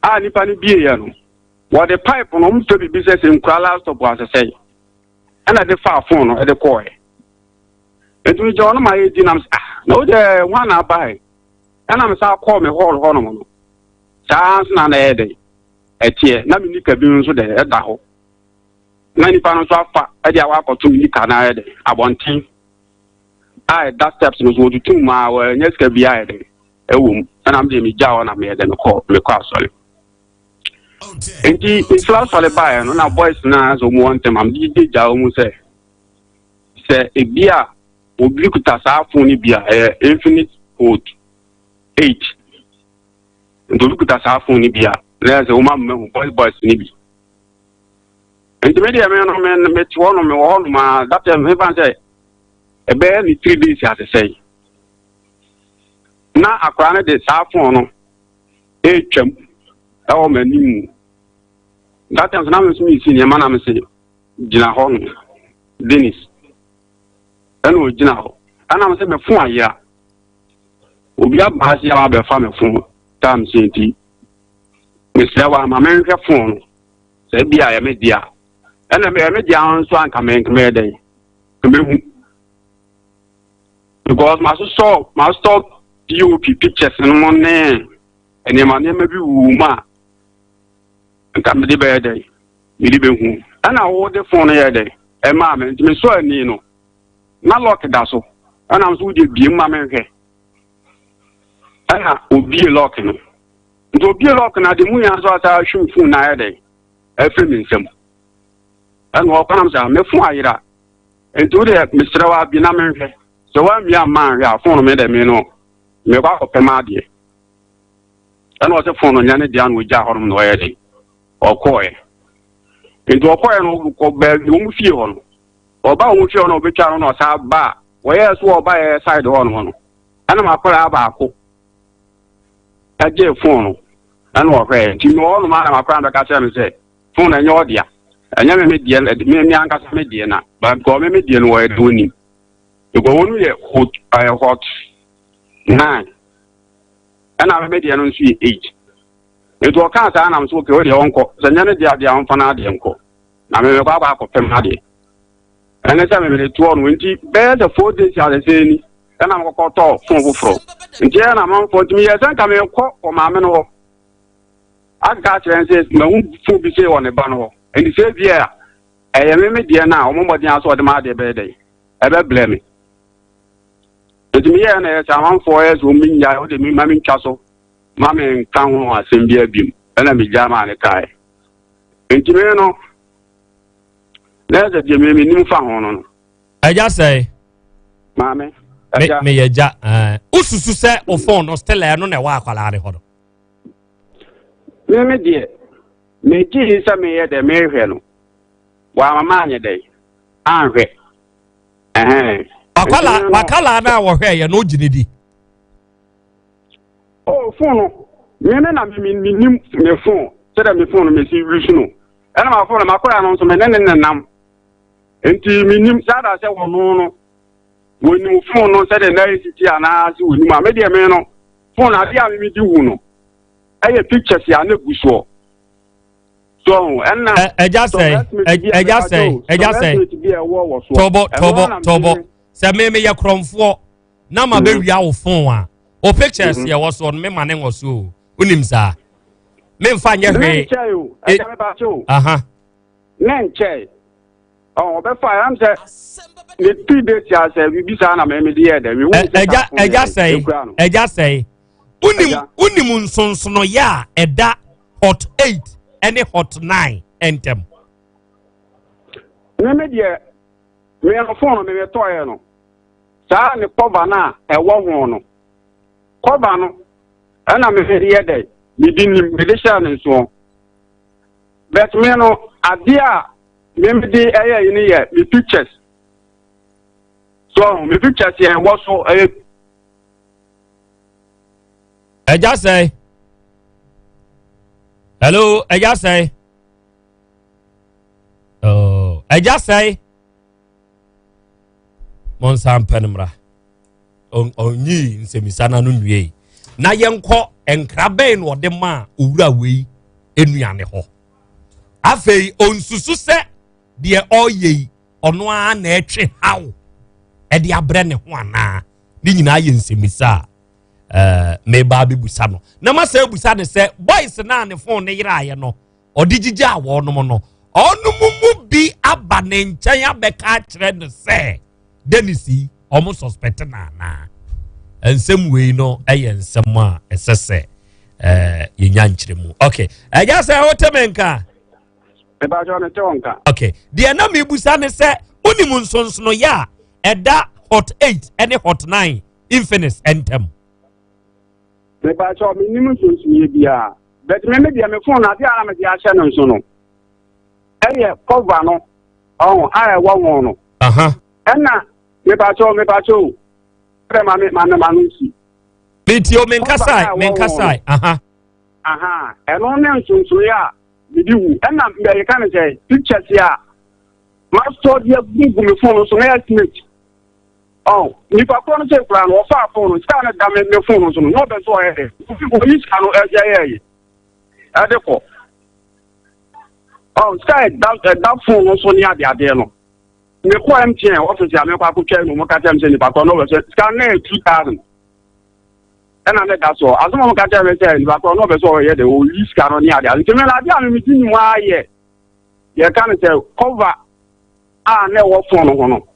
a nipa no bie yɛ no. Wɔde pipe no, wɔfrɛ biribi sɛ sɛ nkura last stop asesɛe, ɛna de faa phone no de kɔɔɛ. Nti megyina hɔ no ma yɛ di nam sɛ ah na wo deɛ hwan na abae? Ɛna me san kɔɔ me hall hɔ nom no, saa nso na na ɛyɛ dɛ ɛteɛ na me nika bi nso dɛ ɛda hɔ. Na nipa no nso afa ɛde awɔ akɔto me nika na ayɛ dɛ abɔnten a ɛda steps no so wɔtutu mu a wɔanya sika bi ayɛ dɛ ɛwɔ mu. Ɛna me deɛ megyaa hɔ na meyɛ dɛ mekɔ mekɔ asɔre. Nti mefiri asɔre baeɛ no na boys no a sɛ wɔn wɔ ntɛm a mede gyegye gyaa wɔn sɛ sɛ ebi a obi kuta saa phone no bi a ɛyɛ infinite hold 8 nti obi kuta saa phone no bi a na yɛ sɛ wɔn ama mahu boys boys no bi. Nti me deɛ me no me mete hɔ no mewɔ hɔ nom a that time mefa sɛ ɛbɛyɛ ne 3 days asesɛe na akwaraa no de saa phone no ɛretwam ɛwɔ m'anim mu. That time so na me nso mesi nneɛma na mese gyina hɔ no Dennis ɛna ɔgyina hɔ ɛna me sɛ me fon ayera obi aba ase a wabɛfa me fon tam sɛ nti mesrɛ wa ma menhwɛ fon no sɛ ebi a ɛyɛ me dea ɛna ɛyɛ me dea nso anka mɛyɛ dɛn mɛhu because masosɔ masosɔ pop pictures no mo ne nneɛma nneɛma bi wɔ mu a nka mede bɛyɛ dɛn mede bɛhu ɛna wode fon no yɛ dɛn ɛmaa me nti mesɔ ani no na lock da so ɛna nso wode bie mu ma menhwɛ ɛna obie lock no nti obie lock no ade mu nya nso asa ahwim fon no ayɛ dɛn ɛfiri me nsam ɛna ɔkɔnam sɛ me fon ayera nti wode mesrɛ wo abi na menhwɛ sɛ woammia mma anhwɛ a fon no me dɛ me no mekɔ akɔpɛ m adeɛ ɛna ɔsɛ fon no nyɛ ne dea na ɔgya hɔnom na ɔyɛ dɛn ɔkɔɔɛ nti ɔkɔɔɛ no kɔ baabi wɔn fie hɔ no ɔba wɔn fie hɔ no ɔbɛtwa no na ɔsan ba a wɔyɛɛ so ɔba yɛ side hɔ no no ɛna makɔraa baako ɛgye fon no ɛna ɔhwɛɛ nti mewɔ hɔ nom a na makɔraa bɛka kyerɛ me sɛ fon no ɛnyɛ ɔdea ɛnyɛ me me deɛ me me ankasa me deɛ na because me me deɛ no wɔyɛ de wɔnim because wɔn yɛ hot ɛyɛ hot 9 ɛna me me deɛ no nso yɛ 8 nti ɔkaa saa nam so okay ɔdeɛ ɔnkɔ sɛ nyɛ ne deɛ adeɛ a ɔmfa no adeɛ nkɔ na me mekɔ akɔ akɔpem adeɛ ɛne sɛ memede toɔ no nti bɛyɛ sɛ 4 days asɛsɛ ni ɛna mekɔkɔ tɔɔ fon foforɔ nti ɛyɛ na amanfoɔ nti meyɛ sɛ nka mekɔ wɔ maame no hɔ akeka akyerɛ n sɛ mahu fon bi sɛ wɔ ne ba no hɔ nti sɛ bi a ɛyɛ me me deɛ no a ɔmo mmɔden asɛ ɔde ma adeɛ bɛyɛ dɛn ɛbɛblɛ me nti meyɛɛ na ɛyɛ sɛ amanfoɔ yɛ sɛ ɔmo nya wode me ma mentwa so ma menka ho asɛm bi abim ɛna megyaa maa ne kae nti me no na ɛsɛ deɛ me menim fa ho no no. Ɛgya sɛe. Maame ɛgya. Meyɛ gya. Wosusu sɛ o fon no still ɛno na ɛwɔ akwadaa ne hɔ no. Me me deɛ megyee sɛ meyɛ dɛ mehwɛ no wama maanyɛ dɛ anhwɛ. Ɛhɛn. Wakala wakala na wɔhwɛ yɛ no gyina di. Oh, phone no me me na me me nim me phone sɛdeɛ me phone no me si wi so no ɛna ma phone no makɔya no nso me ne ne nenam nti me nim saa da sɛ wɔno no wɔnim phone no sɛdeɛ na ɛsi ti anaa sɛ wɔnim a me deɛ me no phone adeɛ a me me di hu no ɛyɛ pictures a na gu soɔ so ɛna ɛgya sɛn ɛgya sɛn ɛgya sɛn tɔbɔ tɔbɔ tɔbɔ sɛ me meyɛ korɔmfoɔ na ma bɛ wia wo phone a o pictures yɛ wɔ soɔ no me ma ne wɔ so o wonim saa me nfa nyɛ hwee. Ne nkyɛn o ɛgya me ba o. Ne nkyɛn ɔbɛfa ɛyam sɛ ne three days a sɛ biribi saa na mɛmɛ de yɛ dɛ mehu sɛ ɛgya ɛgya sɛe ɛgya sɛe wonim wonim nsonsonoyɛ a ɛda hot 8 ɛne hot 9 ɛntɛm. Mɛmɛ deɛ meyɛ fon no mɛmɛ tɔɔyɛ no saa ne kɔva no a ɛwɔ ho no kɔva no ɛna mede yɛ dɛ mede nim mede hyɛ ne nsoɔ but me no adeɛ a me mede ɛyɛ yi no yɛ me pictures so me pictures yɛ ɛwɔ so ɛyɛ. Ɛgya sɛe. Hello, ɛgya sɛe. Oh, ɛgya sɛe. Monsan mpɛ no mmra. Ɔnyii nsɛmisa no ano nwiei. Na yɛnkɔ nkra bɛn na ɔde maa owura wei nnuane hɔ. Afei ɔnsusu sɛ deɛ ɔreyɛ yi ɔno ara na ɛtwe haw ɛde abrɛ ne ho anaa? Ne nyinaa yɛ nsɛmmisa a meba abɛbusa no na masa abusa ne sɛ boys no a ne phone ne yeraeɛ no ɔde gyigya a wɔnom no ɔnom mu bi aba ne nkyɛn abɛka akyerɛ no sɛ Dennis yi ɔmo suspect no anaa? Nsɛm wei no ɛyɛ nsɛm a ɛsɛ sɛ yɛnya nkyerɛ mu. Okay, ɛgya sɛ wote me nka? Mepakyɛw, mete wo nka. Okay, deɛ na mebusa ne sɛ wonim nsonsonoyɛ a ɛda Hot 8 ne Hot 9 Infinix ntam? Mepakyɛw, menim nsonsonoyɛ biara, but me deɛ me phone adeɛ a na mede ahyɛ no nso no ɛyɛ cover no ɔho a ɛwɔ ho no. Ɛna mepakyɛw ɛdɛ ma me ma me ma no nsi. Metie o, menkasae menkasae. Aha. Aha, ɛno ne nsonsonoyɛ a mede hu. Ɛna yɛka ne sɛ pictures a masɔ de agugu me phone no so na estimate. Oh, nipa korɔ no sɛ kura no ɔfaa phone no, sika no da me me phone no so no na ɔbɛ so ɔyɛ dɛ oyi sika no ɛyɛ ɛde kɔ. Oh, sika ɛda phone no so ne ade adeɛ no. Mekɔ MTN office a mekɔ akɔtwa no, mo ka kyerɛ me sɛ nipa korɔ no ɔbɛ sɛ sika no yɛ 2,000 ɛna ne da so asɛm a mo ka kyerɛ me sɛ nipa korɔ no ɔbɛ sɛ ɔyɛ dɛ oyi sika no ne ade ade. Nti me na adeɛ a me me ti nim ayɛ yɛka no sɛ cover a na ɛwɔ phone no ho no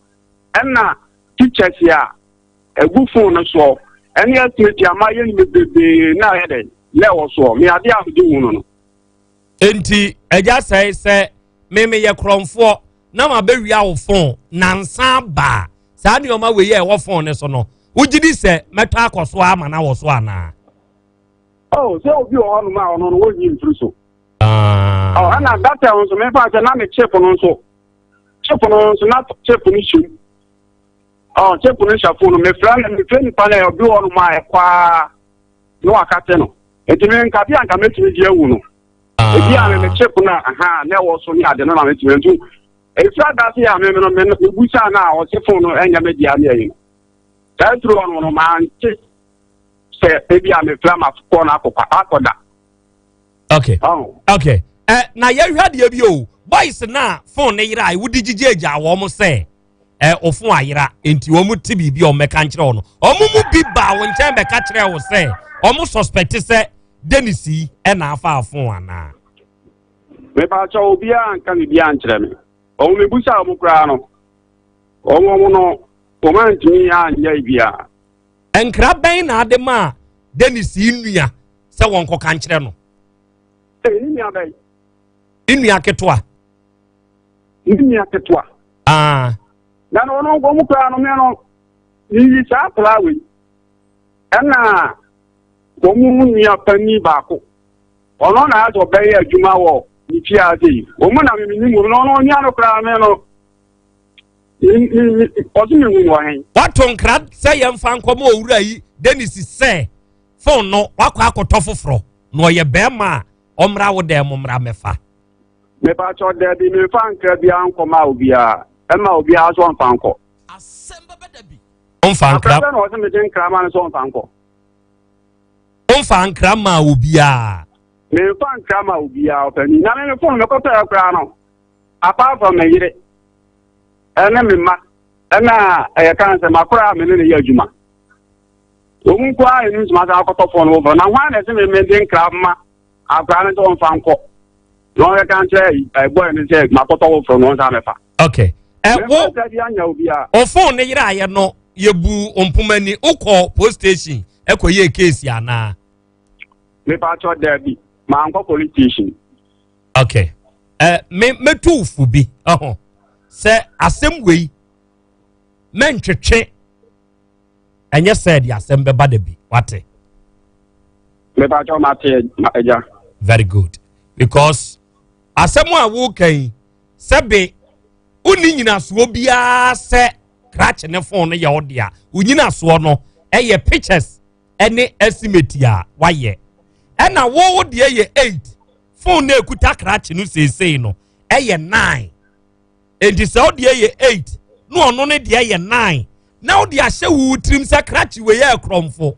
ɛna pictures a ɛgu phone no soɔ ɛne estimate a mayɛ no bebree na ayɛ dɛ na ɛwɔ soɔ, me adeɛ a mede hu no. Enti agya sɛe sɛ memeyɛ korɔmfoɔ na mabɛwia wo phone nansa baa saa nneɛma wei a ɛwɔ phone no so no, wogye di sɛ mɛtɔ akɔ so ama no awɔ so anaa? Oh, sɛ obi wɔ hɔnom a ɔno no wɔnyi mfiri so. Oh, ɛna data nso mefa sɛ na me chip no nso chip no nso na chip no hyɛ mu. Oh, chip no hyɛ phone no, mefrɛ no, mefrɛ nipa no, obi wɔ hɔnom a ɛkɔa na wakate no, nti me nka bi a nka mɛtumi de awu no ebi a me chip no aha na ɛwɔ so ne ade no na mɛtumi nso efiri adase a me no me mebusa na a ɔse phone no ɛnyɛ me dea ne ɛyi no saa turu hɔ no mante sɛ ebi a mefrɛ ma kɔ no akɔkɔ akɔda. Okay, ɛ na yɛhwɛ adeɛ bi o, boys na phone ne yera a wode gyigye agya wɔn sɛ ɛ o phone ayera, nti wɔn te biribi a wɔn bɛka nkyerɛ wɔn no, wɔn mu bi ba wɔn nkyɛn bɛka kyerɛ wɔn sɛ wɔn suspect sɛ Dennis yi ɛna afa phone anaa? Mepakyɛ, obiara nka biribiara nkyerɛ me. Ɔmo mebusa ɔmo koraa no, ɔmo no ɔmo antumi anyɛ biara. Nkra bɛn na ade ma Dennis yi nua sɛ wɔn kɔka nkyerɛ no? Ee, ne nua bɛn? Ne nua ketewa. Ne nua ketewa. Aa. Na no ɔno ɔmo koraa no, me no yiyi saa akwaraa wei ɛna wɔn mu nua panyin baako ɔno na ayɛ sɛ ɔbɛyɛ adwuma wɔ ne fie ase yi, wɔn mu na me nim wɔn na ɔno nua no koraa me no ɔso mi hu wɔ hɛn. Wato nkra sɛ yɛmfa nkɔmɔ owura yi Dennis sɛ phone no wakɔ akɔtɔ foforɔ na ɔyɛ bɛrima a ɔmmra wo dɛn mo mmra mɛfa? Mepakyɛ, daabi, memfa nkra biara nkɔma obiara, ɛma obiara so ɔmfa nkɔ. Ɔmfa nkra. Akra na ɔsɛ mede nkra ma no sɛ ɔmfa nkɔ. Ɔmfa nkra ma obiara. Memfa nkra ma obiara, ɔpani, na me phone mekɔtɔɛ koraa no, apart from me yere ɛne me mma ɛna ɛyɛ kan sɛ makora a me ne ne yɛ adwuma, wɔn nko ara ɛnu nsoma sɛ akɔtɔ phone foforɔ na hwan na ɛsɛ me mede nkra ma akora no sɛ ɔmfa nkɔ na ɔbɛka nkyerɛ ɛbɔɛ no sɛ makɔtɔ foforɔ na ɔnsa mɛfa. Okay, ɛ wo o phone ne yere ayɛ no, yɛbu mpoma ni, wokɔ police station ɛkɔ yɛ case anaa? Mepakyɛ, daabi, mankɔ police station. Okay, ɛ me mɛtu fo bi ɔho sɛ asɛm wei mɛntwetwe, ɛnyɛ sɛ de asɛm bɛba da bi, wate? Mepakyɛ, mate, agya. Very good, because asɛm a woka yi, sɛbe wonni nyinasoɔ biara sɛ krakye ne phone no yɛ wo dea. Wo nyinasoɔ no ɛyɛ pictures ɛne estimate a wayɛ, ɛna wo deɛ yɛ 8, phone no ekuta krakye no seesei no ɛyɛ 9. Enti sɛ wo deɛ yɛ 8 na ɔno ne deɛ yɛ 9 na wode ahyɛ wo tirim sɛ krakye wei yɛ korɔmfo,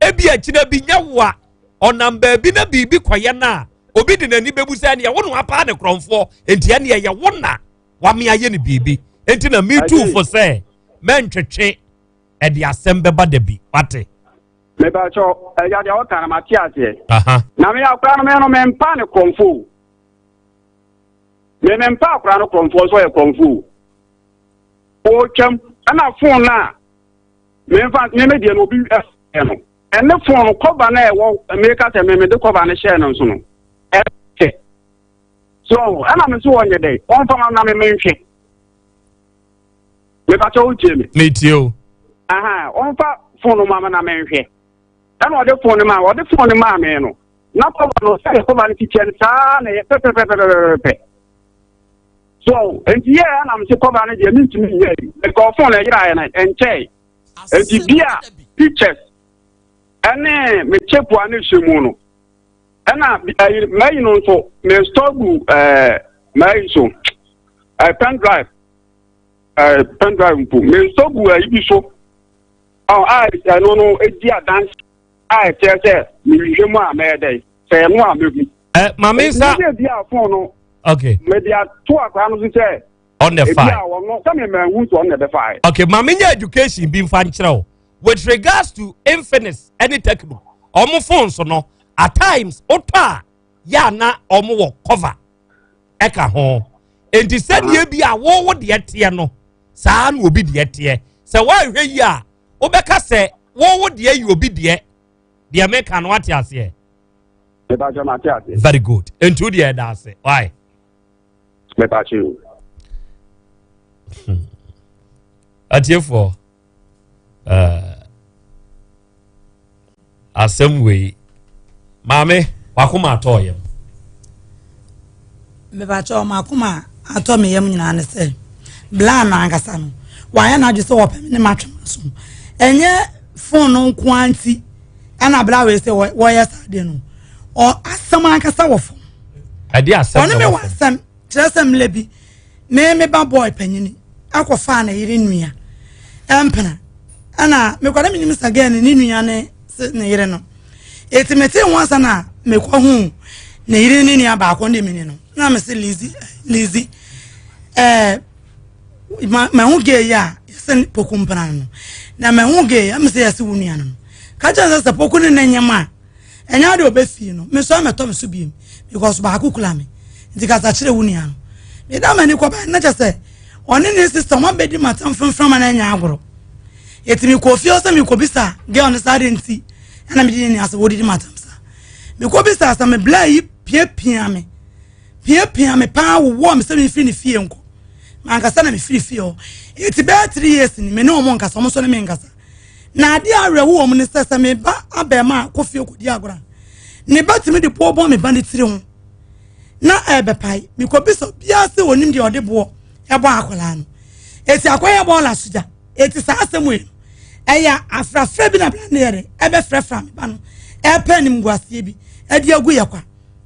ebi akyina bi nyɛ wo a ɔnam baabi na biribi kɔyɛ no a. obi de n'ani bɛbu sɛ ɛneɛ wo na wapaa ne korɔmfoɔ, enti ɛneɛ yɛ wo na wame ayɛ ne biribi. Enti na metu fo sɛ mɛntwetwe ɛde asɛm bɛba da bi, wate? Mebakyɛ ɛgya deɛ ɔka no mate aseɛ. Na me akora no me no mempa ne korɔmfo o. Me mempa akora no korɔmfoɔ nso ɔyɛ korɔmfo o. Ɔretwam ɛna fon no a memfa me me deɛ no obi ɛfɛ no ɛne fon no kɔba no a ɛwɔ meka sɛ me mede kɔba no hyɛɛ no nso no ɛfɛ so ɛna me so ɔnyɛ dɛ ɔmfa ma na me menhwɛ. Mepakyɛ wo tie me. Metie o. Aha, ɔmfa fon no ma me na menhwɛ. Ɛna ɔde fon no maa ɔde fon no maa me no. Na kɔba no sɛdeɛ kɔba no titiɛ no saa na ɛyɛ pɛpɛpɛpɛpɛpɛ. So nti yɛ ɛna mese kɔba no deɛ mentumi nyɛ yi. Mekɔɔ fon no ɛyeraeɛ no ɛnkyɛe. Nti bi a pictures ɛne me chip a ne hyɛ mu no. Ɛna ɛyi mayi no nso me store gu ɛɛ mayi so ɛɛ pen drive. Eh, pen drive mpo mensɔ gu ayi bi so ɔ a ɛno no edi adanse a ɛkyerɛ sɛ mehwehwɛ mu a mɛyɛ dɛ sɛ ɛno a mehu. ɛ maame nsa ɛdi bi a fon no. Okay. Mɛde ato akora no so sɛ. On the fire. Ebi a wɔn sɛ mɛ mɛ hu so ɔno na ɛbɛfa yɛ. Okay, maame nye education bi nfa nkyerɛ o with regards to Infinix ɛne Tecno ɔmo phones no at times wotɔ a yɛ ana ɔmo wɔ cover. ɛka ho nti sɛdeɛ bi a wowo deɛ teɛ no saa na obi deɛ teɛ sɛ woanhwɛ yi a wobɛka sɛ wowo deɛ yɛ obi deɛ deɛ meka no wate aseɛ. Very good nti wo deɛ ɛda ase why. Atiefoɔ. Eh, asɛm wei maame wakoma atɔ yam. Mebakyɛ ɔmakoma atɔ me yam nyinaa ne sɛ bla no ankasa no wayɛ n'adwe sɛ wɔpɛ me ne matwe maso ɛnyɛ fon no nko ara nti ɛna bla wei sɛ wɔyɛ saa deɛ no ɔ asɛm ankasa wɔ fam. Ɛde asɛm ɔne me wɔ asɛm kyerɛ sɛ mmerɛ bi me me ba boy panyini akɔfaa ne yere nua mpena ɛna mekɔ na menim sɛ gɛɛ no ne nua ne ne yere no eti mete ho asa na mekɔ hu ne yere ne nua baako ne mene no na mese lizi lizi ɛɛ ma ma ho gɛɛ yi a yɛsɛ poku mpena no na ma ho gɛɛ yi a mesɛ yɛsɛ wo nua no ka kyerɛ sɛ sɛ poku ne ne nyɛma a ɛnyɛ ade ɔbɛfie no me nso amɛtɔ me so biem because baako kura me nti kasa kyerɛ wo nua no meda m'ani kɔba na kyɛ sɛ ɔne ne sista ɔma bɛdi matam framfram na ɛnyɛ agorɔ ɛti mekɔ fie sɛ mekɔbisa girl no saa de nti ɛna mede ne nua sɛ wɔdidi matam saa mekɔbisa sɛ me bla yi piapia me piapia me paa wowɔ me sɛ mefiri ne fie nkɔ mankasa na mefiri fie hɔ ɛti bɛyɛ 3 years ni me ne ɔmo nkasa ɔmo nso ne me nkasa Na adeɛ a awerɛho wɔ mu ne sɛ, sɛ me ba abarimaa kɔ fie kɔdi agorɔ a, ne ba tumi de boɔ bɔ me ba no tiri ho na ɛbɛpae. Mekɔbisa obiara sɛ ɔnim deɛ ɔde boɔ ɛbɔ akwadaa no. Eti akɔyɛ bɔɔla sogya. Eti saa asɛm wei no, ɛyɛ afrafra bi na bla ne yɛde ɛbɛfrafra me ba no ɛpɛ animguaseɛ bi ɛde agu yɛ kwa.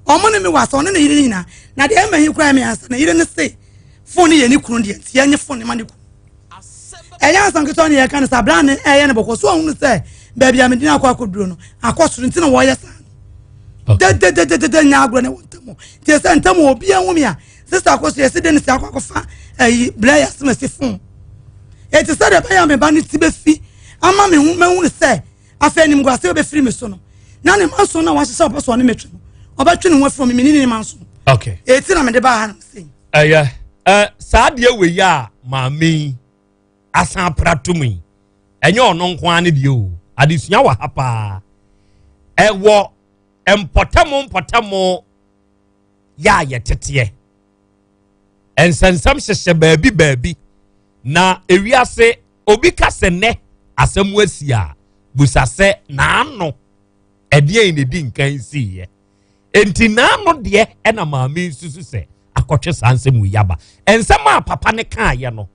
Ɔmo ne me wɔ asɛ ɔne ne yere no nyinaa. Na deɛ ɛma hi koraa me ansa ne yere no se fon no yɛ ne kunu deɛ nti yɛnye fon no ma ne kunu. Ɛnyɛ asɛm ketewa na yɛka no sɛ abira ne ɛyɛ no bɔkɔ so ɔhunu sɛ baabi a mede no akɔ akɔduro no akɔ soro nti na wɔyɛ saa no dedededede nyɛ agorɔ ne wɔ ntam nti sɛ ntam wɔ obi ahu me a sista akɔ so yɛsi de ne si akɔ akɔfa ɛyi brɛ yɛ asɛm asi fon eti sɛ deɛ ɛbɛyɛ a me ba ne ti bɛfi ama me ho mɛhunu sɛ afei animguase bɛfiri me so no na ne manso no a wahyehyɛ ɔpɛ so ɔne metwe no ɔbɛtwe ne ho afiri me ne ne manso. Okay. Eti na mede baa ha no sɛ. Ɛyɛ ɛ saa deɛ wei a maame yi asan apra tom yi ɛnyɛ ɔno nko ara ne deɛ o adesua wɔ ha paa ɛwɔ mpɔtamu mpɔtamu yɛ a yɛteteɛ nsɛnsɛm hyehyɛ baabi baabi na ewiase obi ka sɛ nnɛ asɛm asi a busa sɛ n'ano ɛdeɛn na edi nkan siiɛ. Enti n'ano deɛ ɛna maame yi susu sɛ akɔtwe saa nsɛm yi aba. Nsɛm a papa no kaeɛ no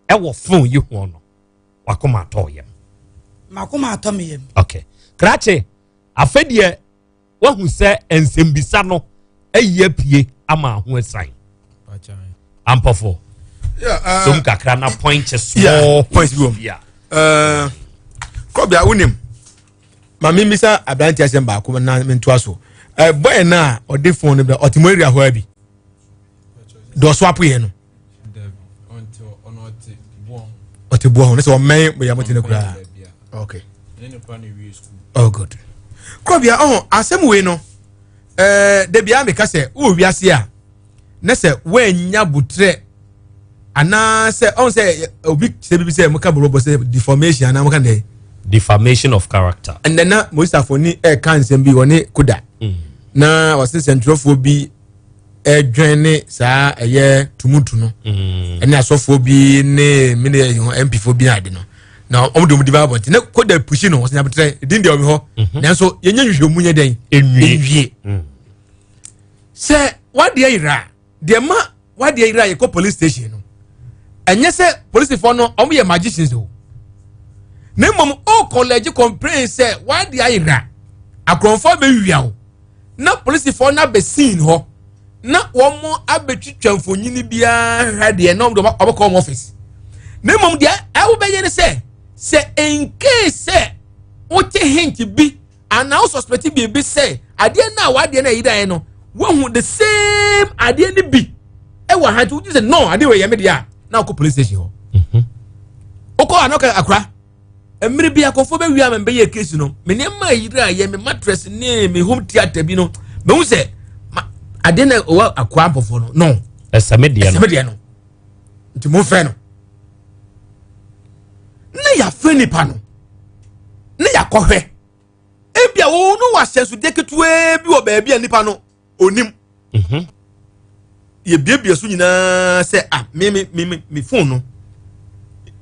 ɛwɔ fon yi ho no, wakoma atɔ yam. Makoma atɔ me yam. Okay. Krakye, afɛ deɛ wahu sɛ nsɛmbisa no ayi apue ama ho asiane. Ampɔfo. Yeah, som kakra na point small. Yeah, point bi wɔ. Yeah. Kɔbea wonim. Ma mimmisa aberante asɛm baako na mentoa so. Ɛ bɔyɛ no a ɔde phone no bɛ ɔte mo area hɔ abi. Deɛ ɔso apoyɛ no. Ɔte boɔ ho ne sɛ ɔmmɛn bɛyɛ mo te no koraa. Okay. Oh good. Kurɔbea ɔho asɛm wei no ɛɛ dabi a meka sɛ wowɔ wiase a na sɛ woannya botrɛ anaasɛ ɔn sɛ obi kyerɛ bibi sɛ moka borɔbɔ sɛ deformation anaa moka dɛ defamation of character. Ɛnɛ na Moses Afoni ɛka nsɛm bi wɔne koda na wɔse nsɛntwerɛfoɔ bi ɛdwɛn ne saa ɛyɛ tumutu no ɛne asɔfoɔ bi ne mene MP foɔ bi ade no na wɔn de wɔn di ba abɔnten na koda pusi no wɔsɛ nyabotrɛ din deɛ wɔn hɔ nanso yɛnyɛ nhwehwɛmu nyɛ dɛn enwie sɛ wadeɛ yera deɛ ma wadeɛ yera yɛkɔ police station no ɛnyɛ sɛ polisifoɔ no wɔn yɛ magicians o na mmom o kɔlɛgye complain sɛ wadeɛ ayera akorɔmfoɔ abɛwia o na polisifoɔ no abɛsin hɔ na wɔn abɛtwitwa mfonyini biara hwɛ deɛ na wɔn de wɔbɛkɔ wɔn office na mmom deɛ ɛwo bɛyɛ ne sɛ sɛ in case sɛ wote hint bi anaa wo suspect biribi sɛ adeɛ no a wadeɛ no a ɛyeraeɛ no woahu the same adeɛ no bi ɛwɔ ha nti wogye sɛ no adeɛ wɔ yɛ me deɛ a na wokɔ police station hɔ wokɔ a na wokɔ akora mmere bi akɔfoɔ bɛwie a mebɛyɛ case no me nneɛma a ɛyeraeɛ me mattress ne me home theatre bi no mehu sɛ adeɛ no ɛwɔ akoa mpɔfoɔ no no ɛsɛ me deɛ no ɛsɛ me deɛ no nti momfrɛ no na yɛafrɛ nipa no na yɛakɔhwɛ ebia wo no wɔ ahyɛnsodeɛ ketewaa bi wɔ baabi a nipa no onim yɛbiebie so nyinaa sɛ ah me me me me phone no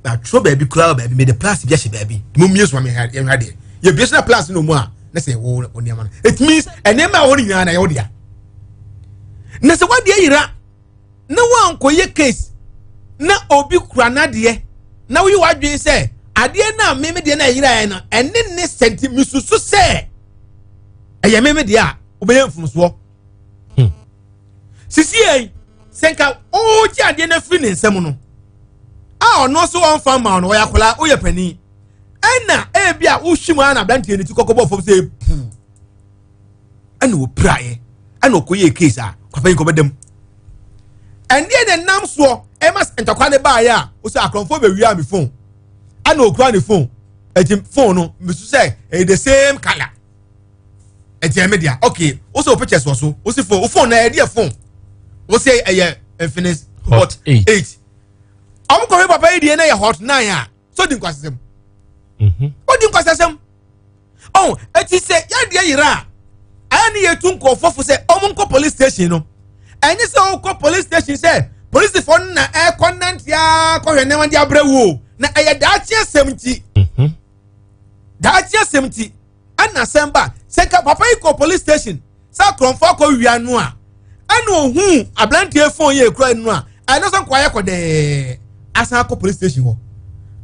atwerɛ baabi koraa baabi mede plus bi ahyɛ baabi mo mmie so ma mehwɛ adeɛ yɛbie so na plus no mu a na sɛ ɛwɔ wo nneɛma no it means nneɛma a ɛwɔ no nyinaa na ɛyɛ wo dea na sɛ woadeɛ yera na woankɔyɛ case na obi kura n'adeɛ na woyi w'adwene sɛ adeɛ no a meme deɛ no a ɛyeraeɛ no ɛne ne sɛnti mesusu sɛ ɛyɛ meme deɛ a wobɛyɛ mfomsoɔ sisi yɛ sɛ nka ɔregye adeɛ no afiri ne nsam no a ɔno nso ɔmfa ma no ɔyɛ akwadaa woyɛ panin ɛna ebi a wohwi mu ara na aberanteɛ no ti kɔkɔ bɔ fam sɛ puu ɛna ɔpiraeɛ ɛna ɔkɔyɛɛ case a papa yi kɔbɛda mu ɛndeɛ na ɛnam soɔ ɛma ntɔkwa ne baeɛ a wosɛ akorɔmfoɔ bɛwia me phone ɛna ɔkura ne phone ɛti phone no mesu sɛ ɛyɛ the same colour ɛti ɛmɛ deɛ okay wosɛ wo pictures wɔ so wosi phone wo phone na ɛyɛ deɛ phone wosɛ ɛyɛ Infinix hot 8 ɔmo kɔhwɛ papa yi deɛ na ɛyɛ hot 9 a so di nkwasasɛm odi nkwasasɛm ɔn eti sɛ yadeɛ yera a ayɛ ne yɛtu nkurɔfoɔ fo sɛ ɔmo nkɔ police station no ɛnyɛ sɛ ɔkɔ police station sɛ polisifoɔ no na ɛkɔ nantea kɔhwɛ nneɛma de abrɛ wo na ɛyɛ daakye asɛm nti daakye asɛm nti ɛna asɛm ba sɛ nka papa yi kɔ police station sɛ akorɔmfoɔ akɔ wia no a ɛna ohun aberanteɛ phone yɛ ekura no a ɛno nso nkɔ ayɛ kɔ dɛɛ asan akɔ police station hɔ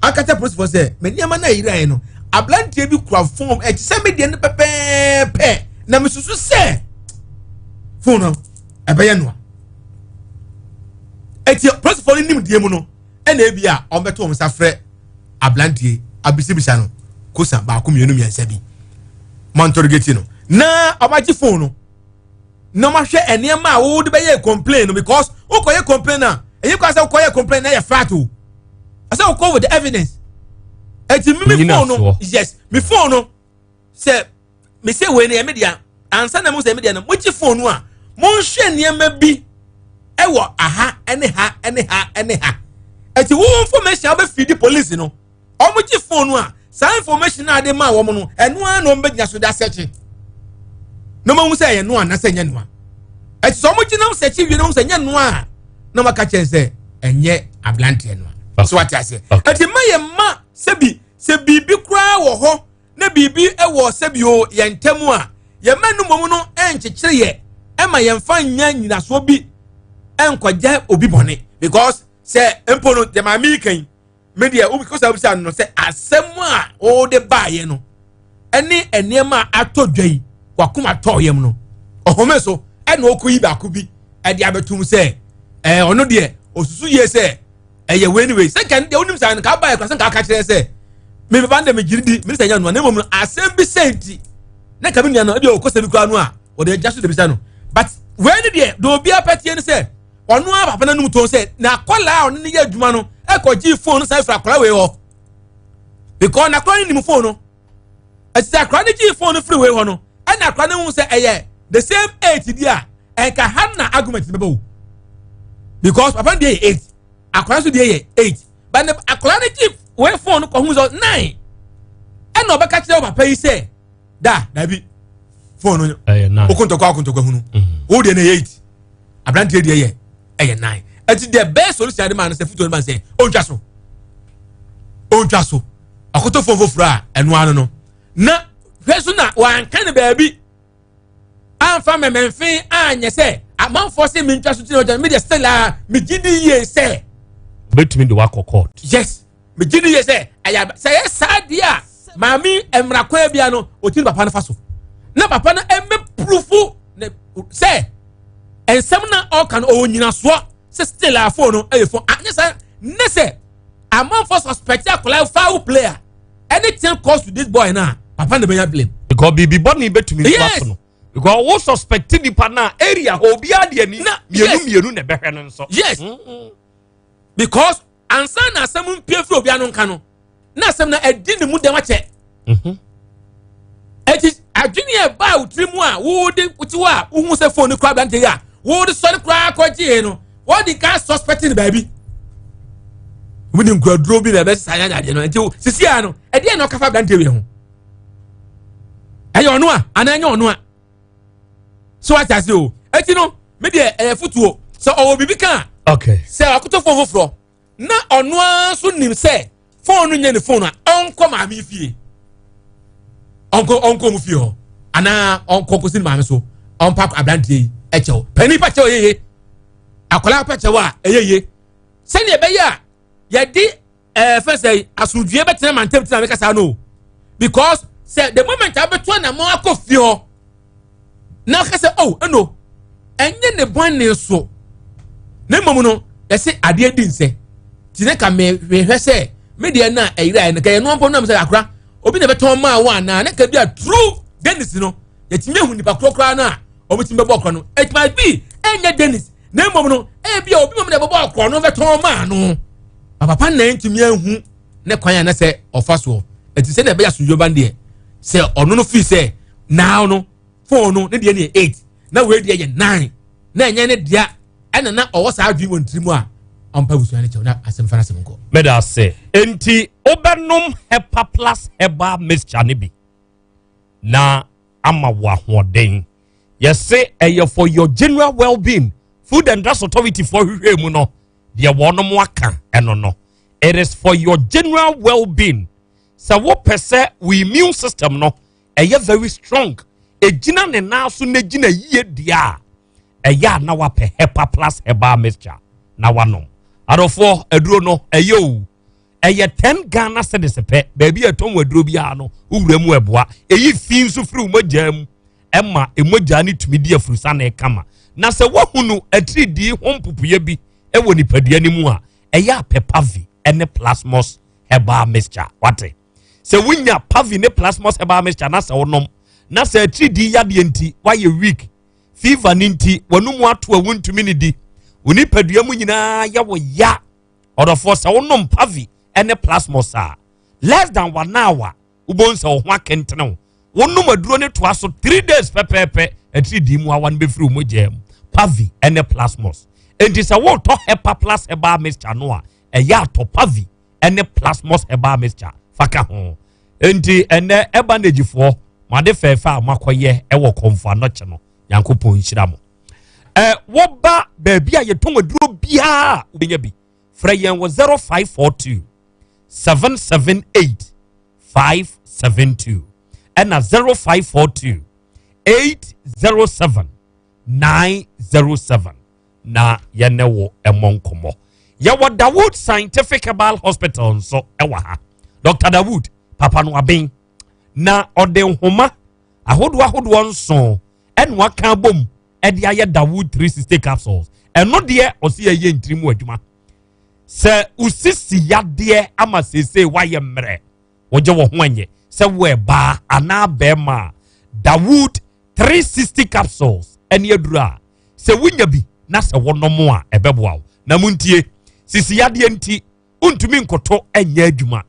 akata polisifoɔ sɛ mɛ nneɛma no a yira yɛ no aberanteɛ bi kura phone ɛte sɛ me deɛ no pɛpɛɛpɛ na mesusu sɛ phone no ɛbɛyɛ noa eti polisifoɔ no nim deɛ mu no ɛna ebi a wɔbɛto wɔn nsa frɛ aberanteɛ abisibisa no kosa baako mmienu mmiɛnsa bi mɔntɔrɔgɛti no na ɔbɛgye phone no na ɔmahwɛ nneɛma a wɔde bɛyɛ complain no because wokɔyɛ complain a ɛyɛ kwan sɛ wokɔyɛ complain na ɛyɛ flat o ɛsɛ wokɔ with the evidence eti mi mi phone no yes mi phone no sɛ mi sɛ wei no yɛ mi dea ansa na mo sɛ mi dea no mo gye phone no a mo nhwɛ nneɛma bi ɛwɔ aha ɛne ha ɛne ha ɛne ha eti wo information a wobɛfidi police no wɔn gye phone no a saa information a ade maa wɔn no ɛno ara na wɔn bɛgyina so de asɛkye na wɔn ahu sɛ ɛyɛ no anasɛ ɛnyɛ noa ɛti sɛ wɔn gyina sɛkye wie na wɔn sɛ ɛnyɛ noa a na wɔn aka kyɛn sɛ ɛnyɛ aberanteɛ noa so wate aseɛ ɛti mma yɛ mma sɛbi sɛ biribi koraa wɔ hɔ na biribi wɔ sɛbi o yɛn ntam a yɛn mma no mmom no nkyekyere yɛ ɛma yɛn fa nya nyinasoɔ bi nkɔgya obi bɔne because sɛ mpo no deɛ maame yi kan me deɛ wobi kɔsa wobisa no sɛ asɛm a wode baeɛ no ɛne nneɛma a atɔ dwa yi wakoma tɔɔ yam no ɔhome so ɛna ɔkɔyi baako bi ɛde abɛtum sɛ ɛɛ ɔno deɛ osusu yie sɛ ɛyɛ wei ne wei sɛ nka deɛ wonim saa no ka abaeɛ kora sɛ nka aka kyerɛ sɛ me bɛba no deɛ megyere di mene sɛ ɛnyɛ noa na mmom no asɛm bi sɛ nti na nka me nua no ebi ɔkɔsɛ bi koraa no a. Ɔde agya so de bisa no. But wei ne deɛ deɛ obiara pɛ tie ne sɛ ɔno ara papa n'anum tɔn sɛ na akwadaa a ɔne ne yɛ adwuma no ɛkɔgye phone no san firi akwadaa wei hɔ because na akwadaa no nim phone no ɛti sɛ akwadaa no gye phone no firi wei hɔ no ɛna akwadaa no hu sɛ ɛyɛ the same age bi a ɛnka ha na argument no bɛbɛ o because papa no deɛ yɛ eight akwadaa nso deɛ yɛ eight but ne akwadaa no gye wei phone no kɔ hu sɛ nine ɛna ɔbɛka kyerɛ papa yi sɛ da dabi phone no okontɔkwa okontɔkwa hunu wo deɛ no yɛ eight aberanteɛ deɛ yɛ ɛyɛ nine ɛti the best solution ade maa no sɛ futuo no ma sɛ ɔntwa so ɔntwa so ɔkoto phone foforɔ a ɛno ano no na hwɛ so na wanka ne baabi amfa mɛmɛnfe anyɛ sɛ amanfoɔ sɛ mentwa so ti na ɔgya me deɛ still a megye di yie sɛ obetumi de wakɔ court. Yes, megye di yie sɛ ɛyɛ sɛ ɛyɛ saa deɛ a maame mmara kwan bia no ɔti ne papa no fa so na papa no ɛmɛ purufu ne sɛ nsɛm na ɔka no ɔwɔ nyinasoɔ sɛ still a phone no ɛyɛ phone anyɛ sɛ ne sɛ amanfoɔ suspect akwadaa foul player anything cause to this boy na papa na bɛnya blame. Because biribi bɔne bɛtumi nso ato no because wo suspect nipa na area hɔ obiara de ani mmienu mmienu na ɛbɛhwɛ no nso. Yes, because ansa na asɛm mpie firi obiara no nka no na asɛm na ɛdi ne mu dɛm akyɛ. Eti adwene a ɛbaa wo tiri mu a wode wote hɔ a wohu sɛ phone no kura aberante yi a wode sɔre koraa kɔgyee no wɔde nka suspect no baabi wode nkuraduro bi na ɛbɛsesa yɛ adeɛ no nti sisi a no ɛdeɛ na ɔkafa aberante wei ho ɛyɛ ɔno a anaa ɛnyɛ ɔno a so wate ase o. Eti no me deɛ ɛyɛ fotuo sɛ ɔwɔ biribi ka a sɛ ɔkoto phone foforɔ na ɔno ara nso nim sɛ fon no nyɛ ne fon a ɔnkɔ maame fie ɔnkɔ ɔnkɔ mu fie hɔ anaa ɔnkɔ kɔsi ne maame so ɔmpa aberanteɛ yi ɛkyɛw panin pa kyɛw yeye akwadaa pa kyɛw a ɛyɛ yie sɛnea ɛbɛyɛ a yɛde ɛɛ fɛn sɛ asomdue bɛtena mantam tena mɛka saa no because sɛ the moment abɛto anamɔ akɔ fie hɔ na ɔka sɛ oh ɛno ɛnyɛ ne bɔne so na mmom no yɛsɛ adeɛ di nsɛ ti ne ka mehwɛ sɛ me deɛ no a ɛyera yɛ no ka yɛ no mpo nam sɛ akora obi na ɛbɛtɔn maa wo anaa ne ka bi a true Dennis no yɛtumi ahu nipa korɔ koraa no a wɔtumi bɛbɔ ɔkorɔ no. It might be ɛnyɛ Dennis na mmom no ebi a obi mmom na ɛbɛbɔ ɔkorɔ no bɛtɔn maa no. Papa na ntumi ahu ne kwan a na sɛ ɔfa soɔ. Ɛti sɛ na ɛbɛyɛ asomdwoe ba no deɛ sɛ ɔno no fii sɛ now no phone no ne deɛ ne yɛ 8 na wei deɛ yɛ 9 na ɛnyɛ ne dea ɛna na ɔwɔ saa adwene wɔ ne tirim a ɔmpa abusua no kyɛw na asɛm fa no asɛm nkɔ. Meda ase. Enti wobɛnom Hepa Plus Herbal Mixture no bi na ama wo ahoɔden. Yɛse ɛyɛ for your general well-being. Food and Drugs Authority foɔ hwehwɛ mu no, deɛ wɔnom aka ɛno no. It is for your general well-being. Sɛ wopɛ sɛ wo immune system no ɛyɛ very strong, ɛgyina ne nan so na gyina yie deɛ a, ɛyɛ a na wapɛ Hepa Plus Herbal Mixture na wanom. Adɔfoɔ, aduro no ɛyɛ o. Ɛyɛ 10 Ghana cedis pɛ. Baabi a ɛtɔn aduro biara no, wowura mu ɛboa. Ɛyi fi nso firi wo mogyaa mu ɛma mogyaa no tumi di afurusane kama. Na sɛ woahunu atiridii ho mpopoeɛ bi wɔ nipadua no mu a, ɛyɛ a pɛ Pavi ne Plasmos Herbal Mixture. Wate? Sɛ wonya Pavi ne Plasmos Herbal Mixture na sɛ wonom, na sɛ atiridii yadeɛ nti woayɛ weak, fever no nti w'anomu ato a wontumi ne di, wo nipadua mu nyinaa yɛ wo ya, ɔdɔfoɔ sɛ wonom Pavi ne Plasmos a, less than 1 hour wobɛhu sɛ wo ho akentene wo. Wonom aduro no toa so 3 days pɛpɛɛpɛ, atiridii mu awa no bɛfiri wo mogyaa mu. Pavi ne Plasmos. Enti sɛ wotɔ Hepa Plus Herbal Mixture no a, ɛyɛ atɔ Pavi ne Plasmos Herbal Mixture fa ka ho. Enti ɛnɛ ɛbanagyifoɔ, mo ade fɛɛfɛ a moakɔyɛ ɛwɔ Kɔmfo Anɔkye no, Nyankopɔn nhyira mo. Woba baabi a yɛtɔn aduro biara a wobɛnya bi. Frɛ yɛn wɔ 0542 778 572 ɛna 0542 807 907 na yɛne wo ɛmmɔ nkɔmmɔ. Yɛwɔ Dawood Scientific Herbal Hospital nso ɛwɔ ha. Dr. Dawood papa no aben na ɔde nhoma ahodoɔ ahodoɔ nson ɛna waka abom ɛde ayɛ Dawood 360 capsules. Ɛno deɛ ɔsi ɛyɛ ntiri mu adwuma. Sɛ osisi yadeɛ ama seesei wayɛ mmerɛ, wogye wo ho anyɛ sɛ wo ɛbaa anaa bɛrima a, Dawood 360 capsules ɛne aduru a sɛ wonya bi na sɛ wɔnom a ɛbɛboa wo. Na montie, sisi yadeɛ nti wontumi nkoto ɛnyɛ adwuma.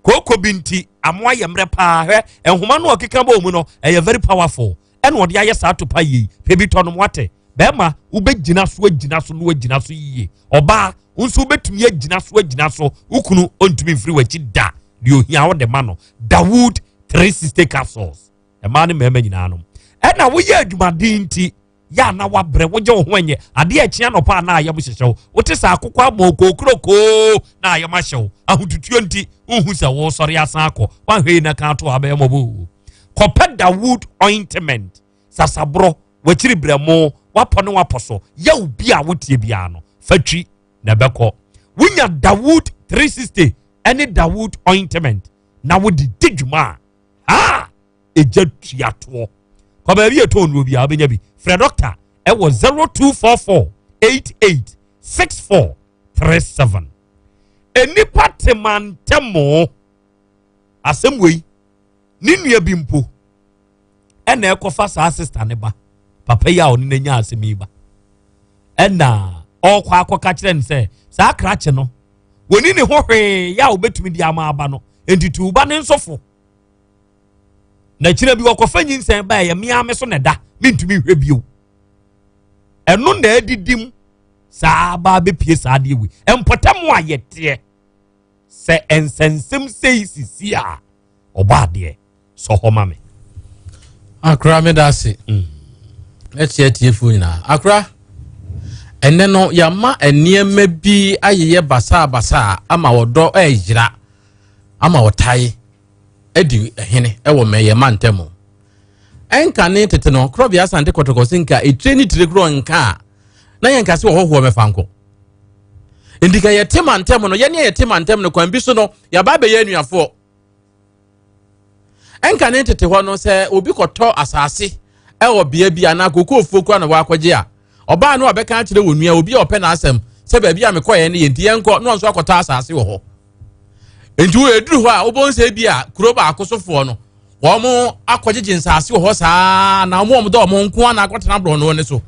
Kooko bi nti amoa yɛ mmerɛ paa. Hwɛ nhoma no a ɔkeka bɔɔ mu no, ɛyɛ very powerful ɛna ɔde ayɛ saa topa yie. Pɛ bi tɔ nom wate. Bɛrima wobɛgyina so agyina so na wagyina so yie. Ɔbaa wo nso wobɛtumi agyina so agyina so. Wo kunu ɔntumi mfiri w'akyi da. Deɛ ohia wode ma no. Dawood 360 capsules. Mmaa ne mmarima nyinaa nom. Ɛna woyɛ adwumaden nti yɛ a na wabrɛ wogye wo ho ɛnyɛ adeɛ akyi anɔpa a na ayam hyehyɛ wo wote sɛ akokɔ abɔ kookurokoo na ayam ahyɛ wo ahotutuo nti wohu sɛ wosɔre asan akɔ woahwɛ yi na ka ato a abɛyɛ mmɔbɔ kɔpɛ Dawood ointment sasaborɔ wakyiri brɛmo wapɔ ne wapɔ so yɛ obi a wotie biara no fatwi na ɛbɛkɔ wonya Dawood 360 ɛne Dawood ointment na wode di dwuma a ha ɛgya tuatoɔ kɔ baabi yɛ tɔn nnuro biara wobɛnya bi. Frɛ dɔkta ɛwɔ 0244 88 64 37. Nnipa te mantɛmo asɛm wei ne nua bi mpo ɛna ɛkɔfa saa sista ne ba papa yi a ɔne n'anya asɛm yi ba ɛna ɔrekɔ akɔka kyerɛ no sɛ saa krakye no wɔni ne ho hwee yɛ a wɔbɛtumi de ama aba no nti tu ba ne nsɔfo na kyerɛ bi wɔkɔfa nyinsɛn ba ɛyɛ mmea me so na ɛda mentumi nhwɛ bio ɛno na adidim saa baa bɛpie saa adeɛ wei mpɔtam a yɛteɛ sɛ nsɛnsɛm sei sisi a ɔbɔ adeɛ sɔ hɔ ma me. Akora meda ase. Ɛkyɛ atiefoɔ nyinaa. Akora ɛnɛ no yɛama nneɛma bi ayeyɛ basaabasaa ama wɔdɔ ɛyera ama wɔtae adi hene ɛwɔ mɛyɛ mantam. Ɛnka ne tete no korɔbea asante kɔtɔkɔ se nka etire ne tire korɔ nka a na yɛnka se wɔhɔhoɔ mɛfa nkɔ. Nti ka yɛte mantam no yɛne yɛte mantam no kwan bi so no yɛaba abɛyɛ anuafoɔ. Ɛnka ne tete hɔ no sɛ obi kɔtɔ asase ɛwɔ bea bi anaa kookoofuo kora na wakɔgye a ɔbaa no abɛka akyerɛ wɔ nua obi a ɔpɛ n'asɛm sɛ baabi a mekɔɛ no yɛ nti yɛnkɔ na ɔnso akɔtɔ asase wɔ hɔ. Nti wo eduru hɔ a wobɛhu sɛ bi a kuro baako sofoɔ no wɔn akɔgyegye nsaase wɔ hɔ saa na wɔn dɔ wɔn nko ara na akɔtena borɔno ne so.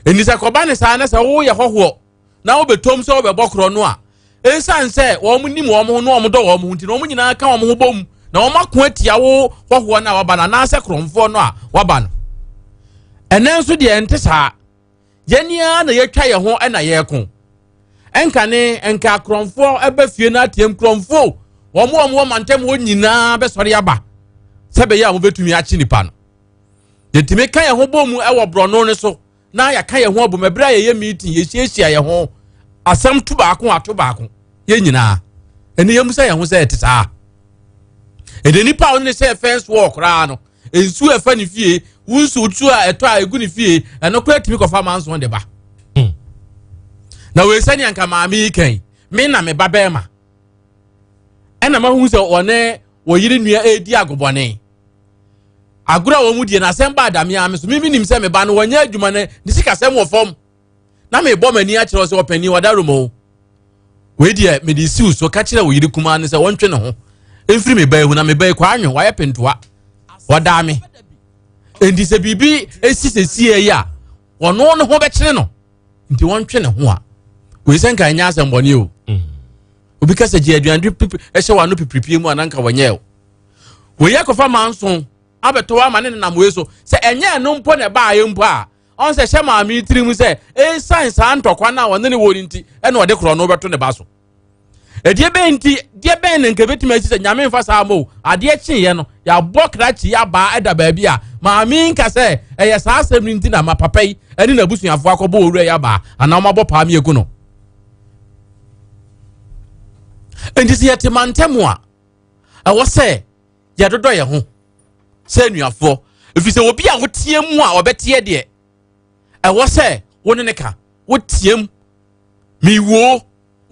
Nti sɛ kɔba ne saa na sɛ woyɛ hɔhoɔ na wobɛtɔm sɛ wobɛbɔ korɔ no a ɛsiane sɛ wɔn nim wɔn ho na wɔn dɔ wɔn ho nti na wɔn nyinaa ka wɔn ho bom na wɔn ako atia wo hɔhoɔ no a waba no anaasɛ korɔmfoɔ no a waba no. Ɛnɛ nso deɛ ɛnte saa. Yɛn ara na yɛatwa yɛn ho na yɛreko. Ɛnka ne nka akorɔmfoɔ ɛbɛ fie no ateam korɔmfoɔ wɔn a wɔwɔ mantam hɔ nyinaa bɛsɔre aba sɛ bɛyɛ a wɔbɛtumi akye nipa no. Yɛtumi ka yɛn ho bɔ mu wɔ borɔno no so na yɛaka yɛn ho abom ɛberɛ a yɛyɛ meeting yɛhyiahyia yɛn ho asɛm to baako ato baako yɛn nyinaa ɛne yɛn mu sɛ yɛn ho sɛ ɛte saa. Ɛde nipa a ɔne sɛ fence wall koraa no nsuo a ɛfa ne fie wo nsuo tuo a ɛtɔ a ɛgu ne fie ɛno koraa tumi kɔfa manson de ba. Na wei sɛnea nka maame yi kan me na me ba bɛrima ɛna mahu sɛ ɔne wɔyere nua ɛredi agobɔne agorɔ a wɔn mu die na asɛm ba adame ame so mimi nim sɛ me ba no wɔnyɛ adwuma no ne sikasɛm wɔ fam na mebɔ m'ani akyerɛ sɛ ɔpanin ɔda roma o wei deɛ mede siw so ka kyerɛ wo yere kumaa no sɛ wɔntwe ne ho mfiri me ba yi ho na me ba yi kɔ anwe wayɛ pentoa wɔdaa me enti sɛ biribi esi sɛsie yi a ɔno ne ho bɛkyere no nti wɔntwe ne ho a wei sɛ nka ɛnyɛ asɛm bɔne o mm. Obi ka sɛ gye aduane ɛhyɛ w'ano pipiripie mu a na nka wɔnyɛ o wei akɔfa manso abɛtɔ ama ne nenam wei so sɛ ɛnyɛ ɛno mpo na ɛbaayɛ mpo a ɔn sɛ hyɛ maame yi tirim sɛ ɛsiane saa ntɔkwa no a ɔne ne wɔ no nti ɛna ɔde korɔ no bɛto ne ba so. Ɛdeɛ bɛn nti deɛ bɛn na nka bɛtumi asi sɛ nyame mfa saa ma o adeɛ kyeeɛ no yɛabɔ krakye yi abaa ɛda baabi a maame nka sɛ ɛyɛ saa asɛm no nti na ma papa yi ɛne n'abusuafoɔ akɔbɔ owura yi abaa anaa wɔabɔ paa mi egu no. Nti sɛ yɛte mantam a ɛwɔ sɛ yɛdodɔ yɛn ho sɛ anuafoɔ ɛfiri sɛ obi a woteɛ mu a ɔbɛteɛ deɛ ɛwɔ sɛ wo ne ne ka woteɛ mu mewuo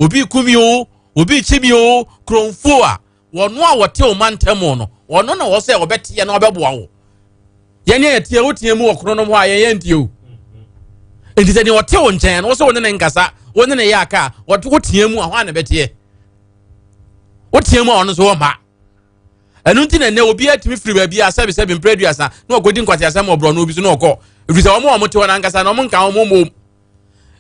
obi ku mi o obi kyi mi o kuromfoɔ a wɔno a wɔte wo mantam no wɔno na wɔ sɛ wɔbɛteɛ na wɔbɛboa wo. Yɛne yɛteɛ woteɛ mu wɔ kono nom hɔ a yɛyɛ ntie o nti sɛ deɛ ɔte wo nkyɛn no wo sɛ wo ne ne nkasa wo ne ne yɛ aka a woteɛ mu a hɔ a na bɛteɛ woteɛ mu a ɔno nso wɔmma. Ɛno nti na nnɛ obiara tumi firi baabi a sɛbesɛbe mprɛ aduasa na ɔkɔdi nkwaseasɛm wɔ borɔno bi so na ɔkɔ. Ɛfiri sɛ wɔn a wɔte hɔ no ankasa no, wɔn nka wɔn mmom.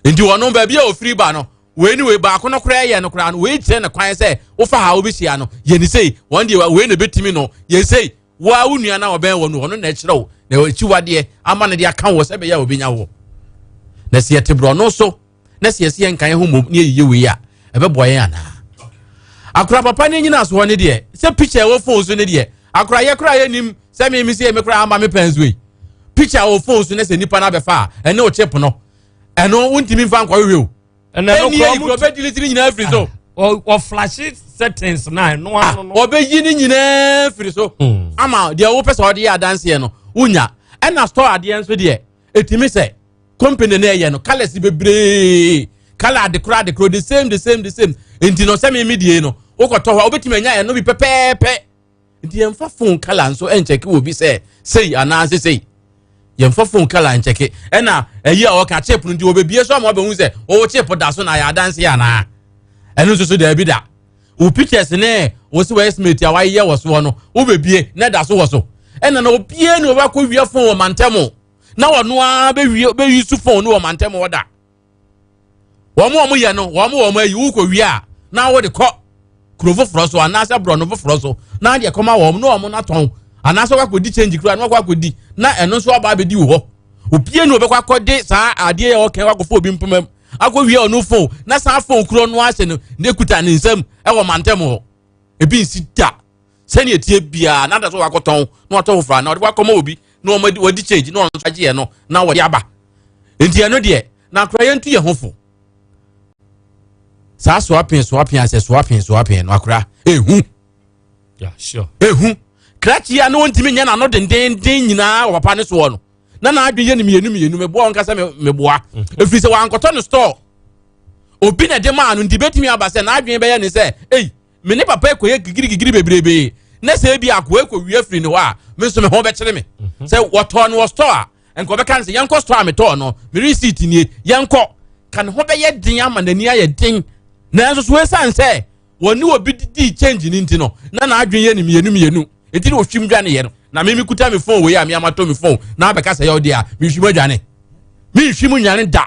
Nti wɔn baabi a ɔfiri ba no, wei ne wei baako no koraa yɛ no koraa no, wei kyerɛ no kwan sɛ wofa ha wobɛhyia no, yɛ ne sei, wɔn deɛ wei na ɛbɛtumi no, yɛ sei. Wo a wo nua no a ɔbɛn wɔ no, ɔno na ɛkyerɛ wo na akyiwadeɛ ama no de aka wɔ sɛ ɛbɛyɛ a ɔbɛnya wɔ. Na sɛ yɛte borɔno so na sɛ yɛsɛ yɛnka yɛn ho mmom na yɛyiyɛ wei a, ɛbɛboa yɛn anaa? Akora papa ne nyina soɔ ne deɛ sɛ picture ɛwɔ phone so ne deɛ akora yɛ kora yɛnim sɛ me me sɛ me kora ama me pɛn so yi picture ɛwɔ phone so ne sɛ nipa no abɛfa a ɛne o chip no ɛno wontumi mfa nkɔhwehwɛ o ɛnna ɛni yɛ kura ɔbɛ delete ne nyinaa firi so. ɔflashe settings na ɛno ah, ano no. ɔbɛyi ne nyinaa firi so hmm. ama deɛ wopɛ sɛ ɔde yɛ adanseɛ no wonya ɛna store adeɛ nso deɛ ɛtumi sɛ company no ɛyɛ no colours bebree colour adekoro adekoro the same the same the same nti no sɛ meme die no wokɔtɔ hɔ a wobɛtumi anya ɛno bi pɛpɛɛpɛ nti yɛmfa phone colour nso ɛnkyɛke wɔ bi sɛ sei anaasɛ sei yɛmfa phone colour nkyɛke ɛna ɛyi a ɔka chip no nti wɔbɛbie so ama wɔbɛhu sɛ wɔwɔ chip da so na ayɛ adanse anaa ɛno nso so daabi da wo pictures ne wo sɛ wɔyɛ estimate a wayɛ wɔ soɔ no wobɛbie na ɛda so wɔ so ɛna na obie ne wɔbɛkɔ wia phone wɔ mantam na wɔno ara bɛwie bɛyi su phone no wɔ mantam hɔ da wɔn a wɔyɛ no wɔn wɔn ayi wokɔ wie a na wɔde kɔ kuro foforɔ so anaasɛ borɔno foforɔ so na adeɛ kɔma wɔn na wɔn atɔn anaasɛ wakɔdi change kura na wakɔ akɔdi na ɛno nso aba abɛdi wɔ hɔ opie na ɔbɛkɔ akɔde saa adeɛ yɛ ɔkɛn wakɔfo obi mpoma mu akɔ wie ɔno phone na saa phone kuro no ahyɛ no ne kuta ne nsam ɛwɔ mantam hɔ ebi nsi da sɛnea ɛteɛ biara na ada so wakɔtɔn na watɔ foforɔ anaa ɔde wakɔma obi na wɔn wɔde change na wɔn nso agye yɛ no na wɔde aba nti ɛno deɛ na akora yɛn tu yɛn ho fo saa soapin soapin asɛ soapin soapin no akora ehu ehu krakye a na wɔntumi nyɛ n'ano dendenden nyinaa wɔ papa ne soɔ no na n'adwene yɛ no mmienu mmienu meboa wɔn kasa meboa mhm. efiri sɛ wankɔtɔ no store obi na ɛde maa no nti betumi aba sɛ n'adwene bɛyɛ ne sɛ ei me ne papa ekɔyɛ gigirigigiri bebrebe na sɛ ebi akoa ekɔwie afiri ne hɔ a me nso me ho bɛkyere me mhm. sɛ wɔtɔɔ no wɔ store a nka ɔbɛka no sɛ yɛnkɔ store a metɔɔ no me receipt nie yɛnkɔ ka ne ho bɛyɛ den ama n'ani ayɛ den nanso so esiane sɛ wɔne obi didi change ne nti no na n'adwene yɛ ne mmienu mmienu eti na ohwim dwane yɛ no na me mekuta me phone wei a me amatɔ me phone na abɛka sɛ yɛ ɔde a mehwim adwane menhwim nwane da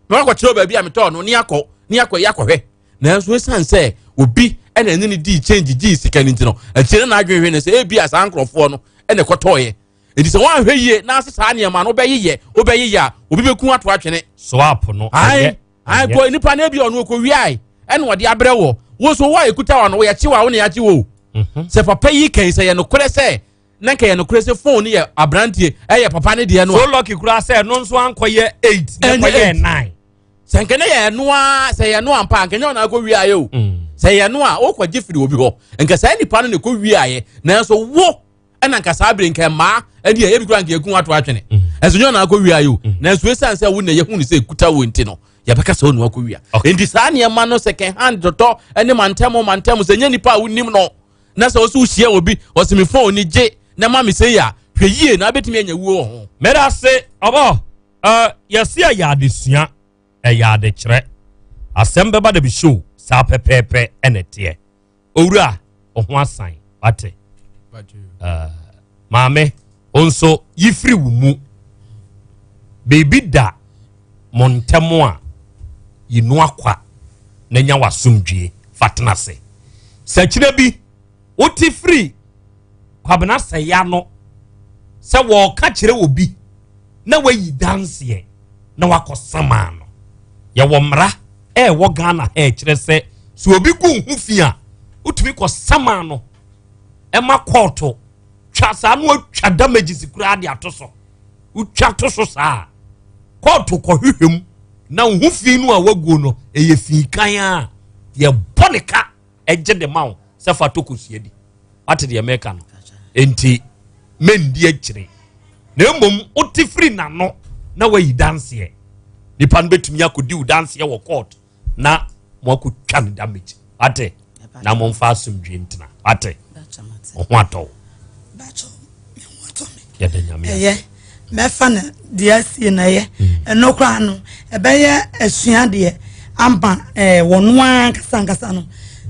na wakɔkyerɛ baabi a metɔɔ no ne akɔ ne akɔ yɛ akɔhwɛ nanso ɛsiane sɛ obi ɛna ɛne ne dii change gyii sika no nti no akyire na n'adwene hwɛ no sɛ ebi a saa nkurɔfoɔ no ɛna ɛkɔtɔɔyɛ nti sɛ wɔanhwɛ yie na ase saa nneɛma no wobɛyeyɛ wobɛyeyɛ a obi bɛku ato atwene swap no ɛyɛ ae kɔ nipa no ebi ɔno ɔkɔwiae ɛna ɔde abrɛ wɔ wo so wo a ɛkuta wɔ no woyɛkye wɔ a wo ne yɛakye wɔ mhm. sɛ papa yi kan sɛ yɛ nokorɛ sɛ na nka yɛ nokorɛ sɛ phone no yɛ aberanteɛ ɛyɛ papa no deɛ no so lucky koraa sɛ ɛno nso ankɔyɛ 8 na kɔyɛ 9 sɛ nka ne yɛ ɛno a sɛ yɛ ɛno ampa nka nyɛ ɔna akɔ wiaeɛ o mm. sɛ yɛ ɛno a wokɔgye firi obi hɔ nka saa nipa no na ɛkɔ wiaeɛ nanso wo ɛna nka saa bere nka mmaa ɛne yɛ ebi kura nka yɛku ato atwene mm. ɛnso nyɛ ɔna akɔ wiaeɛ o mm. nanso esiane sɛ wo na yɛhu ne sɛ ekuta wo nti no yɛbɛka sɛ ɔna akɔ wia nti saa nneɛma no second hand totɔ ɛne mantɛm mantɛm sɛ nyɛ nipa a wonim no na sɛ ɔsɛ wohyia obi ɔsɛ me phone ni gye na ma me sɛ yi a hwɛ yie na abɛtumi anya wuo wɔ ho. Meda ase ɔbɔ uh, yɛse ɛyɛ adesua ɛyɛ adekyerɛ asɛm bɛba da bi show saa pɛpɛɛpɛ ɛna ɛteɛ owura ɔho asan wate uh, maame wo nso yifiri wo mu biribi da mo ntɛm a yi no akwa na nya w'asomdwie fa tena ase sɛ kyerɛ bi wote firi kwabena sɛe ano sɛ wɔreka kyerɛ obi na wayi danseɛ na wakɔ samaa no yɛwɔ mmara ɛwɔ Ghana ha ɛkyerɛ sɛ sɛ obi gu ho fi a wotumi kɔ samaa no ɛma kɔɔto twa saa no atwa damages koraa de ato so wotwa to so saa kɔɔto kɔhwehwɛ mu na wo ho fi no a waguo no ɛyɛ fi kan a yɛbɔ ne ka ɛgye de ma wo sɛ fa to kosua di wate deɛ mɛka no enti mɛndi akyire na mmom wote firi n'ano na wayi danseɛ nipa no bɛtumi akɔdi wo danseɛ wɔ court na moakɔtwa no damage wate na momfa asomdwe ntena wate ɔho atɔ wo yɛda nyame ɛyɛ mɛfa no deɛ asie na ɛyɛ mm. ɛno koraa no ɛbɛyɛ asua deɛ ama ɛɛ wɔn ankasa ankasa no.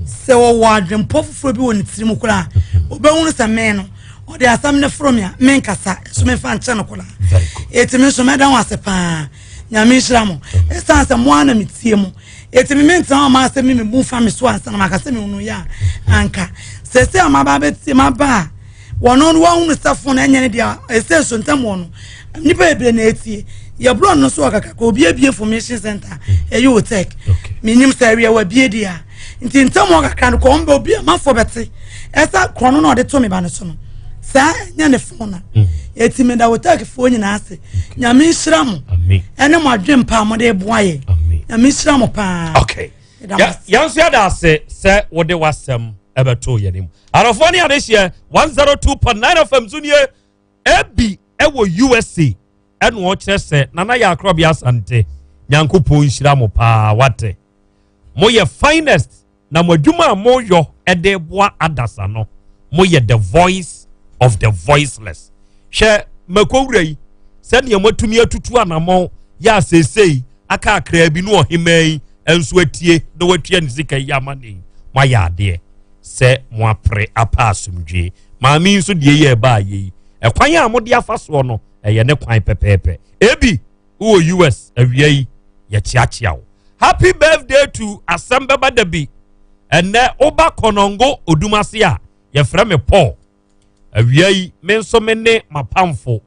Sɛ ɔwɔ adwempɔ foforɔ bi wɔ ne tirim koraa a, ɔbɛhunu sɛ me no, ɔde asɛm no foro me a, menkasa, nso memfa nkyɛ no koraa. Eti me nso mɛda ho ase paa. Nyame nhyira mo. Ɛsiane sɛ mo ara na metie mo. Eti me mentena hɔ ma asɛm yi mebu mfa me so ansa na maka sɛ mehunu yɛ a, anka. Sɛsɛ a maba abɛtie, maba a, wɔn no wɔahunu sɛ fon ɛnyɛ ne deɛ ɛsɛ so ntam wɔ no nnipa bebree na ɛtie yɛborɔ no so wɔ kakaka obi abie information center ɛyɛ otec menim sɛ awie wabie deɛ a nti ntam wɔ kakra no kɔn bɛ obi amanfoɔ bɛte ɛsɛ korɔ no na ɔde to me ba no so no saa ɛnyɛ ne fon na ɛti meda otec foɔ nyinaa ase Nyame nhyira mo ɛne mo adwen pa a mode boa yɛ. Nyame nhyira mo paa. Okay. Yɛn nso yɛda ase sɛ wode w'asɛm ɛbɛto yɛn anim. Adɔfoɔ ne adehyeɛ 102.9 FM so nie ebi ɛwɔ USA ɛna ɔkyerɛ sɛ Nana yɛ akorɔbea Asante Nyankopɔn nhyira mo paa wate. Moyɛ finest Na mo adwuma a moyɔ de boa adasa no, moyɛ the voice of the voiceless. Hwɛ makowura yi, sɛnea moatumi atutu anammɔn yɛ a seesei aka akraa bi ne ɔhemmaa yi nso atie na watua ne sika yi ama ne yi. Moayɛ adeɛ sɛ moapere apa asomdwie. Maame yi nso deɛ yɛ ɛbaa yɛ yi, ɛkwan a mode afa soɔ no, ɛyɛ ne kwan pɛpɛɛpɛ. Ebi wowɔ US awia yi, yɛkyeakyea wo. Happy birthday to asɛm bɛba da bi. Ɛnɛ woba Kɔnɔngo Odumase a yɛfrɛ me Paul. Awia yi me nso me ne m'apamfo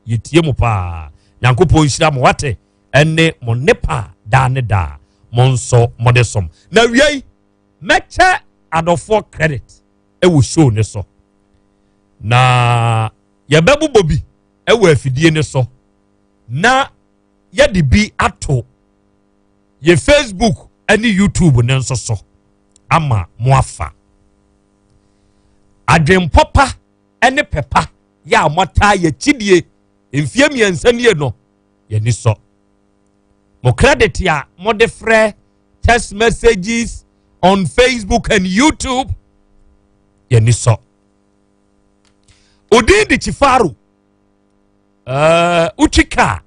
yɛtie mo paa. Nyankopɔn nhyira mo wate ɛne mo nnepa daa ne daa mo nso mode som. Na awia yi mɛkyɛ adɔfoɔ credit ɛwɔ show ne so. Na yɛbɛbobɔ bi ɛwɔ afidie ne so na yɛde bi ato yɛ Facebook ne YouTube no nso so ama mo afa. Adwenpɔpa ne pɛpa yɛ a moataa yɛkyidie mfie mmiɛnsa nie no yɛni sɔ. Mo credit a mode frɛ text messages on Facebook and YouTube yɛni sɔ. Odin de Chifaro wotwi kaa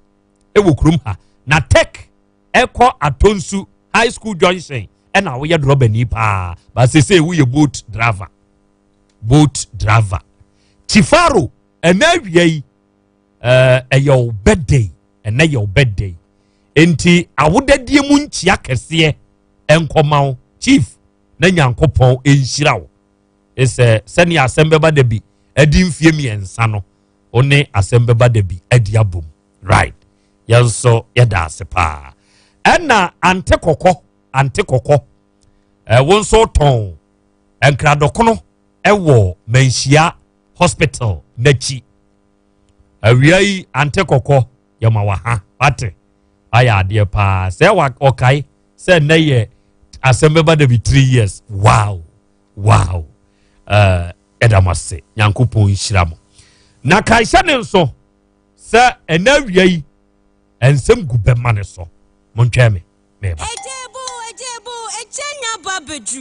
wɔ kurom ha na tech ɛkɔ Atonsu High School Junction ɛna woyɛ drɔbani paa ba sese woyɛ boat driver boat driver Chifaro ɛnɛ awia yi ɛyɛ wo birthday ɛnɛ yɛ wo birthday nti awodadie mu nkyia kɛseɛ ɛnkɔma wo chief na Nyankopɔn nhyira wo sɛ sɛnea asɛm bɛba da bi ɛdi mfie mmiɛnsa no wo ne asɛm bɛba da bi adi abom right yɛn nso yɛda ase paa ɛna ante kɔkɔ ante kɔkɔ ɛwo nso tɔn nkradɔkono ɛwɔ manhyia hospital n'akyi awia yi ante kɔkɔ yɛma waha wate ayɛ adeɛ paa sɛ ɔkae sɛ nnɛ yɛ asɛm bɛba da bi three years wow wow uh, ɛda mo ase nyankopɔn nhyira mo na kae hyɛ ne nso sɛ ɛna awia yi ɛnsɛm gu bɛma ne so montwɛn me meba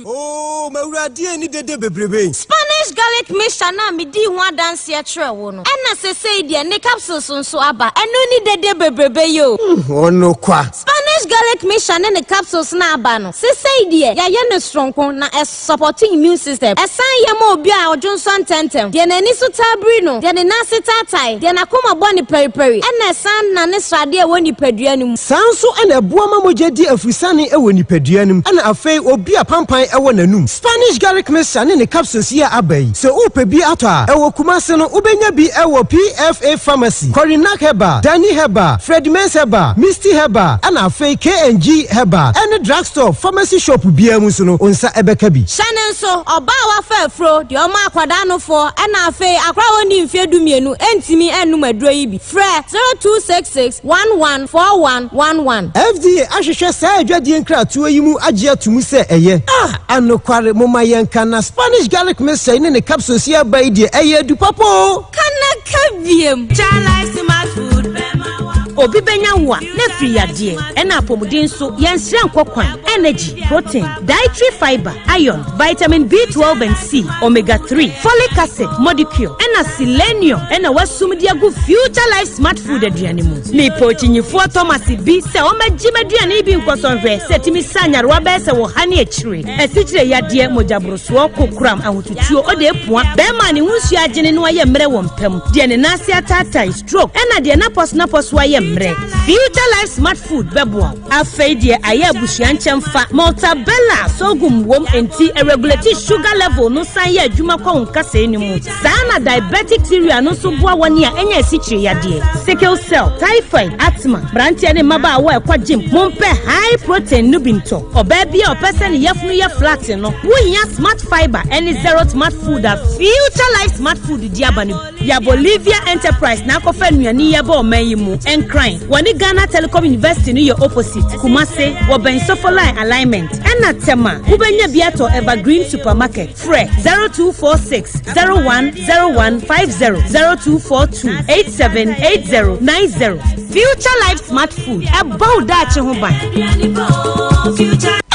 Oh, m'awurade ani dede bebrebe. Spanish garlic mixture no a medii ho adanseɛ kyerɛɛ wo no, ɛna sesei deɛ ne capsules nso aba. Ɛno ne dede bebrebe yi o. Ɔno kwa. Spanish garlic mixture ne ne capsules no a aba no, sesei deɛ yɛayɛ no soronko na Supporte immune system. Ɛsan yɛ ma obi a ɔdwonsɔ ntɛmntɛm, deɛ n'ani so taa biri no, deɛ ne nan ase taatae, deɛ n'akoma bɔ no paripari, ɛna ɛsan nane sradeɛ a ɛwɔ nipadua no mu. Saa nso na ɛboa ma mogya di afurusane wɔ nipadua no mu, ɛna afei obi a pampan wɔ n'anum. Spanish garlic mixture ne ne capsules yi a aba yi, sɛ worepɛ bi atɔ a, ɛwɔ Kumasi no, wobɛnya bi wɔ PFA Pharmacy, Korinak Herbal, Dani Herbal, Fred Mens Herbal, Misty Herbal, ɛna afei K&G Herbal, ɛne drugstore, pharmacy shop biara mu nso no, wo nsa bɛka bi. Hyɛ no nso, ɔbaa a wafa afuro, deɛ ɔma akwadaa nofoɔ, ɛna afei akwadaa a ɔnnii mfeɛ dumienu ntumi nnom aduro yi bi. Frɛ 0266 11 41 11. FDA ahwehwɛ saa adwadie nkratoɔ yi mu agye ato mu sɛ ɛyɛ. Ah! Anokware, momma yɛnka na Spanish garlic mixture yi ne ne capsules yi aba yi deɛ, ɛyɛ adu papa oo! Ka na ka biem. Chalice smart food bɛma wa. Obi bɛnya wo a, na afiri yadeɛ. Ɛna apɔmuden nso, yɛnsrɛ nkɔ kwan. Energy, protein, dietary fiber, iron, vitamin B12 and C, omega 3, folic acid, modicule, ɛna selenium ɛna wasum de agu Future Life Smart Food aduane mu. Mepɛ okyinyifoɔ Thomas bi sɛ ɔmmɛgye m'aduane yi bi nkɔsɔ nhwɛ sɛ ɛtumi sa nyarewa bɛyɛ sɛ wɔ ha ne akyire. Asikyire yadeɛ, mogyaborosoɔ, kokoram, ahotutuo, ɔde apua, bɛrima a ne ho nsuo agyene no ayɛ mmerɛ wɔ mpam, deɛ ne nan ase ataatae, stroke, ɛna deɛ n'apɔso ayɛ mmerɛ. Future Life Smart Food bɛboa wo. Afei deɛ ayɛ abusua nkyɛn fa Maltabella sorghum wom nti ɛregulate sugar level no san yɛ adwuma kɔ wo nkasɛɛ no mu. Saa na diabetic cereal no nso boa wɔn a ɛnyɛ asikyire yadeɛ, sickle cell, typhoid, asthma, mmeranteɛ ne mmabaawa a ɛkɔ gym, mompɛ high protein no bi ntɔ. Ɔbaa bi a ɔpɛ sɛ ne yafunu yɛ flat no, wohia Smart Fiber ɛne Zero Smart Food a Future Life Smart Food di aba no. Yɛ Bolivia Enterprise na akɔfa nnuane yi ɛbɔ ɔman yi mu. Nkran, wɔne Ghana Telecom University no yɛ opposite. Kumase, wɔbɛn Sofoline alignment. Ɛna Tema, wobɛnya bi atɔ Evergreen Supermarket. Frɛ 0246 010150, 0242 878090. Future Life Smart Food, ɛbɔ wo daakye ho ban.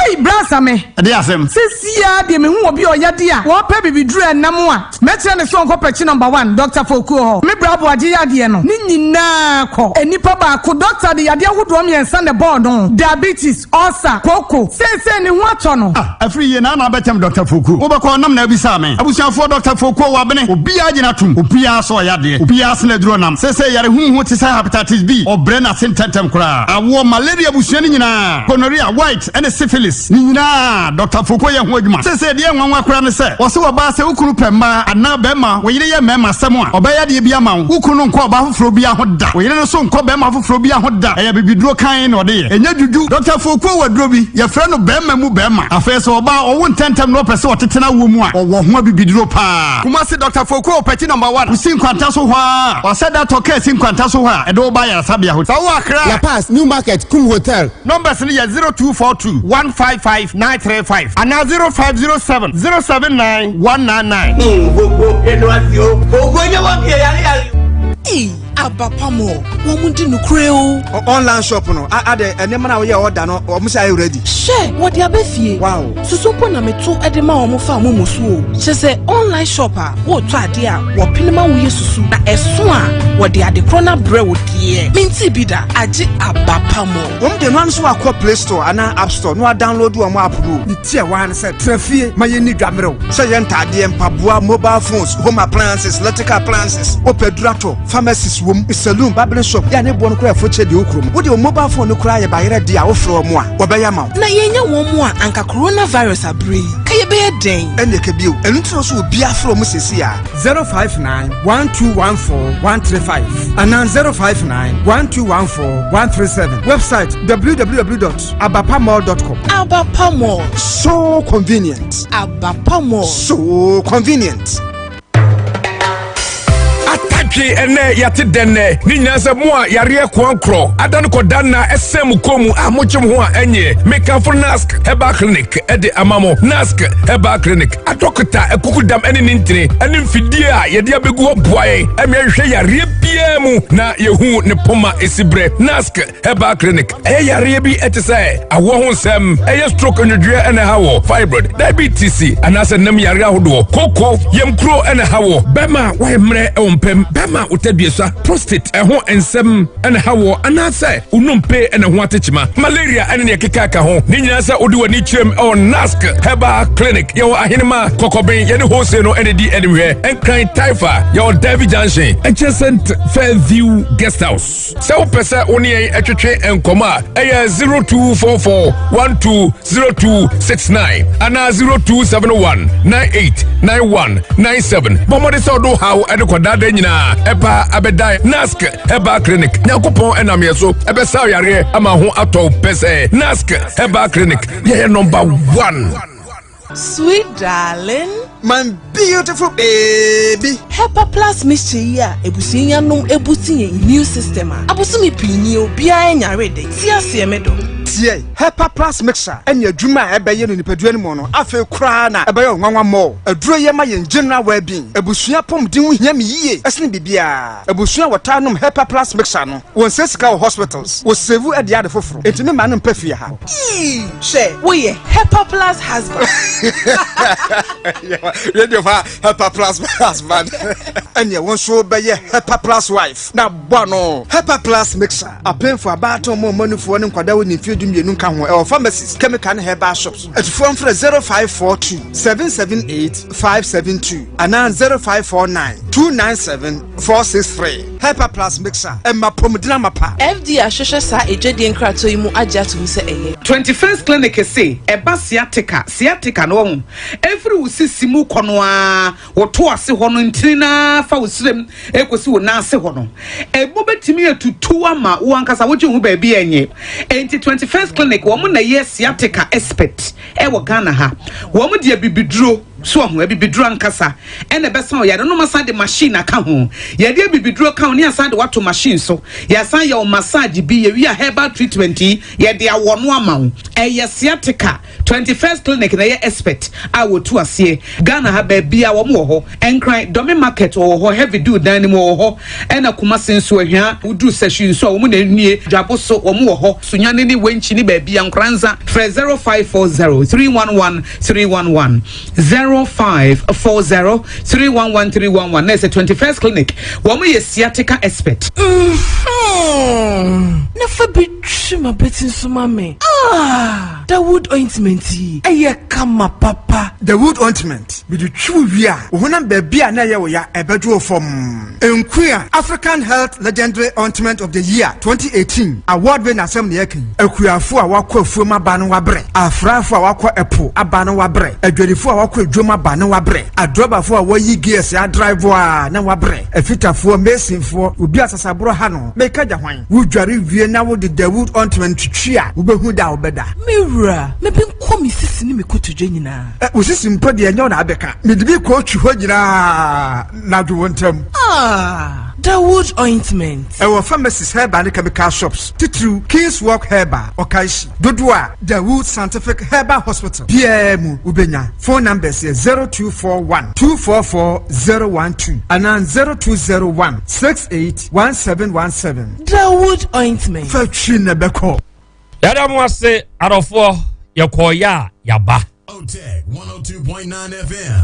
Ei, brasa me. Ɛde asɛm. Sisia deɛ mehu obi a ɔyɛ de a wɔpɛ bibiduro ɛnam a mɛkyerɛ ne so ɔnkɔ pɛkyi number one Dr. Fokuo hɔ. Me bra aboagye yadeɛ no ne nyinaa kɔ. Enipa baako doctor de yadeɛ ahodoɔ mmiɛnsa na ɛbɔɔ no: diabetes, ulcer, koko. Seesei ne ho atɔ no. Ah, afiri yie na ana abɛkyɛm Dr. Fokuo. Wobɛkɔ nam na abisa me. Abusuafoɔ, Dr. Fokuo wabene. Obiara gyina tom. Obiara sɛ ɔyɛ adeɛ. Obiara sene aduro nam. Seesei yare huhu te sɛ hepatitis B. Ɔbrɛ n'ase ntɛntɛm koraa. Awoɔ, malaria abusua no nyinaa. Gonorrhea, white ɛne syphilis. Ne nyinaa Dr. Fokuo yɛ ho adwuma. Seesei deɛ nwanwa koraa ne sɛ, wɔse wɔbaa sɛ wo kunu pɛ mmaa anaa bɛrima, wo yere yɛ mmarima asɛm a, ɔbɛyɛ adeɛ bi ama wo. Wo kunu no nkɔ ɔbaa foforɔ bi ho da. Wo yere no so nkɔ bɛrima foforɔ bi ho da. Ɛyɛ bibiduro kan na ɔde yɛ. Ɛnyɛ dwudwu. Dr. Fokuo wɔ aduro bi, yɛfrɛ no bɛrima mu bɛrima. Afei sɛ ɔbaa ɔwo ntɛntɛm na ɔpɛ sɛ ɔtetena wo mu a, ɔwɔ ho abibiduro paa. Kumasi, Dr. Fokuo pɛkyi number one. Wosi nkwanta so hɔ a, wasɛ da tɔ kaa si nkwanta so hɔ a, ɛde wo ba ayaresabea hɔ. Sɛ wowɔ Akra, La Paz, New Market, Kum Hotel. Numbers no yɛ 0242 155 935 anaa 0507 079 199. Ei, Abapamɔ, wɔn mu di nukure o. Online shop no ade nneɛma na woyɛ order no, wɔn sɛ ayɛ ready. Hwɛ, wɔde aba fie. Wow. Susu mpo na meto de ma wɔn fa mo mu so o. Kyerɛ sɛ online shop a wɔretɔ adeɛ a wɔpene ma woyɛ susu na ɛso a wɔde ade korɔ no abrɛ wo deɛ. Menti bi da, agye Abapamɔ. Wɔn de no nso akɔ Play Store anaa App Store na wɔadownload wɔn app no. Ne ti a wɔn sɛ tena fie ma yɛn ni dwamerɛw sɛ yɛn ntaadeɛ, mpaboa, mobile phones, home appliances, electrical appliances, wopɛ duratɔ, pharmacies wom, saloon, barbering shop yɛ a ne boɔ no koraa ɛfo kyɛ deɛ wɔ kurom. Wode wo mobile phone no koraa yɛ bayerɛ deɛ a, wofrɛ wɔn a, wɔbɛyɛ ama wo. Na yɛnya wɔn mu a, anka coronavirus abere yi, ka yɛbɛyɛ dɛn? Ɛnna ɛka bio, ɛno nti na so obiara frɛ wɔn sɛsi a 059 1214 135 anaa 059 1214 137. Website www.abapamall.com. Abapamall. So convenient. Abapamall. So convenient. Atadwe ɛnɛ yɛate dɛnɛ ne nyinaa sɛ mo a yareɛ koankorɔ ada no kɔda nna ɛsɛn mo kɔn mu a mogye mo ho a ɛnyɛ, mekamfo Nask Herbal Clinic ɛde ama mo. Nask Herbal Clinic adɔkota akukudam ɛne ne ntini ɛne mfidie a yɛde abɛgu hɔ boa yɛn ɛme ɛhwehwɛ yareɛ biara mu na yɛhu ne poma ɛsi berɛ. Nask Herbal Clinic ɛyɛ yareɛ bi ɛte sɛ awoɔ ho nsɛm, ɛyɛ stroke, nwodwoeɛ ɛna ɛha wɔ, fibroid, diabetes anaasɛ nam yareɛ ahodoɔ, koko, yamkuro ɛna ɛha wɔ, bɛrima a wayɛ mmerɛ ɛwɔ mpɛm, bɛrima a wotɛ prostate ɛho nsɛm ɛna ɛha wɔ, anaasɛ wonompe ɛna ho atekyema, malaria ɛne neɛ keka ka ho ne nyinaa. Sɛ wode w'ani kyerɛm ɛwɔ Nask Herbal Clinic, yɛwɔ Ahenema Kɔkɔben, yɛne wholesale no ɛne di animhwɛ. Nkran Taifa, yɛwɔ Davy Junction, adjacent Fairview Guest House. Sɛ wopɛ sɛ wo ne yɛn ɛtwetwe nkɔmmɔ a, ɛyɛ 0244 120269 anaa 0271 989197. Bɔ mmɔde sɛ wode wo haw ɛde kɔdaada nyinaa ɛpa abɛdan Nask Herbal Clinic. Nyankopɔn ɛnam yɛ so ɛbɛsa yareɛ ama ho atɔ wo pɛ sɛ Nask Herbal Clinic yɛyɛ number one. Sweet darling. My beautiful baby. Hepa Plus mixture yi a ebusua yanom ebuti yɛn immune system a abosome pii ni obiara nyare de ti aseɛ me dɔ. Tie, Hepa Plus Mixture ne adwuma a ɛbɛyɛ no nipadua no mu no, afei koraa na ɛbɛyɛ wo nwanwa more. Aduro yi ma yɛn general well-being. Abusua apɔmuden ho hia me yie sene biribiara. Abusua a wɔtaa nom Hepa Plus Mixture no, wɔnsɛe sika wɔ hospitals, wɔsave de ade foforo. Enti me mma no mpɛ fie ha. Eii hwɛ woyɛ Hepa Plus husband. Radio fa Hepa Plus husband. Ɛneɛ wo nso wobɛyɛ Hepa Plus wife na bɔ ano. Hepa Plus Mixture. Apemfo, abaatan, ɔmo a ɔmo anufoɔ ne nkwadaa a wɔnni mfeɛ 12 nka ho. Ɛwɔ pharmacies, chemical ne herbal shops. Atufoɔ mfrɛ 0542 778 572 anaa 0549 297 463. Hepa Plus Mixer, ɛma apɔmuden amapa. FDA ahwehwɛ saa adwadie nkratoɔ yi mu agye atom sɛ ɛyɛ. 21st Clinic se ɛba sciatica, sciatica no wahu, ɛfiri wo sisi mu kɔ no ara, wo to ase hɔ no ntini no ara fa wo srem ɛkɔsi wo nan ase hɔ no, ɛbo bɛtumi atutu ama wo ankasa wogye wo ho baabi a ɛnyɛ. Enti 21st Clinic wɔn na ɛyɛ sciatica expert ɛwɔ Ghana ha. Wɔn de abibiduro, so wahu, abibiduro ankasa ɛna ɛbɛsa wo yare no, asan de machine aka ho. Yɛde abibiduro ka ho ne asan de wato machine so. Yɛasan yɛ wo massage bi, yɛwie a herbal treatment yi yɛde awɔ no ama wo. Ɛyɛ sciatica. 21st Clinic na ɛyɛ expert a wɔtu aseɛ. Ghana ha baabia wɔn wɔ hɔ. Nkran, Dome Market wɔwɔ hɔ, Heavy Dew dan no mu wɔwɔ hɔ. Ɛna Kumasi nso, Ahwia, woduru Sahwi nso a wɔn na ɛnie. Dwabo so wɔn wɔ hɔ. Sunyani ne Wenchi ne baabia, Nkoranza. Frɛ 0540 311 311, 0540 311 311. Na ɛsɛ 21st Clinic, wɔn yɛ sciatica expert. Na fa bi twi m'abati nso ma me. Ah! Dawood ointment yi, ɛyɛ kama papa. Dawood ointment, mede twi wo wie a, wo honam baabi a na ɛyɛ wo ya, ɛbɛdwo wo fam. Nkuya African Health Legendary Ointment of the Year 2018 award wei na asɛm na yɛka yi. Akuafo a wɔakɔ afuom aba no wabrɛ, afrafo a wɔakɔ ɛpo aba no wabrɛ, adwadifo a wɔakɔ adwam aba no wabrɛ, adrɔbafo a wɔyi gears adrive a na wabrɛ, afitafoɔ, masonfoɔ, obi a sasaborɔ ha no, meka gya hwan? Wodware wie na wode Dawood ointment twitwi a, wobɛhu da a wobɛda. Me wura, me benkɔ me sisi ne me kotodwe nyinaa. Ɛ, wo sisi mpo deɛ ɛnyɛ wo na abɛka. Mede bi kɔɔtwi hɔ nyinaa na adwo wo ntɛm. Ah, Dawood ointment. Ɛwɔ pharmacies, herbal ne chemical shops, titiriw King's Walk Herbal, Okaishie. Dodoɔ a Dawood Scientific Herbal Hospital biara mu wobɛnya. Phone numbers yɛ 0241 244 012 anaa 0201 68 1717. Dawood ointment. Fa twi na ɛbɛkɔ. Yɛda mo ase adɔfoɔ, yɛkɔɔyɛ a yɛaba.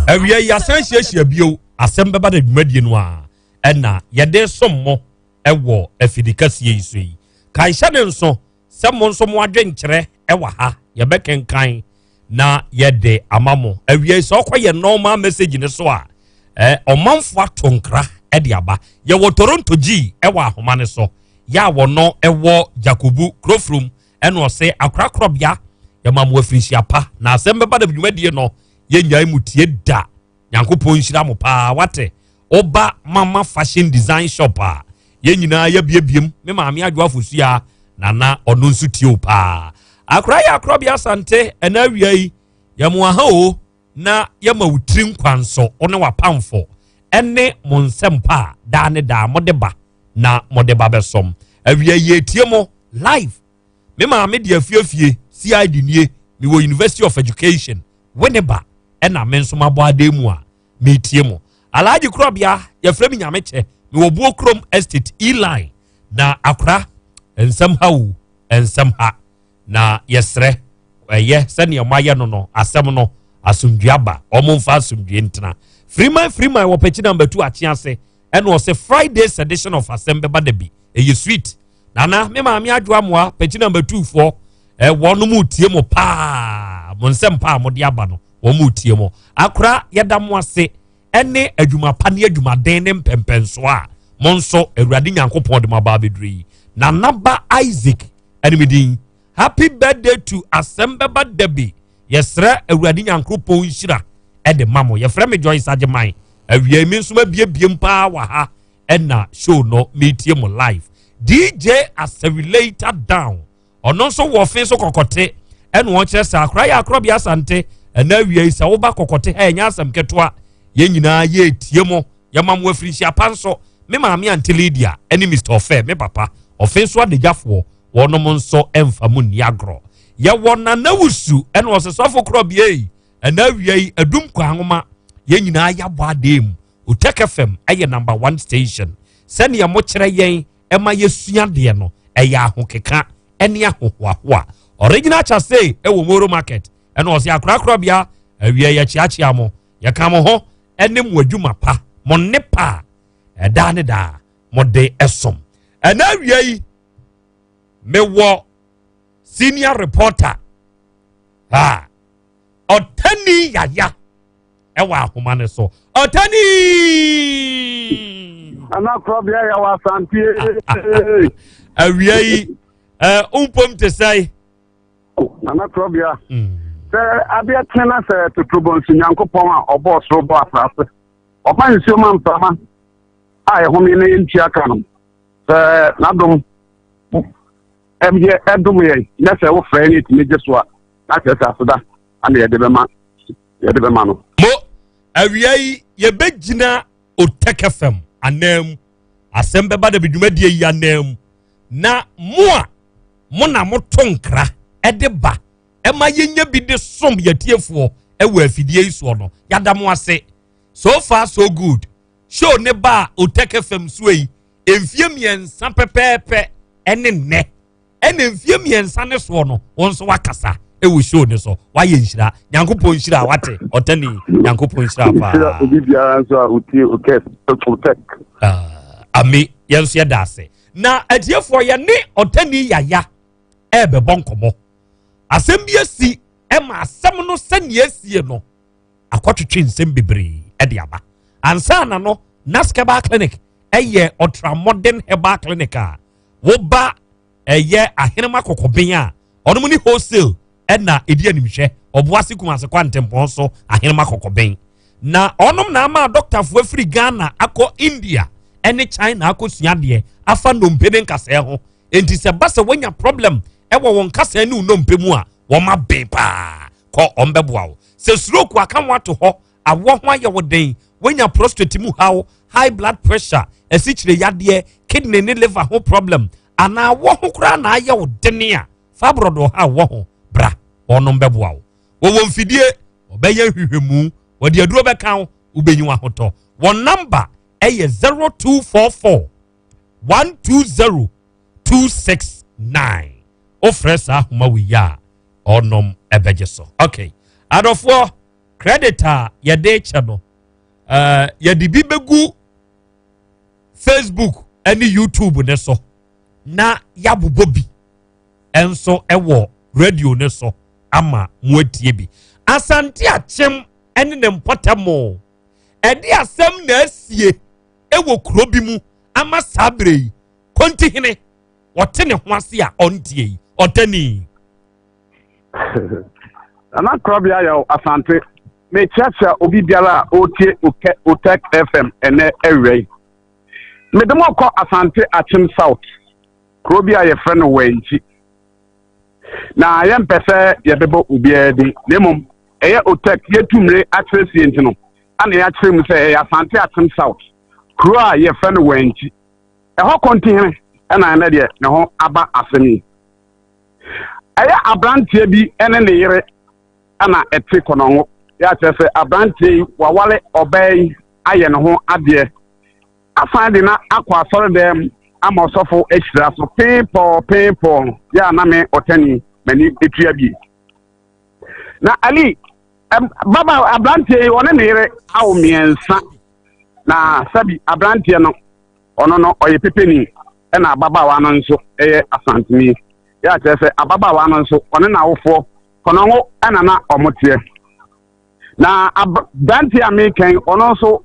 Awia yi asan hyiahyia bio, asɛm bɛba da dwumadie no a ɛna yɛde som mo ɛwɔ afidi kɛseɛ yi so yi. Kae hyɛ ne nso sɛ mo nso mo adwenkyerɛ ɛwɔ ha, yɛbɛkenkan na yɛde ama mo. Awia yi sɛ ɔkɔ yɛ normal message ne so a, ɔmanfo ato nkra ɛde aba. Yɛwɔ Toronto G ɛwɔ ahoma ne so, yɛ a wɔno ɛwɔ Jacobu Kurofrum, ɛna ɔsɛ akorakorɔbea yɛma mo afirinhyia pa na asɛm bɛba da dwumadie no yɛnyae mu tie da. Nyankopɔn nhyira mo paa. Wate woba Mama Fashion Design Shop a yɛn nyinaa yɛbiebiem. Me maame Adwo Afosua nana ɔno nso tie o paa. Akora yɛ akorɔbea Asante ɛna awia yi yɛmo aha o na yɛma wo tiri nkwa nso wo ne wapamfo ɛne mo nsɛm pa a daa ne daa mode ba na mode ba bɛsɔm. Awia yi etie mo live. Me maame de afiefie CID nie, mewɔ University of Education Winneba, ɛna me nso mabɔ adan mu a metie mo. Alhaji Korɔbea, yɛfrɛ me Nyame Kyɛ, mewɔ Buo Kurom Estate E-Line. Na akora nsɛm ha o, nsɛm ha na yɛsrɛ ɛyɛ sɛnea moayɛ no no asɛm no asomdwe aba, ɔmo mfa asomdwe ntena. Freeman Freeman wɔ pɛkyi number 2 akye ase, ɛna ɔsɛ Friday's edition of asɛm bɛba da bi ɛyɛ sweet. Nana me maame Adwo Amoa pɛkyi number 2 foɔ, wɔn mu tie mo paa, mo nsɛm paa mo de aba no wɔn mu tie mo. Akora yɛda mo ase ɛne adwuma pa ne adwumaden ne mpɛmpɛnso a mo nso Awurade Nyankopɔn de mo aba abɛduru yi. Nanaba Isaac ɛne me din. Happy birthday to asɛm bɛba da bi. Yɛsrɛ Awurade Nyankopɔn nhyira ɛde ma mo. Yɛfrɛ me Joyce Agyeman. Awia mi nso mabiebiem paa wɔ ha ɛna show no metie mo live. DJ Accelerator Down ɔno nso wɔ fe so kɔkɔte, ɛna ɔkyerɛ sɛ akora yɛ akorɔbea Asante ɛna awia yi sɛ woba kɔkɔte ha ɛnyɛ asɛm ketewa. Yɛn nyinaa yɛtie mo, yɛma mo afirinhyia pa nso. Me maame Auntie Lydia ɛne Mr. Ɔfɛ, me papa ɔfe nso adagyafoɔ. Wɔnom nso mfa mu nni agorɔ. Yɛwɔ Nana Wusu ɛna ɔsɛ sɔfo korɔ bea yi ɛna awia yi adum kɔ anwoma yɛn nyinaa yɛabɔ adeɛ mu. Otec FM ɛyɛ number one station. Sɛnea mokyerɛ yɛn ɛma yɛsua deɛ no ɛyɛ ahokeka ɛne ahohoahoa. Original Chase ɛwɔ Moro Market ɛna ɔsɛ akorakorɔ bea awia yɛkyeakyea mo yɛka mo ho ɛne mo adwuma pa mo nnepa a ɛdaa ne daa mode ɛsom. Ɛna awia yi mewɔ senior reporter a ɔtani yaya ɛwɔ ahoma no so. Ɔtani Anakorɔbea yɛ wɔ Asante. Awia yi mpom te sɛ Anakorɔbea sɛ adeɛ kye na sɛ totorobɔnsu Nyankopɔn a ɔbɔɔ soro bɔ asase ɔma nsuo ma mframa a ɛhome na yɛntua ka no sɛ n'adom ɛyɛ ɛdom yɛn na sɛ wofrɛ ne ɛtumi gye so a na kyerɛ sɛ aseda ana yɛde bɛma yɛde bɛma no. Mo awia yi yɛbɛgyina Otec FM anan mu asɛm bɛba da bi dwumadie yi anan mu na mo a mo na moto nkra ɛde ba ɛma yɛnya bi de som yɛtiefoɔ ɛwɔ afidie yi soɔ no yɛada mo ase. So far so good. Show ne ba a Otec FM so yi mfie 3 pɛpɛɛpɛ ɛne nnɛ ɛne mfie 3 ne soɔ no wɔn nso wakasa ɛwɔ show ne so wayɛ nhyira. Nyankopɔn nhyira wate ɔtani Nyankopɔn nhyira paa. Obi biara nso a otie Otec. Ami yɛn nso yɛda ase na atiefoɔ yɛne ɔtani yaya ɛɛbɛbɔ nkɔmɔ. Asɛm bi asi ɛma asɛm no sɛnea esie no akɔtwetwe nsɛm bebree ɛde aba. Ansa na no Nask Herbal Clinic ɛyɛ ultramodern herbal clinic a woba ɛyɛ ahenema kɔkɔben a ɔnom ne wholesale ɛna ɛdi animhwɛ ɔboase Kumase kwantempɔn so ahenema kɔkɔben na ɔnom na ama dɔktafoɔ afiri Ghana akɔ India ɛne China akɔsua adeɛ afa nnompe ne nkasɛɛ ho. Enti sɛ ba sɛ woanya problem ɛwɔ wɔn nkasɛɛ ne wo nnompe mu a wɔn aben paa kɔ wɔn bɛboa wo. Sɛ stroke aka ho ato hɔ awɔ ho ayɛ wo den woanya prostate mu haw, high blood pressure, asikyire yadeɛ, kidney ne liver ho problem anaa awɔ ho koraa na ayɛ wo dene a fibroid wɔ ha wɔ ho bra wɔnom bɛboa wo. Wɔwɔ mfidie wɔbɛyɛ nhwehwɛmu wɔde aduro bɛka wo wobɛnyi w'ahotɔ. Wɔn number ɛyɛ 0244 120 269. Wofrɛ saa ahoma wei a ɔnom ɛbɛgye so. Okay, adɔfoɔ credit a yɛde kyɛ no yɛde bi bɛgu Facebook ɛne YouTube ne so na yɛabobɔ bi ɛnso ɛwɔ radio ne so ama mo atie bi. Asante Akyem ɛne ne mpɔtam ɛde asɛm na asie ɛwɔ kuro bi mu ama saa bere yi kontihene wɔte ne ho ase a ɔntie yi ɔtani. Nana Korɔbea yɛ Asante mekyerɛkyerɛ obi biara a ɔretie Otec FM ɛnɛ awia yi. Mede mo kɔ Asante Akyem South kuro bi a yɛfrɛ no Wɛnkyi. Na yɛmpɛ sɛ yɛbɛbɔ obiara din na mmom ɛyɛ Otec yɛtu mmire akyerɛ sie nti no ana yɛakyerɛ mu sɛ ɛyɛ Asante Akyem South kuro a yɛfrɛ no Wɛnkyi. Ɛhɔ kontihene ɛna ɛnɛ deɛ ne ho aba asɛm yi. Ɛyɛ aberanteɛ bi ɛne ne yere ɛna ɛte kɔnɔngo. Yɛakyerɛ sɛ aberanteɛ yi wawale ɔbaa yi ayɛ ne ho adeɛ. Asan de na akɔ asɔredan ama ɔsɔfo ahyira so pee pɔɔ yɛ a na me ɔtani m'ani etua bi. Na Ali baba aberanteɛ yi ɔne ne yere awo 3 na sɛbi aberanteɛ no ɔno no ɔyɛ pepeni ɛna ababaawa no nso ɛyɛ asanteni. Yɛ akyerɛ sɛ ababaawa no nso ɔne n'awofoɔ kɔnɔngo ɛna na ɔmo teɛ. Na aberanteɛ a mekɛn ɔno nso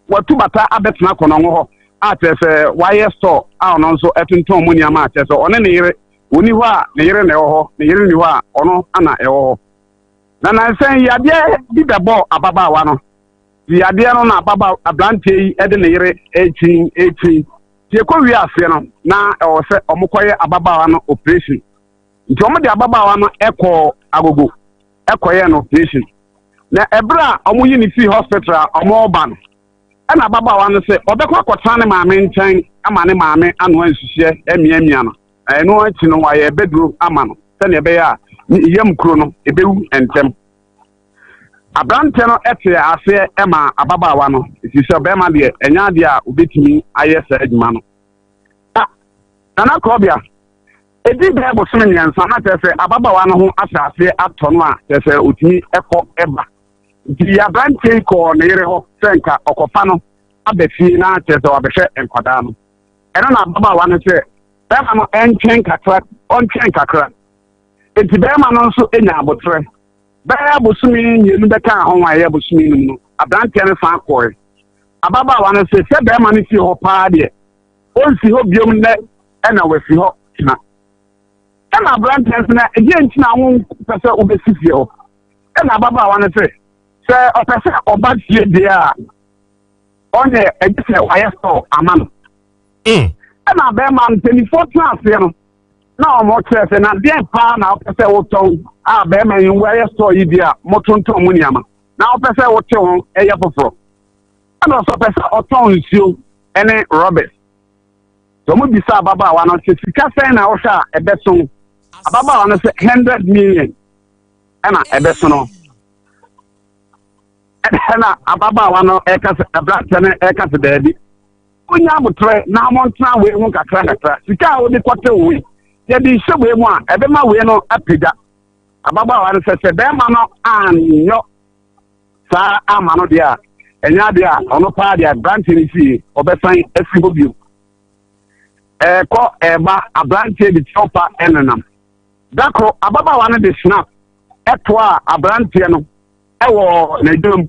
watu bata abɛtena kɔnɔngo hɔ a kyerɛ sɛ wayɛ store a ɔno nso ɛtontɔn mu nneɛma a kyerɛ sɛ ɔne ne yere wɔni hɔ a ne yere na ɛwɔ hɔ, ne yere ni hɔ a ɔno ana ɛwɔ hɔ. Na nansɛn yadeɛ bi bɛbɔ ababaawa no. Yadeɛ no na ababa aberanteɛ yi ɛde ne yere ekyin ekyin. Tie kɔ wie aseɛ no na ɛwɔ sɛ ɔmo kɔyɛ ababaawa no operation. Nti ɔmo de ababaawa no ɛkɔ agogo ɛkɔyɛ no operation. Na ɛberɛ a ɔmo yi ne fii hospital a ɔmo ba no ɛna ababaawa no sɛ ɔbɛkɔ akɔtena ne maame nkyɛn ama ne maame anoa nsuhyɛ amiamia no. Ɛno akyi no, wɔayɛ bɛduro ama no sɛnea ɛbɛyɛ a ne yam kuro no ɛbɛwu ntɛm. Aberanteɛ no tee aseɛ maa ababaawa no, ɛfiri sɛ ɔbarima deɛ, ɛnyɛ adeɛ a ɔbɛtumi ayɛ saa adwuma no. Na Nana Korɔbea, ɛdii bɛyɛ bosome mmiɛnsa na kyerɛ sɛ ababaawa no ho ahyɛ aseɛ atɔ no a kyerɛ sɛ ɔtumi kɔ ba. Nti aberanteɛ yi kɔɔ ne yere hɔ sɛ nka ɔkɔfa no aba fie na kyerɛ sɛ wabɛhwɛ nkwadaa no. Ɛno na ababaawa no sɛ bɛrima no ntwɛn kakra, ɔntwɛn kakra. Enti bɛrima no nso nya aboterɛ. Bɛyɛ bosome mmienu bɛkaa ho a ɛyɛ bosome num no, aberanteɛ no san kɔe. Ababaawa no se sɛ bɛrima no si hɔ paa deɛ, ɔnsi hɔ biom nnɛ ɛna wasi hɔ kyena. Ɛna aberanteɛ no se na ɛdeɛ nti na wompɛ sɛ wobɛsi fie hɔ? Ɛna ababaawa no se sɛ ɔpɛ sɛ ɔba fie deɛ a, ɔnyɛ ɛgye sɛ wayɛ store ama no. Ɛna bɛrima no mpanimfoɔ tena aseɛ no, na wɔn kyerɛ sɛ na deɛn paa na wopɛ sɛ wotɔn a bɛrima yi wɔyɛ store yi bi a motontɔn mu nneɛma na wopɛ sɛ wote ho ɛyɛ foforɔ. Ɛna ɔsɛ ɔpɛ sɛ ɔtɔn nsuo ne rɔbɛs. Sɛ wɔn bisa ababaawa no sɛ sika sɛn na wohwɛ a ɛbɛso, ababaawa no sɛ 100 million ɛna ɛbɛso no. Ɛna ababaawa no ɛka sɛ, aberanteɛ no ɛka sɛ daabi, wonya abotrɛ na montena wei ho kakra kakra, sika a wode kɔte wei yɛde hyɛ wei mu a ɛbɛma wei no apagya. Ababaawa no sɛ sɛ bɛrima no anyɔ saa ama no deɛ a, ɛnyɛ adeɛ a ɔno paa deɛ aberanteɛ no fie ɔbɛsan asi hɔ bio. Ɛɛkɔ ɛɛba, aberanteɛ de kyɛw pa ɛnenam. Da koro ababaawa no de snap ɛtoa aberanteɛ no ɛwɔ n'adwuma mu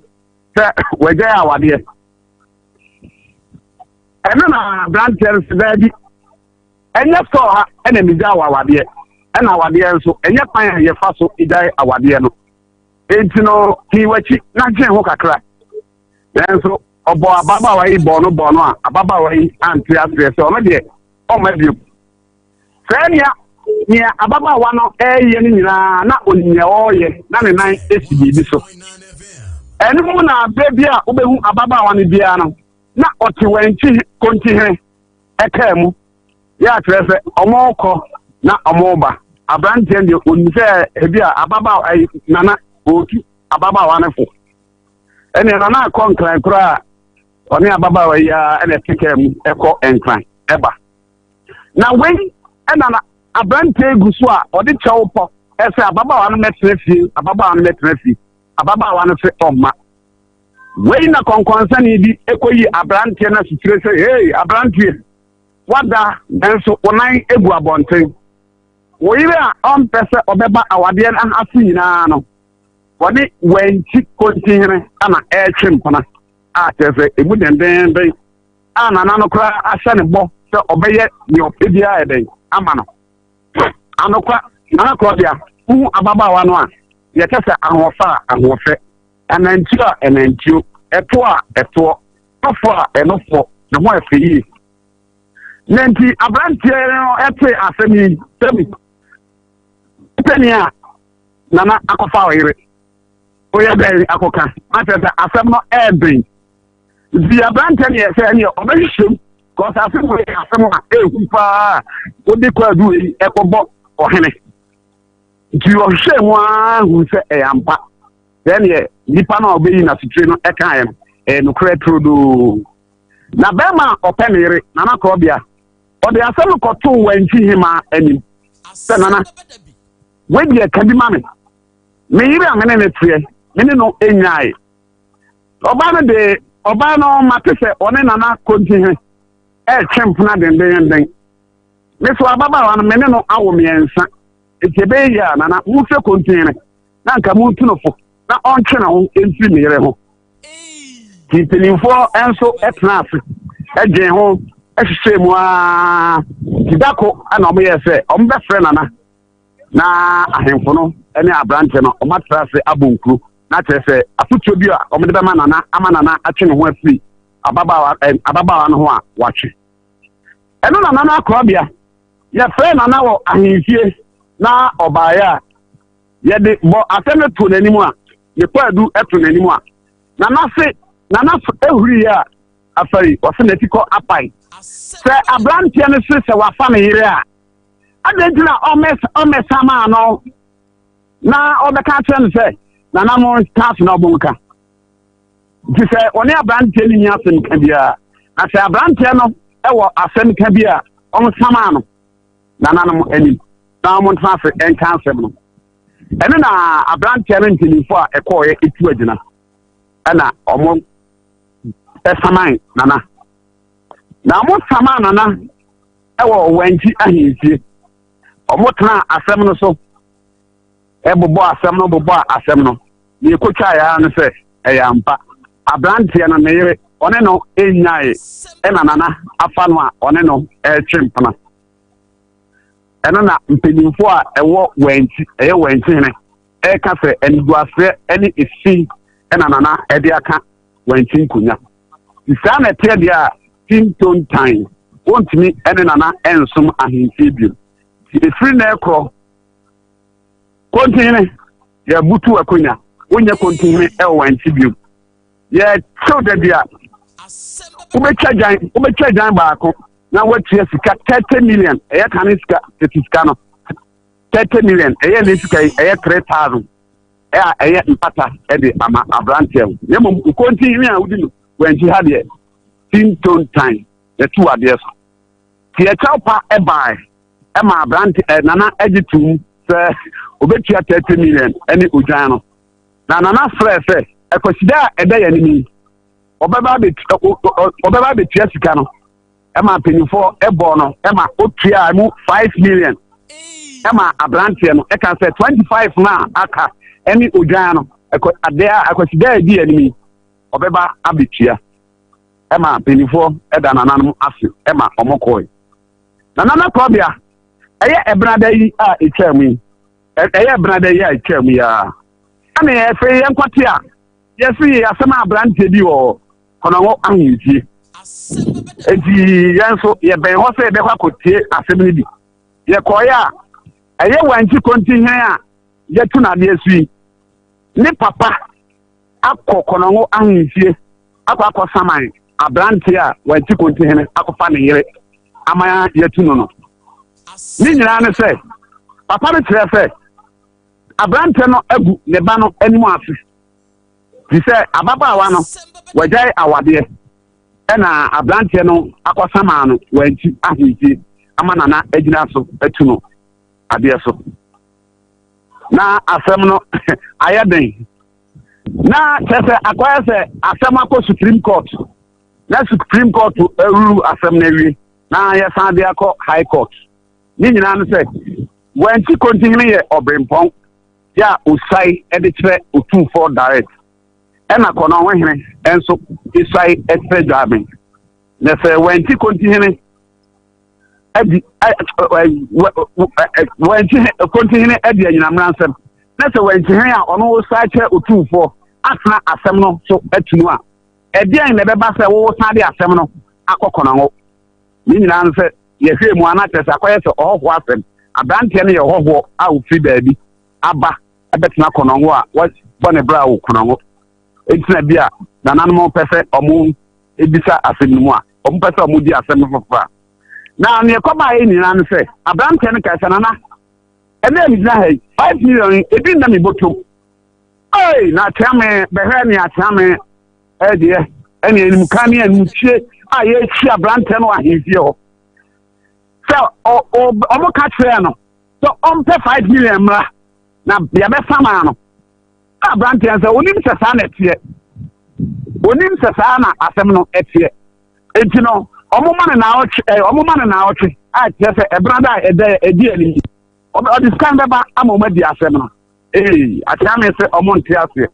sɛ wagyae awadeɛ. Ɛno na aberanteɛ no sɛ daabi, ɛnyɛ sɔɔ ha ɛna megyae wɔ awadeɛ, ɛna awadeɛ nso ɛnyɛ kwan a yɛfa so gyae awadeɛ no, enti no pii w'akyi na dwen ho kakra. Nanso ɔbɔ ababaawa yi bɔɔ no bɔɔ no a ababaawa yi ante aseɛ sɛ ɔno deɛ ɔmma bio. Saa nea nea ababaawa no reyɛ no nyinaa na onim nea ɔreyɛ, na ne nan si biribi so. Ɛno mu na berɛ bi a wobɛhu ababaawa no biara no, na ɔte wankyi kontihene ɛkaa mu. Yɛ akyerɛ sɛ ɔmɔkɔ na ɔmɔba. Aberanteɛ deɛ onim sɛ ebi a ababaawa ayi nana ɔretu ababaawa no fo. Ɛnea nana akɔ nkran koraa ɔne ababaawa yi ara ɛna ɛte kaa mu ɛkɔ nkran ɛba. Na wei ɛna na aberanteɛ gu so a ɔde kyɛw pɔ ɛsɛ ababaawa no mɛtena fie, ababaawa no mɛtena fie, ababaawa no sɛ ɔmma. Wei na kɔnkɔnsani bi ɛkɔyi aberanteɛ no asutire sɛ, hei aberanteɛ, wada nanso wo nan egu abɔnten. Wo yere a ɔmpɛ sɛ ɔbɛba awadeɛ no ase nyinaa no, wɔne wankyi kontihene ana ɛretwe mpena a kyerɛ sɛ emu dendenden a nana no koraa ahyɛ ne bɔ sɛ ɔbɛyɛ nea ɔpɛ biara ɛdɛn ama no. Anokwa, Nana Korɔbea, wohu ababaawa no a, yɛkyɛ sɛ ahoɔfɛ a ahoɔfɛ, anantio a ɛnantio, ɛtoɔ a ɛtoɔ, nofo a ɛnofoɔ, ne ho ɛfɛ yie. Na nti aberanteɛ no ɛte asɛm yi sɛbi sɛnea nana akɔfa ɔyere woyɛ dɛn akɔka akyerɛ sɛ asɛm no ɛɛden. Nti aberanteɛ no yɛ sɛ ɛneɛ ɔbɛhwehwɛ mu kɔsɛ asɛm wei yɛ asɛm a ɛhu paa, wode kwaadu wei ɛkɔbɔ ɔhene. Nti ɔhwehwɛ mu ara hu sɛ ɛyɛ ampa sɛ ɛneɛ nipa no a ɔbɛyi n'asotire no ɛkaeɛ no ɛyɛ nokorɛ turodoo. Na bɛrima a ɔpɛ ne yere Nana Korɔbea, ɔde asɛm no kɔtoo Wankyi hemaa anim sɛ, Nana, wei deɛ ka bi ma me, me yere a me ne ne teɛ, me ne no nnyae. Ɔbaa no de, ɔbaa no mate sɛ ɔne Nana Kontihe ɛretwe mpena dendenden. Me so ababaawa no, me ne no awo mmiɛnsa. Nti ɛbɛyɛ yie a, Nana, monhwɛ Kontihe no na anka montu no fo na ɔntwe ne ho mfiri me yere ho. Nti mpanimfoɔ nso tena ase dwen ho hwehwɛɛ mu ara. Nti da ko na wɔyɛɛ sɛ wɔbɛfrɛ Nana na ahemfo no ne aberante no wɔatra ase abɔ nkuro, na kyerɛ sɛ afotuo bi a wɔde bɛma Nana ama Nana atwe ne ho afiri ababaawa ababaawa no ho a watwe. Ɛno na Nana Akorabea, yɛfrɛ Nana wɔ ahemfie na ɔbaeɛ a yɛde bɔ asɛm no to n'anim a ne kwaadu to n'anim a Nana se Nana ehuriiɛ a afari ɔse n'atikɔ apae sɛ aberanteɛ no se sɛ wafa ne yere a. Adɛn nti na ɔmmɛsamaa no na ɔbɛka akyerɛ no sɛ nana mo nka ase na ɔbɔ nka? Nti sɛ ɔne aberanteɛ no nni asɛm ka biara, na sɛ aberanteɛ no wɔ asɛm ka bi a, ɔnsamaa no nananom anim na wɔntena ase nka asɛm no. Ɛno na aberanteɛ no mpanimfoɔ a ɛkɔɔeɛ ɛtu agyina ɛna wɔn ɛsaman nana. Na wɔn saman nana ɛwɔ Wankyi ahemfie. Wɔn tena asɛm no so ɛbobɔ asɛm no bobɔ asɛm no. Deɛ ɛkɔtwaeɛ ara ne sɛ ɛyɛ ampa. Aberanteɛ no ne yere ɔne no nnyae ɛna nana afa no a ɔne no ɛretwe mpena. Ɛno na mpanimfoɔ a ɛwɔ Wankyi, ɛyɛ Wankyi hene, ɛreka sɛ aniguaseɛ ne efi ɛna nana ɛde aka Wankyi nkonya. Saa na ɛteɛ deɛ a tintontan wɔntumi ɛne nana ɛnsom ahemfie bio. Ɛfiri na ɛkorɔ Kontihene, yɛbutu akonya, wonyɛ kontihene ɛwɔ Wankyi bio. Yɛkyew da bi a wobɛtwa gyan, wobɛtwa gyan baako na woatua sika 30 million, ɛyɛ kane sika, tete sika no 30 million, ɛyɛ ne sika yi, ɛyɛ 3000 ɛa ɛyɛ mpata ɛde ama aberanteɛ ho. Na mmom kontihene a wodi no Wankyi ha deɛ, tintontan, yɛtu adeɛ so. Nti yɛkyɛw pa ɛbae. ɛma aberante ɛ nana gye tom sɛ obetua 30 million ne odwan no. Na nana frɛ sɛ ɛkwasida a ɛda yɛn anim yi ɔbɛba ɔbɛba abetua sika no. Ɛma mpanyinfoɔ ɛbɔɔ no ɛma otua mu 5 million ɛma aberanteɛ no ɛka sɛ 25 no a aka ɛne odwan no ɛkɔ adeɛ a ɛkwasida a ɛdi yɛn anim yi ɔbɛba abetua. Ɛma mpanyinfoɔ ɛda nananom ase ɛma ɔmo kɔɛ. Na Nana Korɔbea, ɛyɛ ɛbenada yi a ɛtwaa mu yi, ɛyɛ ɛbenada yi a ɛtwaa mu yi ara. Ɛne ɛfei yɛnkɔte a, yɛse yɛ asɛm a aberanteɛ bi wɔ Kɔnɔngo ahemfie. Enti yɛn nso yɛbɛn hɔ sɛ yɛbɛkɔ akɔtie asɛm no bi. Yɛkɔeɛ a, ɛyɛ Wankyi Kontinhene a yɛatu no adeɛ so yi, ne papa akɔ Kɔnɔngo ahemfie akɔ akɔsaman aberante a wanti kontihene akɔfa ne yere ama yɛatu no no. Ne nyinaa ne sɛ, papa no kyerɛ sɛ aberante no agu ne ba no anim ase, fi sɛ ababaawa no wagyae awadeɛ ɛna aberanteɛ no akɔsamaa no wanti ahemfie ama nana agyina so atu no adeɛ so. Na asɛm no ayɛ den. Na kyerɛ sɛ akɔyɛ sɛ asɛm akɔ Supreme Court na Supreme Court awuru asɛm no awie na yɛsan de akɔ High Court. Ne nyinaa no sɛ Wanti Kontihene yɛ ɔberempɔn yɛ a osuae de kyerɛ Otumfoɔ direct ɛna Kɔnɔnhene nso suae kyerɛ Dwaben. Na sɛ Wanti Kontihene adi wɔnkyi kontihene adi anyinam nsɛm na sɛ wɔnkyi hene a ɔno san kyerɛ otumfoɔ atena asɛm no so atu no a ɛdeɛn na ɛbɛba sɛ wosan de asɛm no akɔ kɔnɔngo ne nyinaa no sɛ yɛhwɛ mu ana kyerɛ sɛ akɔyɛ sɛ ɔhɔhoɔ asɛm aberanteɛ no yɛ ɔhɔhoɔ a ofiri baabi aba ɛbɛtena kɔnɔngo a wɔbɔ ne bra wɔ kɔnɔngo ntina bi a nananom pɛ sɛ ɔmo ebisa asɛm no mu a ɔmo pɛ sɛ ɔmo di asɛm no foforɔ a na nea ɛkɔbaeɛ nyinaa no sɛ aberanteɛ no kae sɛ nana ɛnɛ a megyina ha yi five million yi ebi nna me bɔtɔm ei na akyea me bɛhwɛ ne akyea me ɛdeɛ ɛne animka ne animtie a yɛakyi aberanteɛ no wɔ ahemfie hɔ sɛ ɔmo ka kyerɛɛ no sɛ ɔmpɛ five million mmra na yɛbɛsamaa no Na aberanteɛ no sɛ onim sɛ saa na ɛteɛ onim sɛ saa na asɛm no ɛteɛ enti no ɔmo ma no naawɔtwe ɛɛ ɔmo ma no naawɔtwe a kyerɛ sɛ ɛbena da a ɛda ɛdi anim yi ɔde sika no bɛba ama ɔmo adi asɛm no ee akyea me sɛ ɔmo nte aseɛ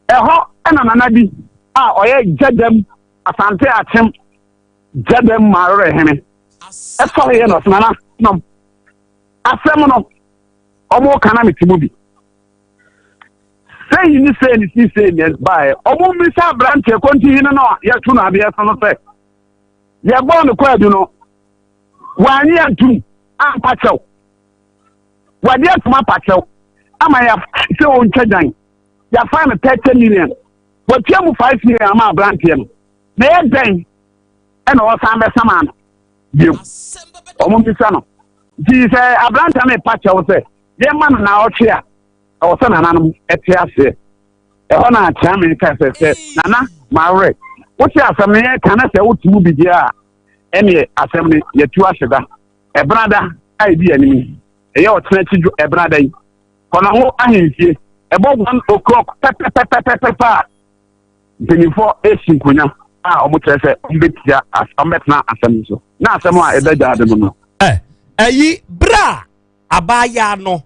ɛhɔ ɛna nana bi a ɔyɛ gyadam asante akyem gyadam maarerɛ hene ɛsɔre yɛ no ɔsɛ nana nom asɛm no ɔmo ka na mete mu bi Sei ne sei ne sei sei na ɛbaeɛ. Wɔmmisa aberanteɛ kontihene no a yɛto no adeɛ so no sɛ, yɛbɔɔ no kwaadu no, wannye antum ampa kyɛw. Wagye atum apa kyɛw ama yɛ sɛ ɔntwa dwan. Yɛafa no 30 million. Watua mu 5 million ama aberanteɛ no. Na ɛyɛ dɛn ɛna ɔsan bɛsama no bio? Wɔmmisa no. Nti sɛ aberanteɛ no repa kyɛw sɛ yɛmma no naawɔtwe a, ɛwɔ sɛ nananom te aseɛ. Ɛhɔ na Kyeame ka sɛ, sɛ nana mawerɛ, wote asɛm no yɛka na sɛ wote mu bi deɛ a, ɛneɛ asɛm no yɛtu ahyɛ da. Ɛbenada a ɛdi anim yi, ɛyɛ ɔkyena akyi dwo ɛbenada yi, Kɔnɔho ahemfie, ɛbɔ one o'clock pɛpɛpɛpɛpɛ a, mpanyinfoɔ esi nkonnwa a wɔkyerɛ sɛ wɔbɛtia wɔbɛtena asɛm no so na asɛm a ɛda gyaade no no. Ɛ ɛyi bere a abaayaa no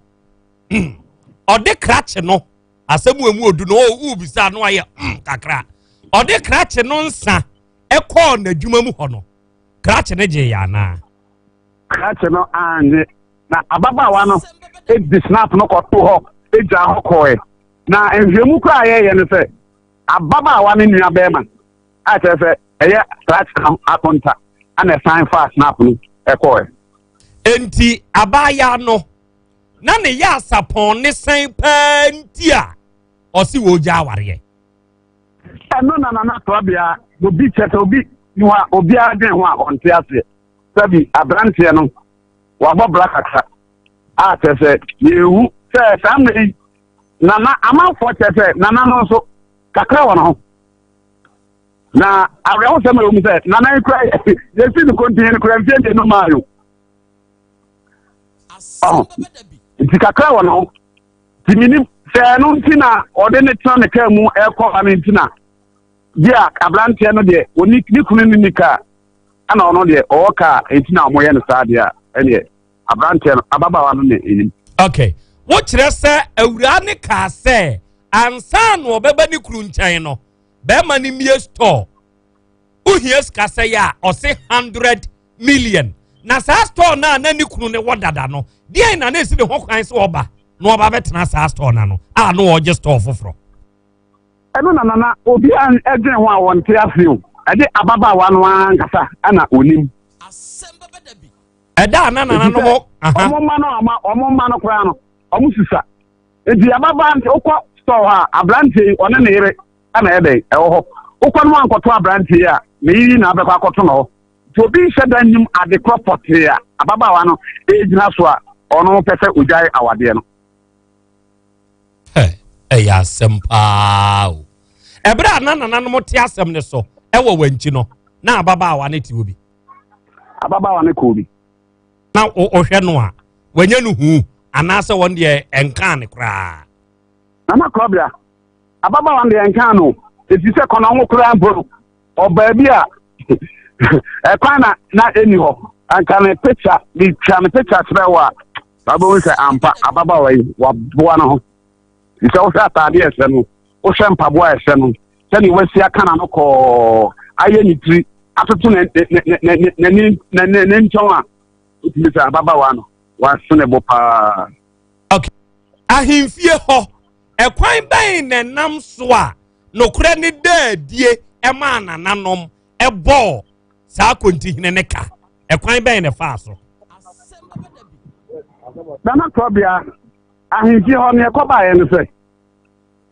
ɔde krakye no asɛm wɔ mu odu no ɔwubisa no ayɛ kakra ɔde krakye no nsa ɛkɔɔ n'adwuma mu hɔ no krakye no gye yɛ anaa. Krakye no anye na ababaawa no di snap no kɔto hɔ gyaa hɔ kɔɛ na nhwɛmu koraa a yɛyɛ no sɛ ababaawa no nua bɛrima a kyerɛ sɛ ɛyɛ krakye no akonta ana ɛsan faa snap no ɛkɔɛ. Enti abaayaa no na ne yɛ asapɔn ne sɛn paa nti a ɔse wɔgya awareɛ. Ɛno na Nana Torabea obi kyerɛ sɛ obi ni hɔ a obiara dwen ho a ɔnte aseɛ. Sɛbi aberanteɛ no wabɔ bra kakra a kyerɛ sɛ yɛhu sɛ saa mmerɛ yi nana amanfoɔ kyerɛ sɛ nana no nso kakra wɔ ne ho na awerɛhosɛm a ɛwɔ mu sɛ nana yi kura yɛsi no kontin no kura mfeɛ mmienu maa yo nti kakra wɔ ne ho nti menim sɛ ɛno nti na ɔde ne tena ne kaa mu ɛkɔ ba no nti na bi a aberanteɛ no deɛ ɔni ne kunu no ni kaa ɛna ɔno deɛ ɔwɔ kaa nti na wɔyɛ no saa deɛ a ɛneɛ aberanteɛ no ababaawa no na ɛnim. Okay wokyerɛ sɛ awuraa ne kaa sɛ ansa na ɔbɛba ne kunu nkyɛn no bɛrima no mmie store wohia sika sɛ yɛ a ɔse hundred million na saa store no a na ne kunu ne wɔ dada no deɛn na na ɛsi ne ho kwan sɛ ɔba na ɔba bɛtena saa store no ano a na ɔgye store foforɔ. Ɛno na nana obiara dwen ho a wɔnte ase o. Ɛde ababaawa no ara ankasa na onim. Ɛda a na nana no mo. Wɔn mma no ama wɔn mma no koraa no wɔn sisa. Nti ababaa nti wokɔ store hɔ a aberanteɛ yi ɔne ne yere na ɛyɛ dɛn ɛwɔ hɔ. Wokɔ no ankɔto aberanteɛ yi a ne yere na abɛkɔ akɔto no hɔ. Nti obi nhyɛ da nnim ade korɔ pɔtee a ababaawa no egyina so a ɔno pɛ sɛ ogyae awadeɛ no. ɛyɛ asɛm paa o ɛberɛ a na nananom te asɛm no so ɛwɔ wankyi no na ababaawa no te hɔ bi ababaawa no kɔɔ bi na ɔhwɛ no a wanya no hu anaasɛ wɔn deɛ ɛnkaa ne koraa nana korɔbea ababaawa no deɛ ɛnkaa no ɛfiri sɛ kɔnɔ ho koraa mpo no ɔbaa bi a ɛkwan na na ɛni hɔ anka ne picture metwa ne picture kyerɛ wɔ a wabɛhu sɛ ampa ababaawa yi waboa no ho sɛ wohwɛ ataadeɛ ɛhyɛ no wohwɛ mpaboa ɛhyɛ no sɛdeɛ wasi aka n'ano kɔɔ ayɛ ne tiri atoto n'ani ne nkyɛn a wotumi sɛ ababaawa no wasene bo paa. Okay. Ahemfie hɔ ɛkwan bɛn na ɛnam so a nokorɛ ne daadie ɛmaa nananom ɛbɔɔ saa kontihene ne ka ɛkwan bɛn na ɛfaa so. Nana Korɔbea ahemfie hɔ no ɛkɔbaeɛ no sɛ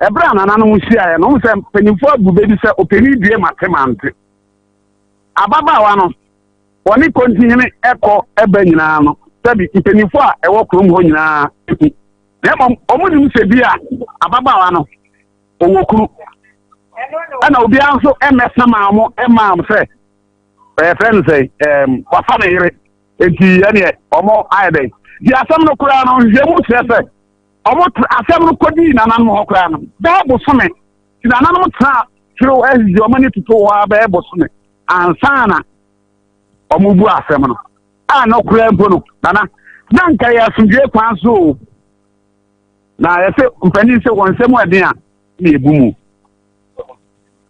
ɛberɛ a nananom hyiaeɛ no wohu sɛ mpanyimfoɔ abu bɛbi sɛ ɔpanin due mate mante ababaawa no wɔne kontihene ɛkɔ ɛba nyinaa no sɛbi mpanyimfoɔ a ɛwɔ kurom hɔ nyinaa ɛhu na mmom wɔn nim sɛ bi a ababaawa no ɔwɔ kunu ɛna obiara nso mmɛsa maa mo mmaa mo sɛ ɛfrɛ no sɛ ɛɛm wafa ne yere nti ɛneɛ ɔmo ayɛ dɛn di asɛm no koraa no nhwehwɛmu kyerɛ sɛ ɔmo asɛm no kɔdii nananom hɔ koraa no bɛyɛ bosome nti nananom tena twerɛ ahyiyi ɔmo ani toto hɔ a bɛyɛ bosome ansa na ɔmo bu asɛm no a no koraa mpo no nana na nka yɛ asomdwoe kwan so o na yɛsɛ mpanin sɛ wɔn nsɛm ɛden a na ebu mu.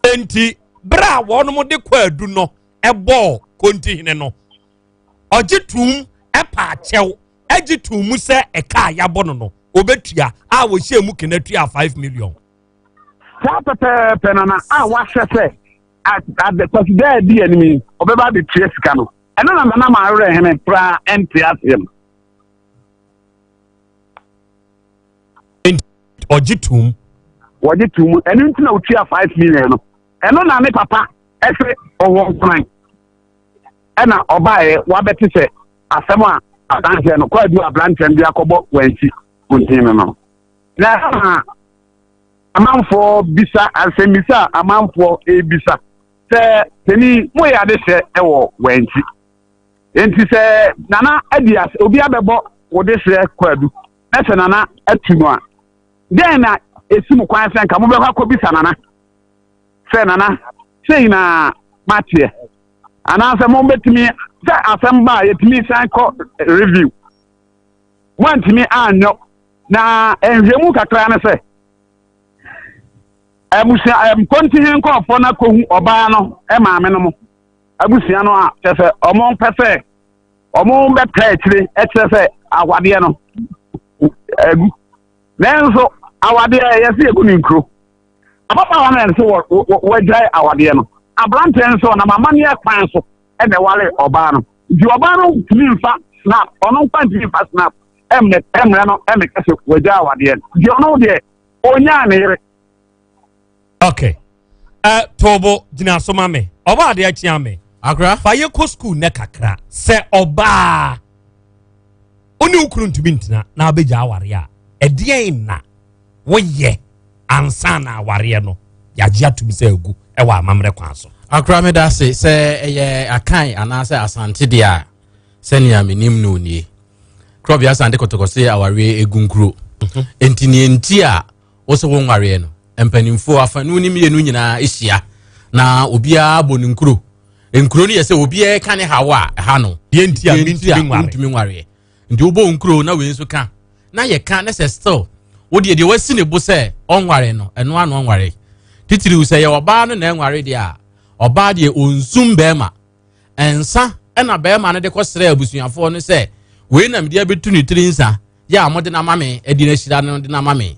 Enti bere a wɔn de kwaadu no bɔɔ kontihene no, ɔgye tuum pa akyɛw gye tuum sɛ ɛka a yɛabɔ no no obetua a wɔhyɛ mu kena tua 5 million. Saa pɛpɛɛpɛ nana a wahyɛ sɛ ade kwasidaa di anim yi ɔbɛba abɛtua sika no ɛno na nana ma awerɛ hene koraa ɛnte aseɛ no. Ɔgye tuum. Wɔgye tuum ɛno nti na otua 5 million no ɛno na ne papa ɛsɛ ɔwɔ nkoran ɛna ɔbaeɛ wabɛte sɛ asɛm a Aberanteɛ no kwaadu aberanteɛ no de akɔbɔ wɔn kuntin no no. Na ɛha amanfoɔ bisa asɛmmisa a amanfoɔ ebisa sɛ panin mo yɛ adehyɛ wɔ wɔn akyi. Nti sɛ nana adi ase obi abɛbɔ wo dehyɛ kwaadu na sɛ nana atu no a dɛn na esi mo kwan sɛ nka mobɛkɔ akɔbisa nana sɛ nana sei na mateɛ anaasɛ mobɛtumi sɛ asɛm ba a yɛtumi san kɔ review moantumi anyɔ na nhwɛmu kakra ne sɛ abusua nkontihe nkurɔfoɔ no akɔhu ɔbaa no maame no mo abusua no a kyerɛ sɛ ɔmo mpɛ sɛ ɔmo bɛpɛ akyire kyerɛ sɛ awadeɛ no agu nanso awadeɛ yɛsɛ yɛgu ne nkuro ababaawa no nso wɔagyae awadeɛ no aberanteɛ nso ɔnam amanneɛ kwan so ɛna ɛware ɔbaa no nti ɔbaa no ntumi nfa snap ɔno nkwa ntumi nfa snap ɛmɛ ɛmmerɛ no ɛmɛ kɛse wɔagyae awadeɛ no nti ɔno deɛ ɔnyaa ne yere. Okay. Uh, tobo gyina so ma me ɔba adeɛ akyia me akora fa yɛ kɔ sukuu nɛ kakra sɛ ɔbaa wo ne wo kunu ntumi ntena na abɛgya awareɛ a ɛdeɛn na woyɛ ansa na awareɛ no yɛagye atum sɛ agu ɛwɔ amammerɛ kwan so. Akora meda ase sɛ ɛyɛ Akan anaasɛ Asante deɛ a sɛnea menim no nie. Korɔbea Asante kɔtɔkɔse awareɛ egu nkuro. Mhm. Enti neɛ nti a wo sɛ wo nwareɛ no mpanimfoɔ afanu ne mmienu nyinaa hyia na obiara bɔ ne nkuro. Nkuro no yɛ sɛ obiara ka ne haw a ɛha no. Deɛ nti a mentumi nwareɛ. Nti wobɔ nkuro na wei nso ka na yɛka ne sɛ still wo deɛ deɛ wasi ne bo sɛ ɔnware no ɛno ano ɔnware titiriw sɛ yɛ ɔbaa no na ɛnware deɛ a ɔbaa deɛ ɔnsum bɛrima nsa ɛna bɛrima no de kɔsrɛ abusuafoɔ no sɛ wei na mede abɛtu ne tiri nsa yɛ a mode no ama me adi no ahyira no de no ama me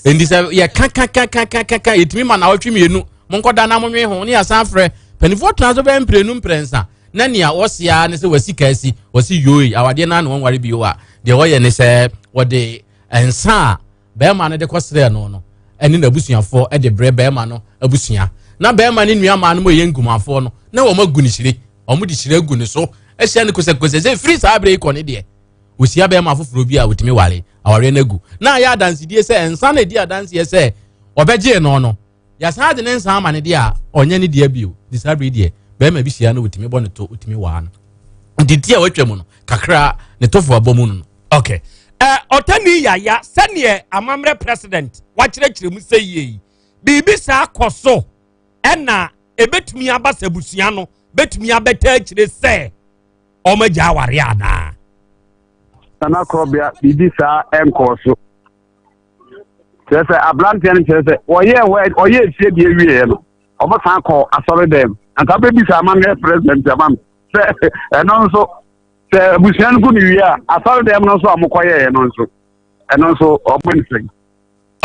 nti sɛ yɛka ka ka ka ka ka ka yɛtumi ma naawɔtwe mmienu monkɔda na monwe ho ne yɛasan frɛ mpanimfoɔ tena so bɛyɛ mprenu mprɛnsa na nea wɔsi ara ne sɛ wɔasi ka asi wɔsi yoi awadeɛ no ano wɔnware bio a deɛ wɔyɛ ne sɛ wɔde nsa a bɛrima no de kɔsrɛ no no ɛne n'abusuafoɔ de brɛ bɛrima no abusua na bɛrima no nua maa no mu ɛyɛ nkumafoɔ no na wɔn agu ne hyire wɔn de hyire agu ne so ahyia no kosɛkosɛ sɛ firi saa abere yi kɔ ne deɛ wɔsia bɛrima foforɔ bi a wɔtumi ware awareɛ no agu na ayɛ adansedie sɛ nsa na ɛdi adanseɛ sɛ ɔbɛgyee no no Yɛasan de ne nsa ama no deɛ a, ɔnyɛ ne deɛ bio. Nti saa bere yi deɛ, barima bi hyia no, wɔtumi bɔ ne to, wɔtumi waa no. Nti ti a watwa mu no, kakra ne tofo abɔ mu no no. Okay. Uh, ɔtani yaya sɛdeɛ amammerɛ president wakyerɛkyerɛ mu sɛ yie yi biribi saa kɔ so ɛna ɛbɛtumi aba sɛ abusua no bɛtumi abɛta akyire sɛ ɔmagya awareɛ anaa nana korɔbea biribi saa ɛnkɔɔ so kyerɛ sɛ aberanteɛ no kyerɛ sɛ wɔyɛɛ ɔyɛɛ fie deɛ wieɛ no ɔmo san kɔ asɔre dɛm anka bɛbisa amammerɛ president ama me sɛ ɛno nso sɛ abusua no gu no wie a asɔre dɛm no nso a mokɔyɛɛ no nso ɛno nso ɔmo ne sɛn.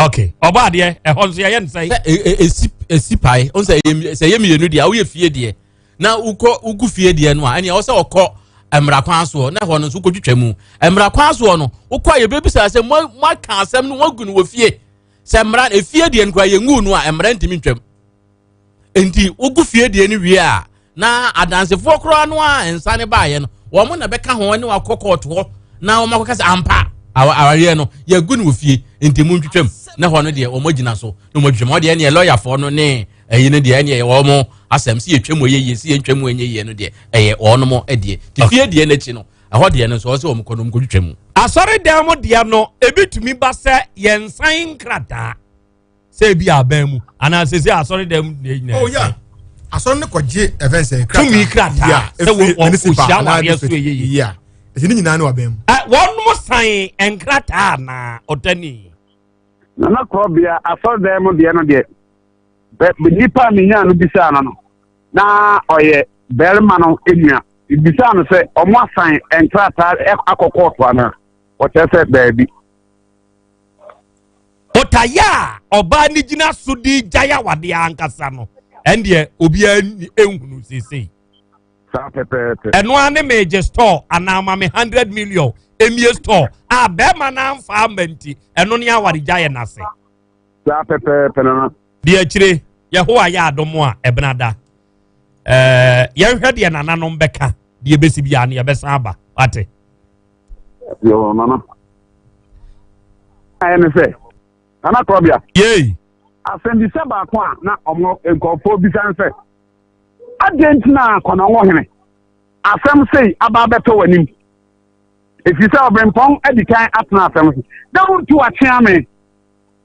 Ok ɔbɔ adeɛ ɛhɔ nso yɛyɛ no sɛn. Sɛ esi esi pae ɔn sɛ ɛyɛ sɛ ɛyɛ mmienu deɛ woyɛ fie deɛ na wokɔ wogu fie deɛ no a ɛnea ɔsɛ ɔkɔ mmara kwan soɔ na ɛhɔ no nso wokɔtwitwa mu mmara kwan soɔ no wokɔ a yɛbɛbisa sɛ mo aka asɛm no moagu no wɔ fie sɛ mmara efie deɛ no koraa yɛngu no a mmara ntumi ntwam nti wogu fie deɛ no wie a na adansefoɔ koraa no a nsa ne baeɛ no wɔn na bɛka ho ne wakɔ kɔɔto hɔ na wɔn akɔka sɛ ampa awareɛ no yɛgu no wɔ fie nti mu ntwitwam na hɔ no deɛ wɔn agyina so na wɔn atwitwam hɔ deɛ ɛneɛ lɔyafoɔ no ne ɛyi no deɛ ɛneɛ wɔn asɛm si yɛtwa mu ɛyɛ yie si yɛntwa mu ɛnyɛ yie no deɛ ɛyɛ wɔn mo deɛ te fie deɛ n'akyi no ɛhɔ deɛ no nso ɔsɛ wɔn kɔ no wɔn kɔtwitwa mu. Asɔredan mu deɛ no ebi tumi ba sɛ yɛnsan nkrataa sɛ ebi aban mu anaa sɛ sɛ asɔredan mu deɛ nyinaa. Oh yeah asɔre no kɔgye ɛfɛn sɛ krataa tumi krataa sɛ wɔhyia awareɛ so ɛyɛ yie. Yeah ɛsɛ ne nyinaa ne wabɛn mu. Ɛ wɔn mo san nkrataa na ɔdani. Nana Korɔbea asɔredan mu deɛ no deɛ nipa a menyaa no bisaa no no na ɔyɛ barima no nua bisaa no sɛ ɔmo asan nkrataa akɔ kɔɔto anaa ɔkyerɛ sɛ baabi. Botaeɛ a ɔbaa no gyina so de gyae awadeɛ ankasa no ɛndeɛ obiara nhunu seesei. Saa pɛpɛɛpɛ. Ɛno ara ne megye store anaa ma me 100 million emie store a bɛrima no amfa amma nti ɛno ne awaregyaeɛ no ase. Saa pɛpɛɛpɛ nana. Deɛ akyire Yehowa yɛ adom a ɛbena da. Ɛɛ yɛnhwɛ deɛ nananom bɛka deɛ ɛbɛsi biara no yɛbɛsan aba wate. Yo, nana. Ayɛ ne sɛ, nana Krɔbea. Yei. Asɛmbisa baako a na ɔmo nkurɔfoɔ bisa ne sɛ, adɛn nti na Kɔnɔngo hene asɛm sei aba abɛtɔ w'anim? Ɛfiri sɛ ɔberempɔn adi kan atena asɛm so. Na wontu akyea me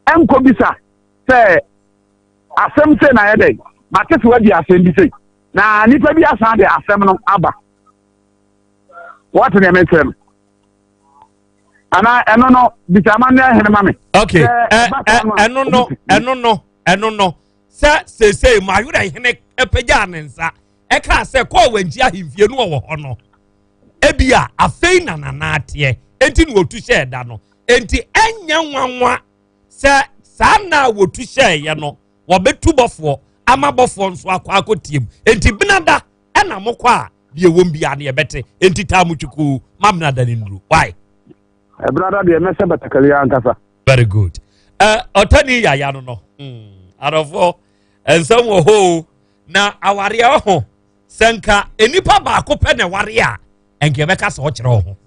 nkɔbisa sɛ asɛm sei na ayɛ dɛn? Mate sɛ woadi asɛm bi sei. Na nnipa bi asan de asɛm no aba. Wɔte deɛ mekyerɛ no? Anaa ɛno no bisa amanneɛ hene ma me. Okay, ɛno no, ɛno no, ɛno no. Sɛ seesei ma ayerɛ hene pagyaa ne nsa ɛkaa sɛ kɔɔ wankyi ahemfie no wɔ hɔ no, ebia afei na nana ateɛ, enti na wɔtu hyɛɛ da no. Enti ɛnyɛ nwanwa sɛ saa nna a wɔtu hyɛeɛ no wɔbɛtu bɔfoɔ ama bɔfoɔ nso akɔ akɔtie mu. Enti benada ɛna mokɔ a deɛ ɛwɔ biara no yɛbɛte. Enti taa mo twikoo ma benada no nnuru. Why? Benada deɛ mɛhyɛ batakari ankasa. Very good. Ɔtani yaya no no. Adɔfoɔ, nsɛm wɔ hɔ o. Na awareɛ ho, sɛ nka nnipa baako pɛ na ɛware a, nka yɛbɛka sɛ ɔkyerɛ wo ho.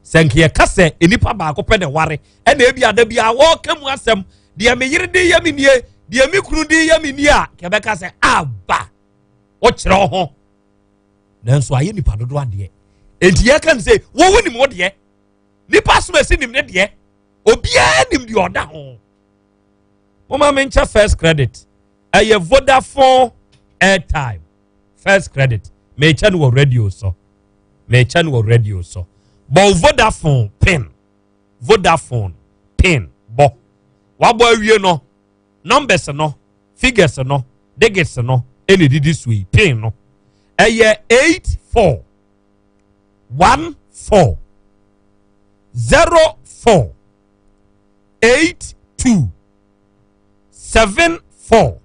Sɛ nka yɛka sɛ nnipa baako pɛ na ɛware, ɛna ebi ada bi a wɔreka mu asɛm, deɛ me yere de yɛ me nie, deɛ me kunu de yɛ me nie a, nka yɛbɛka sɛ aba, ɔkyerɛ wo ho. Nanso ayɛ nipa dodo adeɛ. Enti yɛka no sɛ, wɔwɔ nim wo deɛ. Nipa asomasi nim ne deɛ. Obiara nim deɛ ɔda ho. Moma menkyɛ first credit. Ɛyɛ Vodafone airtime. First credit. Mekyɛ no wɔ radio so. Mekyɛ no wɔ radio so. Bɔ Vodafone pin. Vodafone pin bɔ. Wabɔ awie no, numbers no, figures no, digits no, ɛna ɛdidi so yi, pin no. Ɛyɛ 84 1 4 0 4 8 2 7 4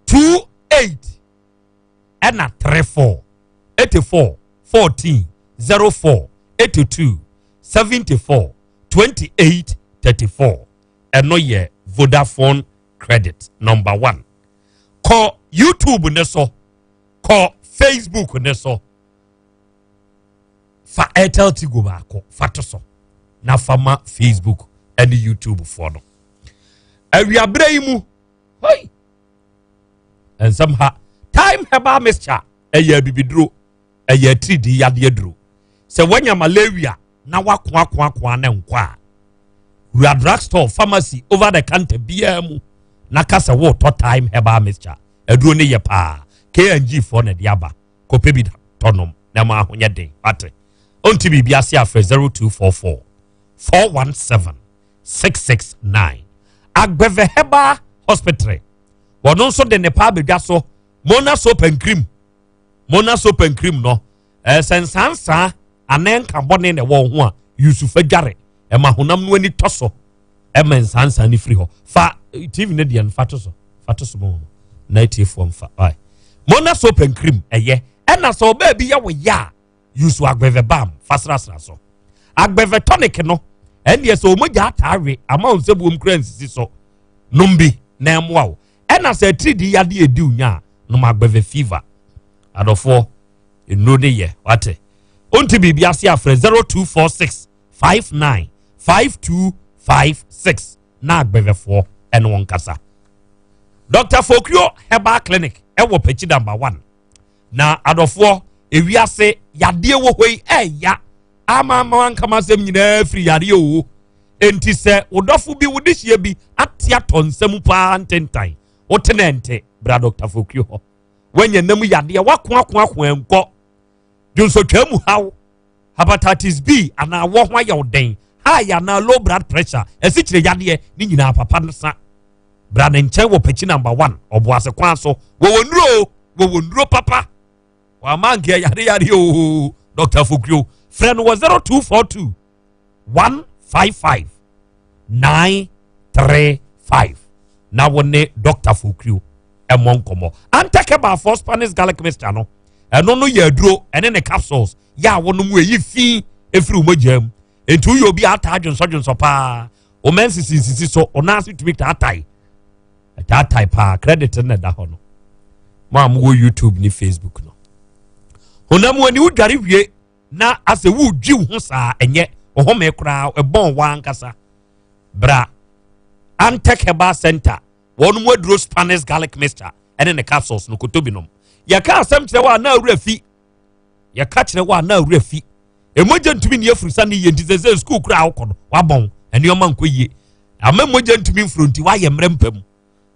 2 8 ɛna 3 4 84 14 04 82 74 28 34. Ɛno yɛ Vodafone credit number 1. Kɔ YouTube ne so, kɔ Facebook ne so, fa Airtel Tigo baako fa to so na fa ma Facebook ɛne YouTube foɔ no. Awiaberɛ yi mu, hoi, nsɛm ha. Time herbal mixture ɛyɛ abibiduro, ɛyɛ atiridii yadeɛ duro. Sɛ wanya malaria na wakoakoakoa ne nkɔ a, wura drugstore, pharmacy, over the counter biara mu na ka sɛ wotɔ Time herbal mixture. Aduro ne yɛ paa. KNG foɔ na ɛde aba. Kɔpɛ bi tɔ nom na ma ahonyɛ den. Wate? Ɔnti biribi ase afrɛ 0244 417 669. Agbeve Herbal Hospital. Wɔn nso de ne pa abɛdwa so. Mona soap and cream. Mona soap and cream no. Sɛ nsansaa anaa nka bɔne na ɛwɔ ho a, Yusuf adware. Ɛma honam no ani tɔ so. Ɛma nsansaa no firi hɔ. Fa TV no deɛ no fa to so. Fa to so ma wɔn. Na atiefoɔ mfa. Ɔyɛ. Mona soap and cream ɛyɛ. Ɛna sɛ ɔbaa bi yɛ wo yɛ a, Yusuf Agbeve balm fa srasra so. Agbeve tonic no, ɛndeɛ sɛ ɔmogya ataa we ama wo sɛ buom kura nsisi so. Nom bi na ɛmmoa wo. Ɛna sɛ atiridii yadeɛ edi wo nya a, nom Agbeve fever. Adɔfoɔ, nnuro ne yɛ, wate. Wonte biribi ase afrɛ 0246 59 5256 na Agbevefoɔ ɛne wɔn kasa. Dr. Fokuo Herbal Clinic ɛwɔ Pekyi number 1. Na adɔfoɔ, ewiase yadeɛ wɔ hɔ yi ɛɛya ama ama ankama asɛm nyinaa firi yadeɛ o. Enti sɛ wo dɔfo bi, wo dehyeɛ bi ate atɔ nsam paa ntentan, wote ne nte, bra Dr. Fokuo hɔ. Wanya nam yadeɛ, wakoakoakoa nkɔ. Dwonsotwa mu haw, hepatitis B anaa wɔ ho ayɛ wo den, high anaa low blood pressure, asikyire yadeɛ, ne nyinaa papa no sa. Bra ne nkyɛn wɔ Pekyi number 1, Ɔboase kwan so. Wɔwɔ nnuro o, wɔwɔ nnuro papa. Wɔama nkeɛ yare yare o, Dr. Fokuo. Frɛ no wɔ 0242 155 935 na wo ne Dr. Fokuo ɛmmɔ nkɔmmɔ. Antakɛbaafoɔ Spanish garlic mixture no, ɛno no yɛ aduro ɛne ne capsules yɛ a wɔnom ɛyi fi ɛfiri wo mogya mu. Enti woyɛ obi a ataa dwonsɔdwonsɔ paa, wo mɛ nsisi nsisi so, wo nan ase tumi taatae, ɛtaatae paa. Credit no na ɛda hɔ no. Mo a mowɔ YouTube ne Facebook no, honam ani wodware wie na asɛ wodwi wo ho saa ɛnyɛ ɔhome koraa ɛbɔn wa ankasa bra Antec Herbal Center wɔn mu aduro Spanish garlic mixture ɛne ne capsules no koto bi nom yɛka asɛm kyerɛ wɔ a na awura fi yɛka kyerɛ wɔ a na awura fi emogya ntumi ni afurisa ne yie nti sɛ sɛ sukuu koraa wokɔ no wabɔn nneɛma nkɔ yie ama mogya ntumi mfuro nti wayɛ mmerɛ mpa mu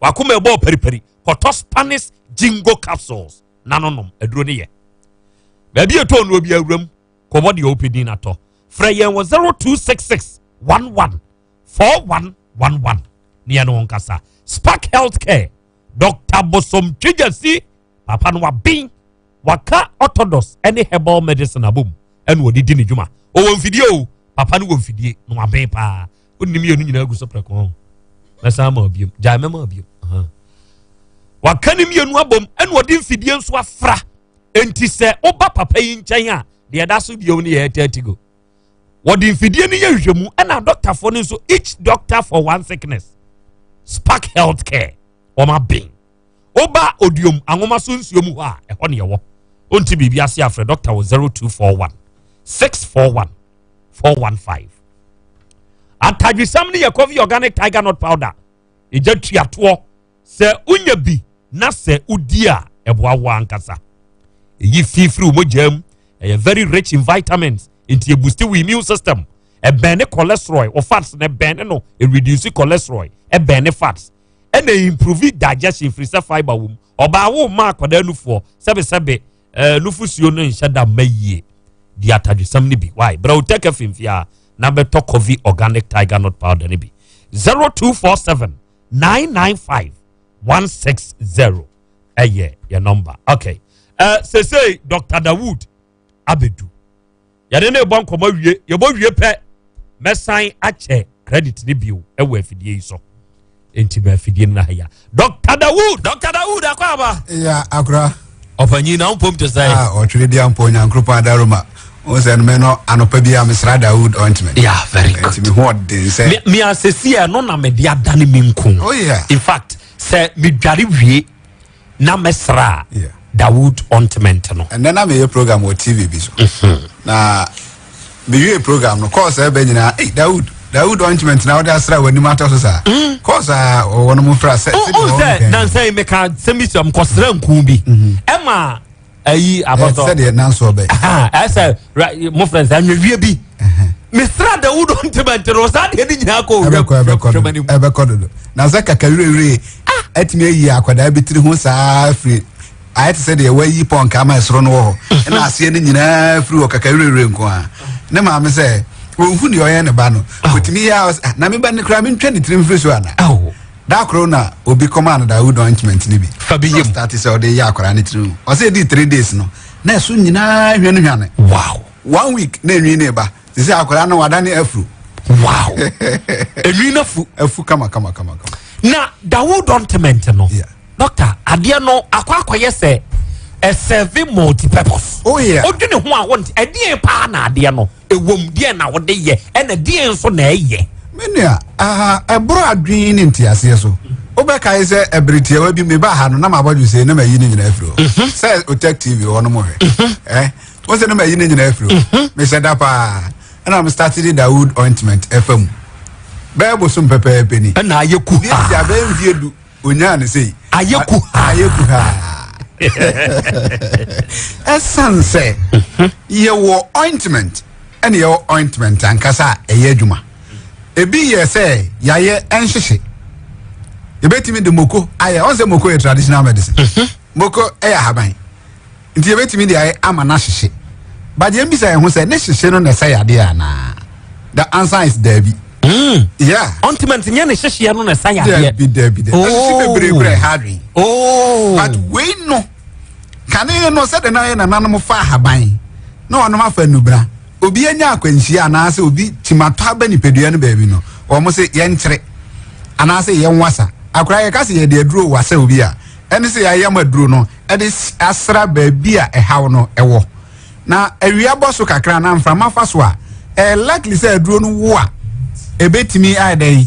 wakoma ɛbɔɔ paripari kɔtɔ Spanish jingo capsules na no nom aduro no yɛ baabi ɛtɔn no obi awuram kɔbɔ deɛ wopɛ din atɔ frɛ yɛn wɔ 0266 11 4111 ne yɛne wo nkasa Spark Healthcare Dr. Bosom Twegyasi papa no waben waka orthodox ne herbal medicine abom ɛna ɔde di ne dwuma ɔwɔ mfidie o papa no wɔ mfidie na waben paa wonim mmienu nyinaa gu so prɛko mɛsan ma obiom gyae mɛma obiom waka ne mmienu abom ɛna ɔde mfidie nso afra enti sɛ woba papa yi nkyɛn a deɛ ɛda so biom no yɛ ɛtɛtigo wɔde mfidie no yɛ nhwehwɛmu ɛna dɔktafoɔ no nso each doctor for one sickness Spark Health Care wɔn aben woba odiom anwoma so nsuo mu hɔ a ɛhɔ ne ɛwɔ wonti biribi ase afrɛ dɔkta wɔ 0241 641 415 atadwisɛm no yɛ coffee organic tiger nut powder ɛgya tuatoɔ sɛ wonya bi na sɛ wodi a ɛboa wo ankasa ɛyi fi firi wo mogya mu ɛyɛ very rich in vitamins nti ɛboost wo immune system ɛbɛn ne cholesterol wo fats na ɛbɛn ne no ɛreduce cholesterol ɛbɛn ne fats ɛna improve digestion firi sɛ fibre wɔ mu ɔbaa wo ma akwadaa nufoɔ sɛbesɛbe ɛɛ nufusuo no nhyɛ da mma yie di atadwesɛm no bi why brɛ wo tɛkɛ fimfia na bɛtɔ coffee organic tiger nut powder no bi 0247 995 160 ɛyɛ yɛ number. Okay, sesei Dr. Dawood abɛdu yɛde ne bɔ nkɔmɔ wie yɛbɔ wie pɛ mɛsan akyɛ credit ne bio ɛwɔ afidie yi so nti bɛ afidie no na ha ya Dr. Dawood Dr. Dawood akɔ aba. Ya akora. Ɔpanyin na mpom te sɛ. Ah, ɔtwere di ampo nyankoropɔn adaroma o sɛ no mɛ no anɔpa bi a mesra Dawood ointment. Yeah, very good. Nti mi ho ɔden sɛ. Mi asesi ɛno na mɛ de adane mi nko. Oh yeah. In fact sɛ mi dware wie na mɛsra yeah. Dawood ointment no. Ɛnɛ na meyɛ program wɔ TV bi so. Na mewie program no kɔɔs ɛbɛ nyinaa ei Dawood Dawood ointment na wode asra w'anim atɔ so saa. Kɔɔs a wɔwɔ no mo fra sɛ. O sɛ nansa yi meka sɛm bi sɛ mkɔsra nku bi ɛma ayi abɔtɔ. Sɛdeɛ nanso ɔbɛ. Ɛsɛ mo frɛ sɛ anwewie bi. Mesra Dawood ointment no saa deɛ ne nyinaa kɔ owura ɛbɛkɔ ɛbɛkɔ dodo na sɛ kaka werɛwerɛ atumi ayi akwadaa bi tiri ho saa firi ayɛ te sɛ deɛ wayi pɔnka ama ɛsoro no wɔ hɔ ɛna aseɛ no nyinaa firi wɔ kaka werɛwerɛ nko a ne maame sɛ ɔnhu deɛ ɔyɛ ne ba no ɔtumi yɛ a na me ba no koraa mentwa ne tirim firi so ana da koro na obi kɔmaa no Dawood ointment no bi fa bi yam start sɛ ɔde yɛ akwadaa ne tirim ɔsɛ ɛdi 3 days no na ɛso nyinaa hwane hwane. Wow. 1 week na enwi ne ba te sɛ akwadaa no wada ne afuru. Wow. Enwi no afu. Afu kama kama kama kama. Na Dawood ointment no. Yeah. Doctor, adeɛ no akɔ akɔyɛ sɛ ɛsɛve multi purpose. Oh yeah. Odwene ho a wɔn ɛdeɛn paa na adeɛ no ewom deɛn na wɔde yɛ ɛna deɛn nso na ɛyɛ. Me nua, ɛboro adwene ne nteaseɛ so. Wobɛkae sɛ ɛbere tiawa bi meba ha no na mabɔ dwesɛ na mayi ne nyinaa afiri hɔ. Sɛ Otec TV hɔ no mo hwɛ. Eh, wo sɛ na mayi ne nyinaa afiri hɔ. Mehyɛ da paa. Ɛna me start de Dawood ointment ɛfa mu. Bɛyɛ bosom pɛpɛɛpɛ ni. Ɛna ayɛ ku ha. Deɛ bɛyɛ mfie du onyaa ne sei. Ayɛ ku ha. Ayɛ ku ha. Ɛsan sɛ yɛwɔ ointment ɛna yɛwɔ ointment ankasa a ɛyɛ adwuma. Ebi yɛ sɛ yɛayɛ ɛnhyehye. Yɛbɛtumi de moko ayɛ ɔn sɛ moko yɛ traditional medicine. Moko ɛyɛ ahaban. Nti yɛbɛtumi de ayɛ ama no ahyehye. But yɛn bisa yɛn ho sɛ ne hyehye no na ɛsɛ yadeɛ anaa? The answer is daabi. Yeah. Ointment nyɛ ne hyehyeɛ no na ɛsa yadeɛ. Daabi daabi daabi. Ɛhyehye bebree kura ɛha adwene. Oh. But wei no kane no sɛde na yɛ nananom fa ahaban na wɔnom afa nnubra obi anya akwanhyia anaasɛ obi kyimatɔ aba nipadua no baabi no wɔn sɛ yɛnkyere anaasɛ yɛnwasa akora yɛka sɛ yɛde aduro wasa obi a ɛne sɛ yɛayam aduro no ɛde asra baabi a ɛhaw no ɛwɔ na awia bɔ so kakra na mframa fa so a ɛyɛ likely sɛ aduro no wo a ebetumi ayɛ dɛn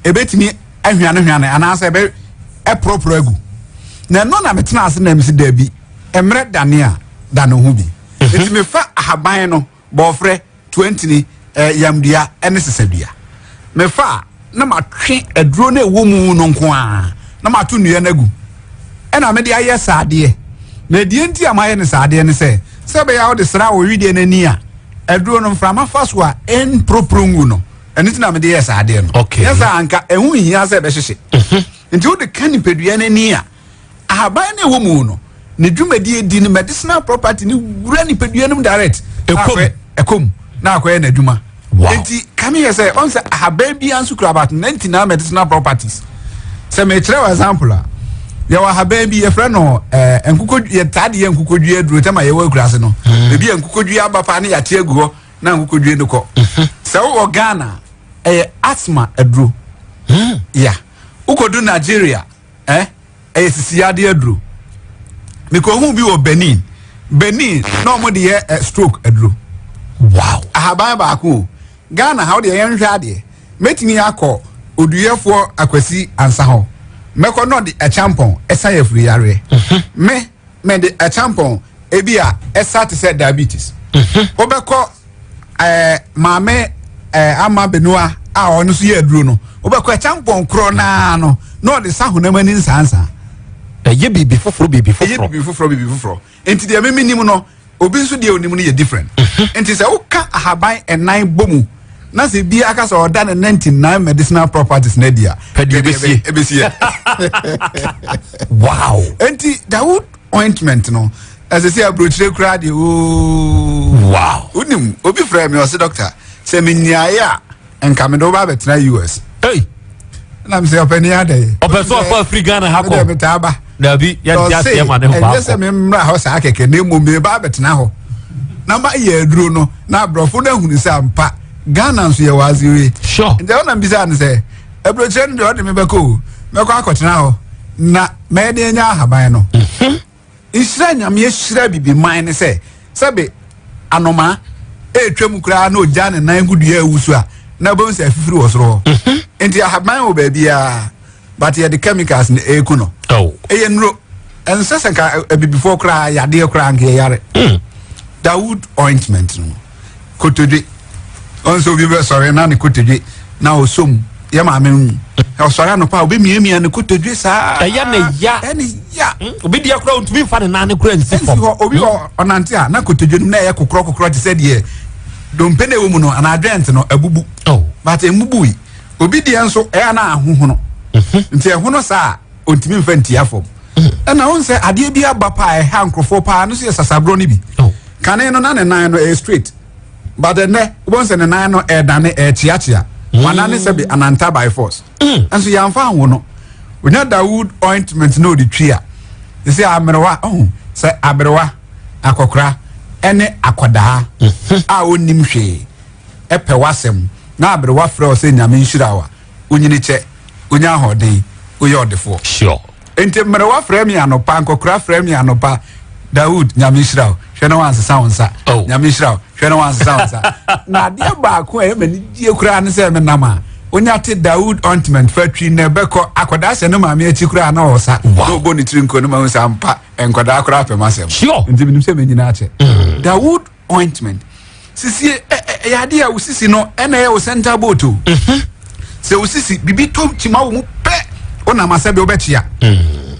ebetumi ahwane hwane anaasɛ ɛbɛ ɛporoporo agu na ɛno na metena ase na mesi daabi mmerɛ dane a dane ho bi nti mefa ahaban no. Bɔɔfrɛ, tuantini, eh, yamdua ne sesadua. Mefa a, na matwe aduro no ɛwɔ mu no nko ara na mato nnua no agu. Ɛna mede ayɛ saadeɛ. Na deɛ nti a mayɛ no saadeɛ ne sɛ, sɛ ɛbɛyɛ a wode sra wo wedeɛ no ani a, aduro no mframa fa so a ɛmporoporo ngu no. Ɛno nti na mede yɛɛ saa adeɛ no. Okay. Nyɛ saa anka ɛho nhia sɛ ɛbɛhyehye. Nti wode ka nipadua no ani a, ahaban no ɛwɔ mu no, ne dwumadie di no medicinal property no wura nipadua no mu direct. Ɛkɔm. Ɛkɔm na akɔyɛ n'adwuma. Wow. Nti kame yɛ sɛ ɔn sɛ ahaban biara nso kura about 99 medicinal properties. Sɛ mekyerɛ wɔ example a, yɛwɔ ahaban bi yɛfrɛ no ɛɛ eh, nkokɔ yɛtaa de yɛ nkokodua aduro tɛma yɛwɔ akuraase no. Ebi yɛ nkokodua aba paa ne yɛate agu hɔ na nkokodua no kɔ. Sɛ wowɔ Ghana ɛyɛ asthma aduro. Ya. Wokɔdu Nigeria eh, ɛyɛ sisiyadeɛ aduro. Mekɔhu bi wɔ Benin. Benin na wɔn de yɛ eh, stroke aduro. Wow. Ahaban baako o. Ghana ha wodeɛ yɛnhwɛ adeɛ. Mɛtumi akɔ oduyɛfoɔ Akwasi Ansa hɔ. Mɛkɔ na ɔde ɛkyampɔn ɛsa yɛ afiri yareɛ. Me mede ɛkyampɔn ebi a ɛsa te sɛ diabetes. Wobɛkɔ ɛɛ maame ɛɛ ama benua a ɔno nso yɛ aduro no wobɛkɔ ɛkyampɔn korɔ naa no na ɔde sa honam ani nsansa. Ɛyɛ biribi foforɔ biribi foforɔ. Ɛyɛ biribi foforɔ biribi foforɔ nti deɛ mímí nim no obi nso deɛ onim no yɛ different. Nti sɛ woka ahaban ɛnan bɔ mu na sɛ bi aka sɛ ɔda ne 99 medicinal properties no adi a pɛdeɛ ɛbɛsie ɛbɛsie. Wow. Nti Dawood ointment no ɛsɛ sɛ aburokyire koraa deɛ ooo. Wow. Wonim obi frɛ mi ɔsɛ doctor sɛ menyaeɛ a nka mede wo ba abɛtena US. Hey. Na mesɛ ɔpɛni adɛ. Ɔpɛ sɛ ɔfa afiri Ghana ha kɔ. Mede metaa ba. Dabi yɛnte aseɛ ma ne ho ɛnyɛ sɛ memmra hɔ saa kɛkɛ na mmom meba abɛtena hɔ na mayɛ aduro no na aborɔfo no ahunu sɛ ampa Ghana nso yɛwɔ asewe. Sure. Nti ɛhɔ na mbisa no sɛ aburokyerɛ no deɛ ɔde me bɛkɔ o mɛkɔ akɔtena hɔ na mɛyɛ de anya ahaban no. Nhyira Nyame ahyira bibi man ne sɛ sɛbe anomaa ɛretwa mu koraa na ogya ne nan gu dua awu so a na wobɛhu sɛ afifiri wɔ soro hɔ. Nti ahaban wɔ baabiara but yɛde chemicals na ɛreku no. Ɛyɛ nnuro. Ɛnsɛ sɛ nka abibifoɔ koraa yadeɛ koraa nka yɛyare. Dawood ointment no kotodwe ɔn sɛ obi bɛsɔre na ne kotodwe na ɔsɔ mu yɛ maame mu ɔsɔre anɔpa a obɛmiamia ne kotodwe saa ɛyɛ ne ya ɛne ya obi deɛ koraa ɔntumi mfa ne nan ne koraa nsi fam nsi hɔ obi wɔ ɔnante a na kotodwe no na ɛyɛ kokorɔ kokorɔ te sɛ deɛ dompe na ɛwɔ mu no anaa joint no abubu but ɛmubui obi deɛ nso ɛyɛ na ahohono nti ɛhono saa a ɔntumi mfa ntia fam ɛna wohu sɛ adeɛ bi aba paa ɛha nkurɔfoɔ paa no so yɛ sasaborɔ no bi kane no na ne nan no ɛyɛ straight but ɛnɛ wobɛhu sɛ ne nan no ɛdane ɛkyeakyea wanane sɛ bi ananta by force nso yɛamfa anwo no onya Dawood ointment na ɔde twi a sɛ amerewa ɔho sɛ aberewa akɔkora ɛne akɔdaa a ɔnnim hwee ɛpɛ w'asɛm na aberewa frɛ wo sɛ Nyame nhyira wo a wonyini kyɛ wonya ahoɔden woyɛ ɔdefoɔ. Sure. Nti mmerewa frɛ me anɔpa, nkɔkora frɛ me anɔpa, Dawood, Nyame nhyira wo, hwɛ na wansesa wo nsa. Oh. Nyame nhyira wo, hwɛ na wansesa wo nsa. Na adeɛ baako a ɛyɛ m'ani gye koraa ne sɛ menam a, wonya te Dawood ointment fa twi na ɛbɛkɔ akɔdaa hyɛ ne maame akyi koraa na ɔsa. Wow. Na ɔbɔ ne tiri nko no ma hu sɛ ampa nkɔdaa koraa pɛ m'asɛm. Sure. Nti menim sɛ menyina akyɛ. Dawood ointment sisie ɛyɛ adeɛ a wo sisi no ɛna ɛyɛ wo center boat o sɛ wo sisi bibi tɔ kyima wo mu pɛ wonam asɛ bi wobɛkyea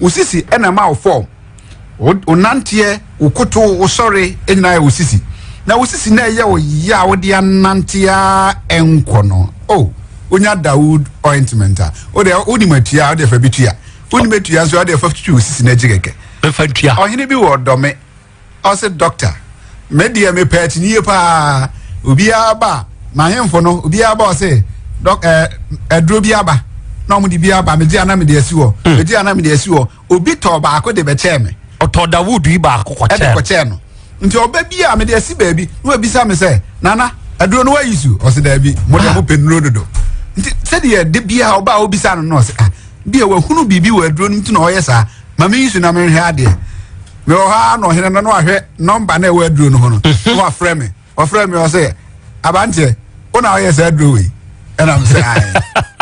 wo sisi ɛna ɛma wo fɔm wo nanteɛ wo koto wo sɔre nyinaa yɛ wo sisi na wo sisi na ɛyɛ wo yɛ a wode ananteɛ ɛnkɔ no o wonya Dawood ointment a wode wonim atua a wode fa bi tua wonim atua nso wode fa twitwi wo sisi no akyi kɛkɛ ɔhene bi wɔ ɔdɔme Ɔse doctor me deɛ mepɛ akyinie paa obiara ba a m'ahemfo no obiara ba ɔse dɔk ɛɛ aduro bi aba na wɔn de bi aba megye ana mede asi hɔ megye ana mede asi hɔ obi tɔɔ baako de bɛkyɛɛ me. Ɔtɔɔ Dawood yi baako kɔkyɛɛ ɛde kɔkyɛɛ no nti ɔba bi a mede asi baabi na wabisa me sɛ nana aduro no wayi su ɔse daabi mo deɛ mo pɛ nnuro dodo nti sɛdeɛ de bia ɔba a obisa no no ɔse ah bia wahunu biribi wɔ aduro no nti na ɔyɛ saa ma me yi su na menhwɛ adeɛ mewɔ hɔ ara na ɔhene no na wahwɛ nɔmba na ɛwɔ aduro no ho no na wafrɛ me ɔfrɛ me ɔsɛ abanteɛ wo na ɔyɛ saa aduro wei ɛna m sɛ ae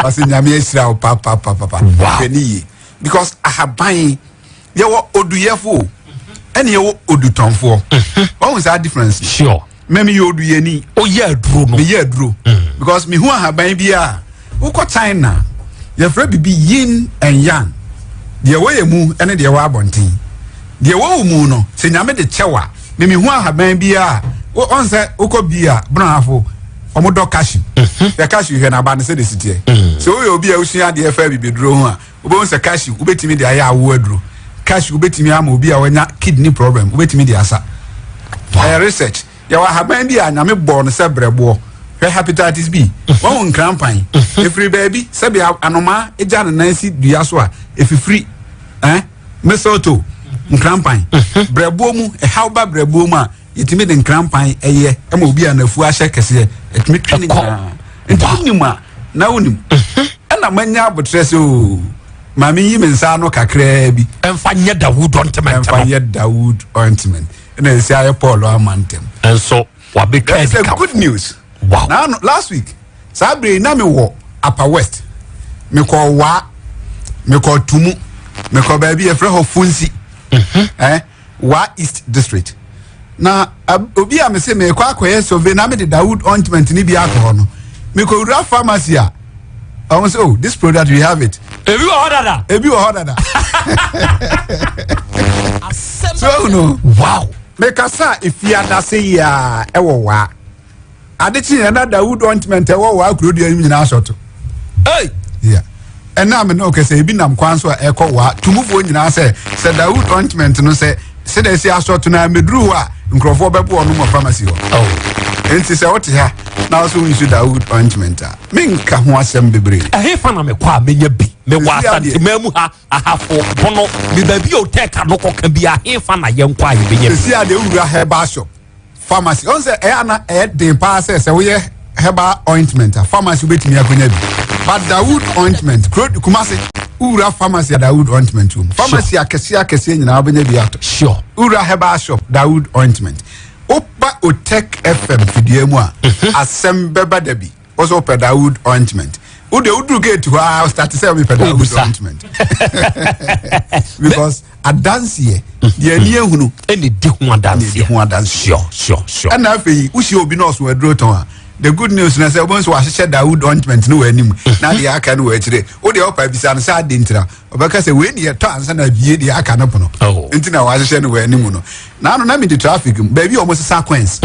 ɔsɛ nyame ahyira wo papapapapa hwɛ ne yie because ahaban yɛwɔ oduyɛfo o ɛne yɛwɔ odutɔnfoɔ wahu saa difference sure. Mɛ meyɛ oduyɛni. Oyɛ aduro no. Meyɛ aduro. Because mehu ahaban bi a wokɔ China yɛfrɛ bibi yin and yang. Deɛ ɛwɔ yɛ mu ne deɛ ɛwɔ abɔnten. Deɛ ɛwɔ wo mu no sɛ Nyame de kyɛw a me mehu ahaban bi a ɔn sɛ wokɔ bi a Brɔnafo ɔmo dɔ cashew. Hwɛ cashew hwɛ n'aba no sɛdeɛ si teɛ. Sɛ woyɛ obi a wosua adeɛ fa abibiduro ho a wobɛhu sɛ cashew wobɛtumi de ayɛ awo aduro. Cashew wobɛtumi ama obi a wanya kidney problem wobɛtumi de asa. Ɛyɛ research. Yɛwɔ ahaban bi a Nyame bɔɔ no sɛ brɛboɔ. Hwɛ hepatitis B. Wahu nkrampan. Ɛfiri baabi sɛbi anomaa gya ne nan si dua so a ɛfifiri eh? Mistletoe, nkrampan. Brɛboɔ mu, ɛhaw ba brɛboɔ mu a yɛtumi de nkrampan ɛyɛ ɛma obi a n'afuo ahyɛ kɛseɛ ɛtumi twe ne nyinaa. Nti wonim a na wonim. Ɛna manya abotrɛ sɛ oo maame yi me nsa ano kakraa bi. Ɛmfa nyɛ Dawood ointment no. Ɛmfa nyɛ Dawood ointment. Ɛna ɛsɛ ayɛ Paul ama ntɛm. Nso wabɛtwa adi ka. Good news. Wow. Na no last week saa bere na me wɔ Upper West. Mekɔ Waa, mekɔ Tumu, mekɔ baabi yɛfrɛ hɔ Funsi. Eh, Waa East District. Na obi a mese mekɔ akɔyɛ survey na mede Dawood ointment ni bi akɔ hɔ no. Mekɔ wura pharmacy a ɔmo sɛ oh this product we have it. Ebi wɔ hɔ dada. Ebi wɔ hɔ dada. So no. Wow. Mekasa efiadase yi a ɛwɔ Waa. Ade kye yɛn na Dawood ointment ɛwɔ Waa kuro dua yi nyinaa asɔto. Hey. Yeah. Ɛna me ne ɔkɛsɛ ebi nam kwan so a ɛkɔ Waa tumufoɔ nyinaa sɛ sɛ Dawood ointment no sɛ sɛdeɛ ɛsi asɔto na mɛduru hɔ a nkurɔfoɔ bɛbo ɔnom wɔ pharmacy hɔ. Oh. Nti sɛ wote ha na wo so nsu Dawood ointment a menka ho asɛm bebree. Ɛhe fa na mekɔ a menya bi? Mewɔ Asanteman mu ha, Ahafo, Bono, me baabi a otɛka no kɔka bi ahe fa na yɛnkɔ a yɛbɛnya bi? Sɛsi a deɛ wowura herbal shop, pharmacy, ɔn sɛ ɛyɛ ana ɛyɛ den paa sɛ sɛ woyɛ herbal ointment a pharmacy wobɛtumi akɔnya bi. But Dawood ointment, kuro Kumase, wowura pharmacy a Dawood ointment wɔ mu. Pharmacy akɛseɛ akɛseɛ nyinaa wobɛnya bi atɔ. Sure. Wowura herbal shop, Dawood ointment. Woba Otec FM fidua mu a, asɛm bɛba da bi. Wo sɛ wopɛ Dawood ointment. Wo deɛ woduru gate hɔ a start sɛ mepɛ Dawood ointment. Because adanseɛ deɛ ani ehunu. Ɛna di ho adanseɛ. Ɛna di ho adanseɛ. Sure sure sure. Ɛna afei wohyia obi na ɔso aduro tɔn a the good news na sɛ wobɛhu sɛ wahyehyɛ Dawood ointment no wɔ anim na deɛ aka no wɔ akyire. Wo deɛ ɔpa bisa no sɛ ade ntira ɔbɛka sɛ wei ne yɛtɔ ansa na abie deɛ aka no pono. Nti na wahyehyɛ no wɔ anim no. Na ano na mede traffic mu baabi a wɔn sesa coins.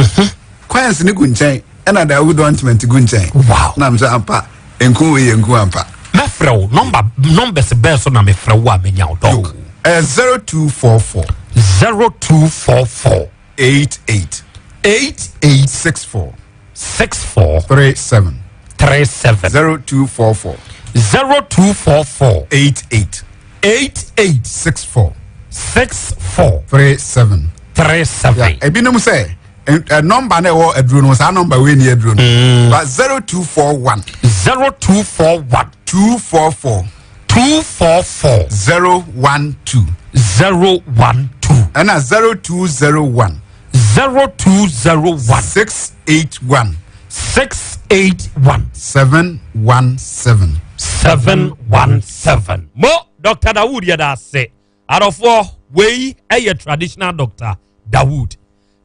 Coins ne gu nkyɛn ɛna Dawood ointment gu nkyɛn. Wow. Na m sɛ ampa nku wei yɛ nku ampa. Mɛfrɛ wo number numbers bɛɛ so na mefrɛ wo a menya wo dɔk. Ɛyɛ 0244. 0244. 88. 88. 64. 64. 37. 37. 0244. 0244. 88. 88. 64. 64. 37. 37. Yeah, ebinom sɛ nɔmba na ɛwɔ aduro no saa nɔmba wei ni aduro no. But 0241. 0241. 244. 244. 012. 012. Ɛna 0201. 0201. 681. 681. 717. 717. Mo Dr. Dawood yɛda ase. Adɔfoɔ wei ɛyɛ traditional Dr. Dawood.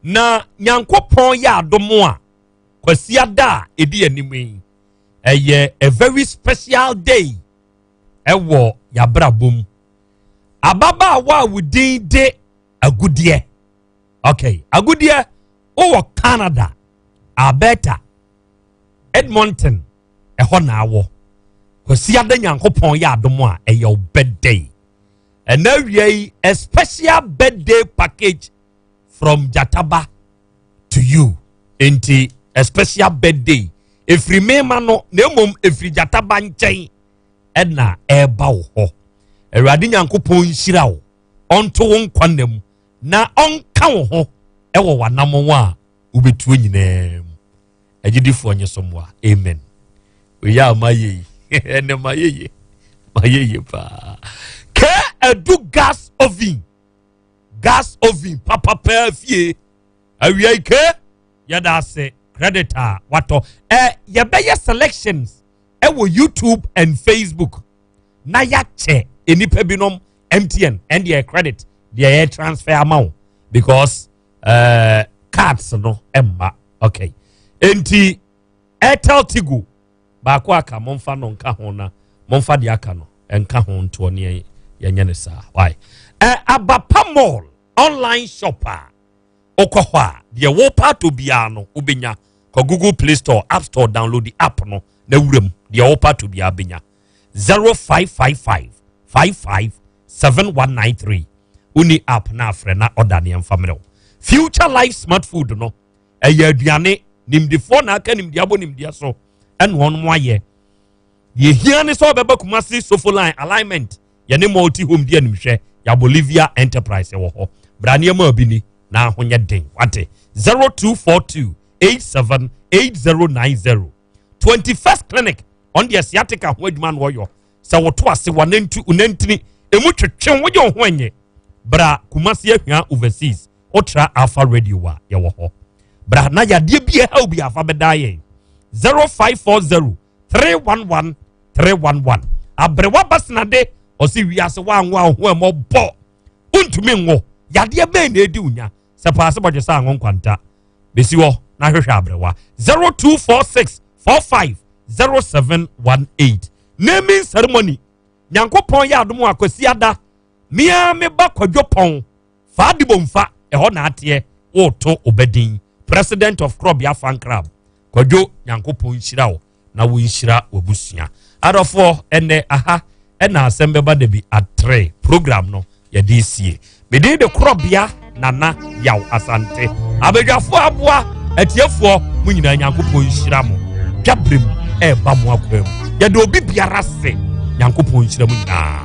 Na Nyankopɔn yɛ adom a Kwasiada a ɛdi anim yi ɛyɛ a very special day ɛwɔ yɛabrabɔ mu. Ababaawa a wo din de Agudeɛ. Okay, Agudeɛ wowɔ Canada, Alberta, Edmonton ɛhɔ na awɔ. Kwasiada Nyankopɔn yɛ adom a ɛyɛ wo birthday. Ɛna awia yi a special birthday package from Jataba to you. Enti a special birthday efiri mema no na mmom efiri Jataba nkyɛn ɛna ɛreba wo hɔ. Awurade Nyankopɔn nhyira wo, ɔnto wo nkwa nna mu na ɔnka wo ho ɛwɔ w'anammɔn a wobɛtuo nyinaa mu. Agyidifoɔ nye so mmoa. Amen. Wei a mayɛ yi ɛnɛ mayɛ yie, mayɛ yie paa. K Adu gas oven, gas oven papapaa fie awia yi ke yɛda ase credit a watɔ. Yɛbɛyɛ selections ɛwɔ YouTube and Facebook na yɛakyɛ nnipa binom MTN ɛndeɛ credit deɛ yɛ transfer ama wo because cards no ɛmma. Okay, enti Airtel Tigo baako aka, momfa no nka ho na momfa deɛ aka no nka ho ntoɔ ne yɛnyɛ ne saa. Why? Abapa Mall online shop a wokɔ hɔ a, deɛ wopɛ atɔ biara no wobɛnya. Kɔ Google Play Store, App Store, download the app no na wuram, deɛ wopɛ atɔ biara bɛnya. 0555 55 7193. Woni app na afrɛ na ɔda ne ɛmfa mmerɛ wo. Future Life Smart Food no ɛyɛ aduane nimdefoɔ na aka nimdeɛ abɔ nimdeɛ so ɛna wɔn mo ayɛ. Deɛ hia ne sɛ ɔbɛba Kumasi Sofo Line alignment, yɛne Multi Home di animhwɛ, yɛ Bolivia Enterprise wɔ hɔ. Bra, nneɛma bi ni na ahonyɛ den wate. 0242 878090. 21st Clinic ɔn deɛ, sciatica ho adwuma no ɔyɔ sɛ woto ase wanantu unantini emu twetwe wogye wo ho ɛnyɛ. Bra Kumasi Ahwia Overseas, wotra Alpha Radio a yɛwɔ hɔ. Bra na yadeɛ bi ɛha obi afa bɛda yɛn. 0540 311 311. Aberewa Basenade ɔsi wiase wanwo a ho ɛmɔ bɔ wontumi nwo, yadeɛ bɛn na edi wo nya sɛ paase bɔdwe sɛ anwo nkwanta bɛsi hɔ na hwehwɛ aberewa. 0246 45 0718. Naming ceremony, Nyankopɔn yɛ adom akwasi ada mea meba Kwadwo Pɔn faa de bomfa ɛhɔ na ateɛ woto obɛdin. President of Krɔbea Fan Club Kwadwo, Nyankopɔn nhyira wo na wonhyira w'abusua. Adɔfoɔ, ɛnɛ aha ɛna Asɛm Bɛba Da bi atre program no yɛde sie. Mede de Korɔbea Nana Yaw Asante abadwafoɔ aboa atiefoɔ mo nyinaa, Nyankopɔn nhyira mo. Dwaberem ɛɛba mo akwan mu, yɛde obi biara se Nyankopɔn nhyira mo nyinaa.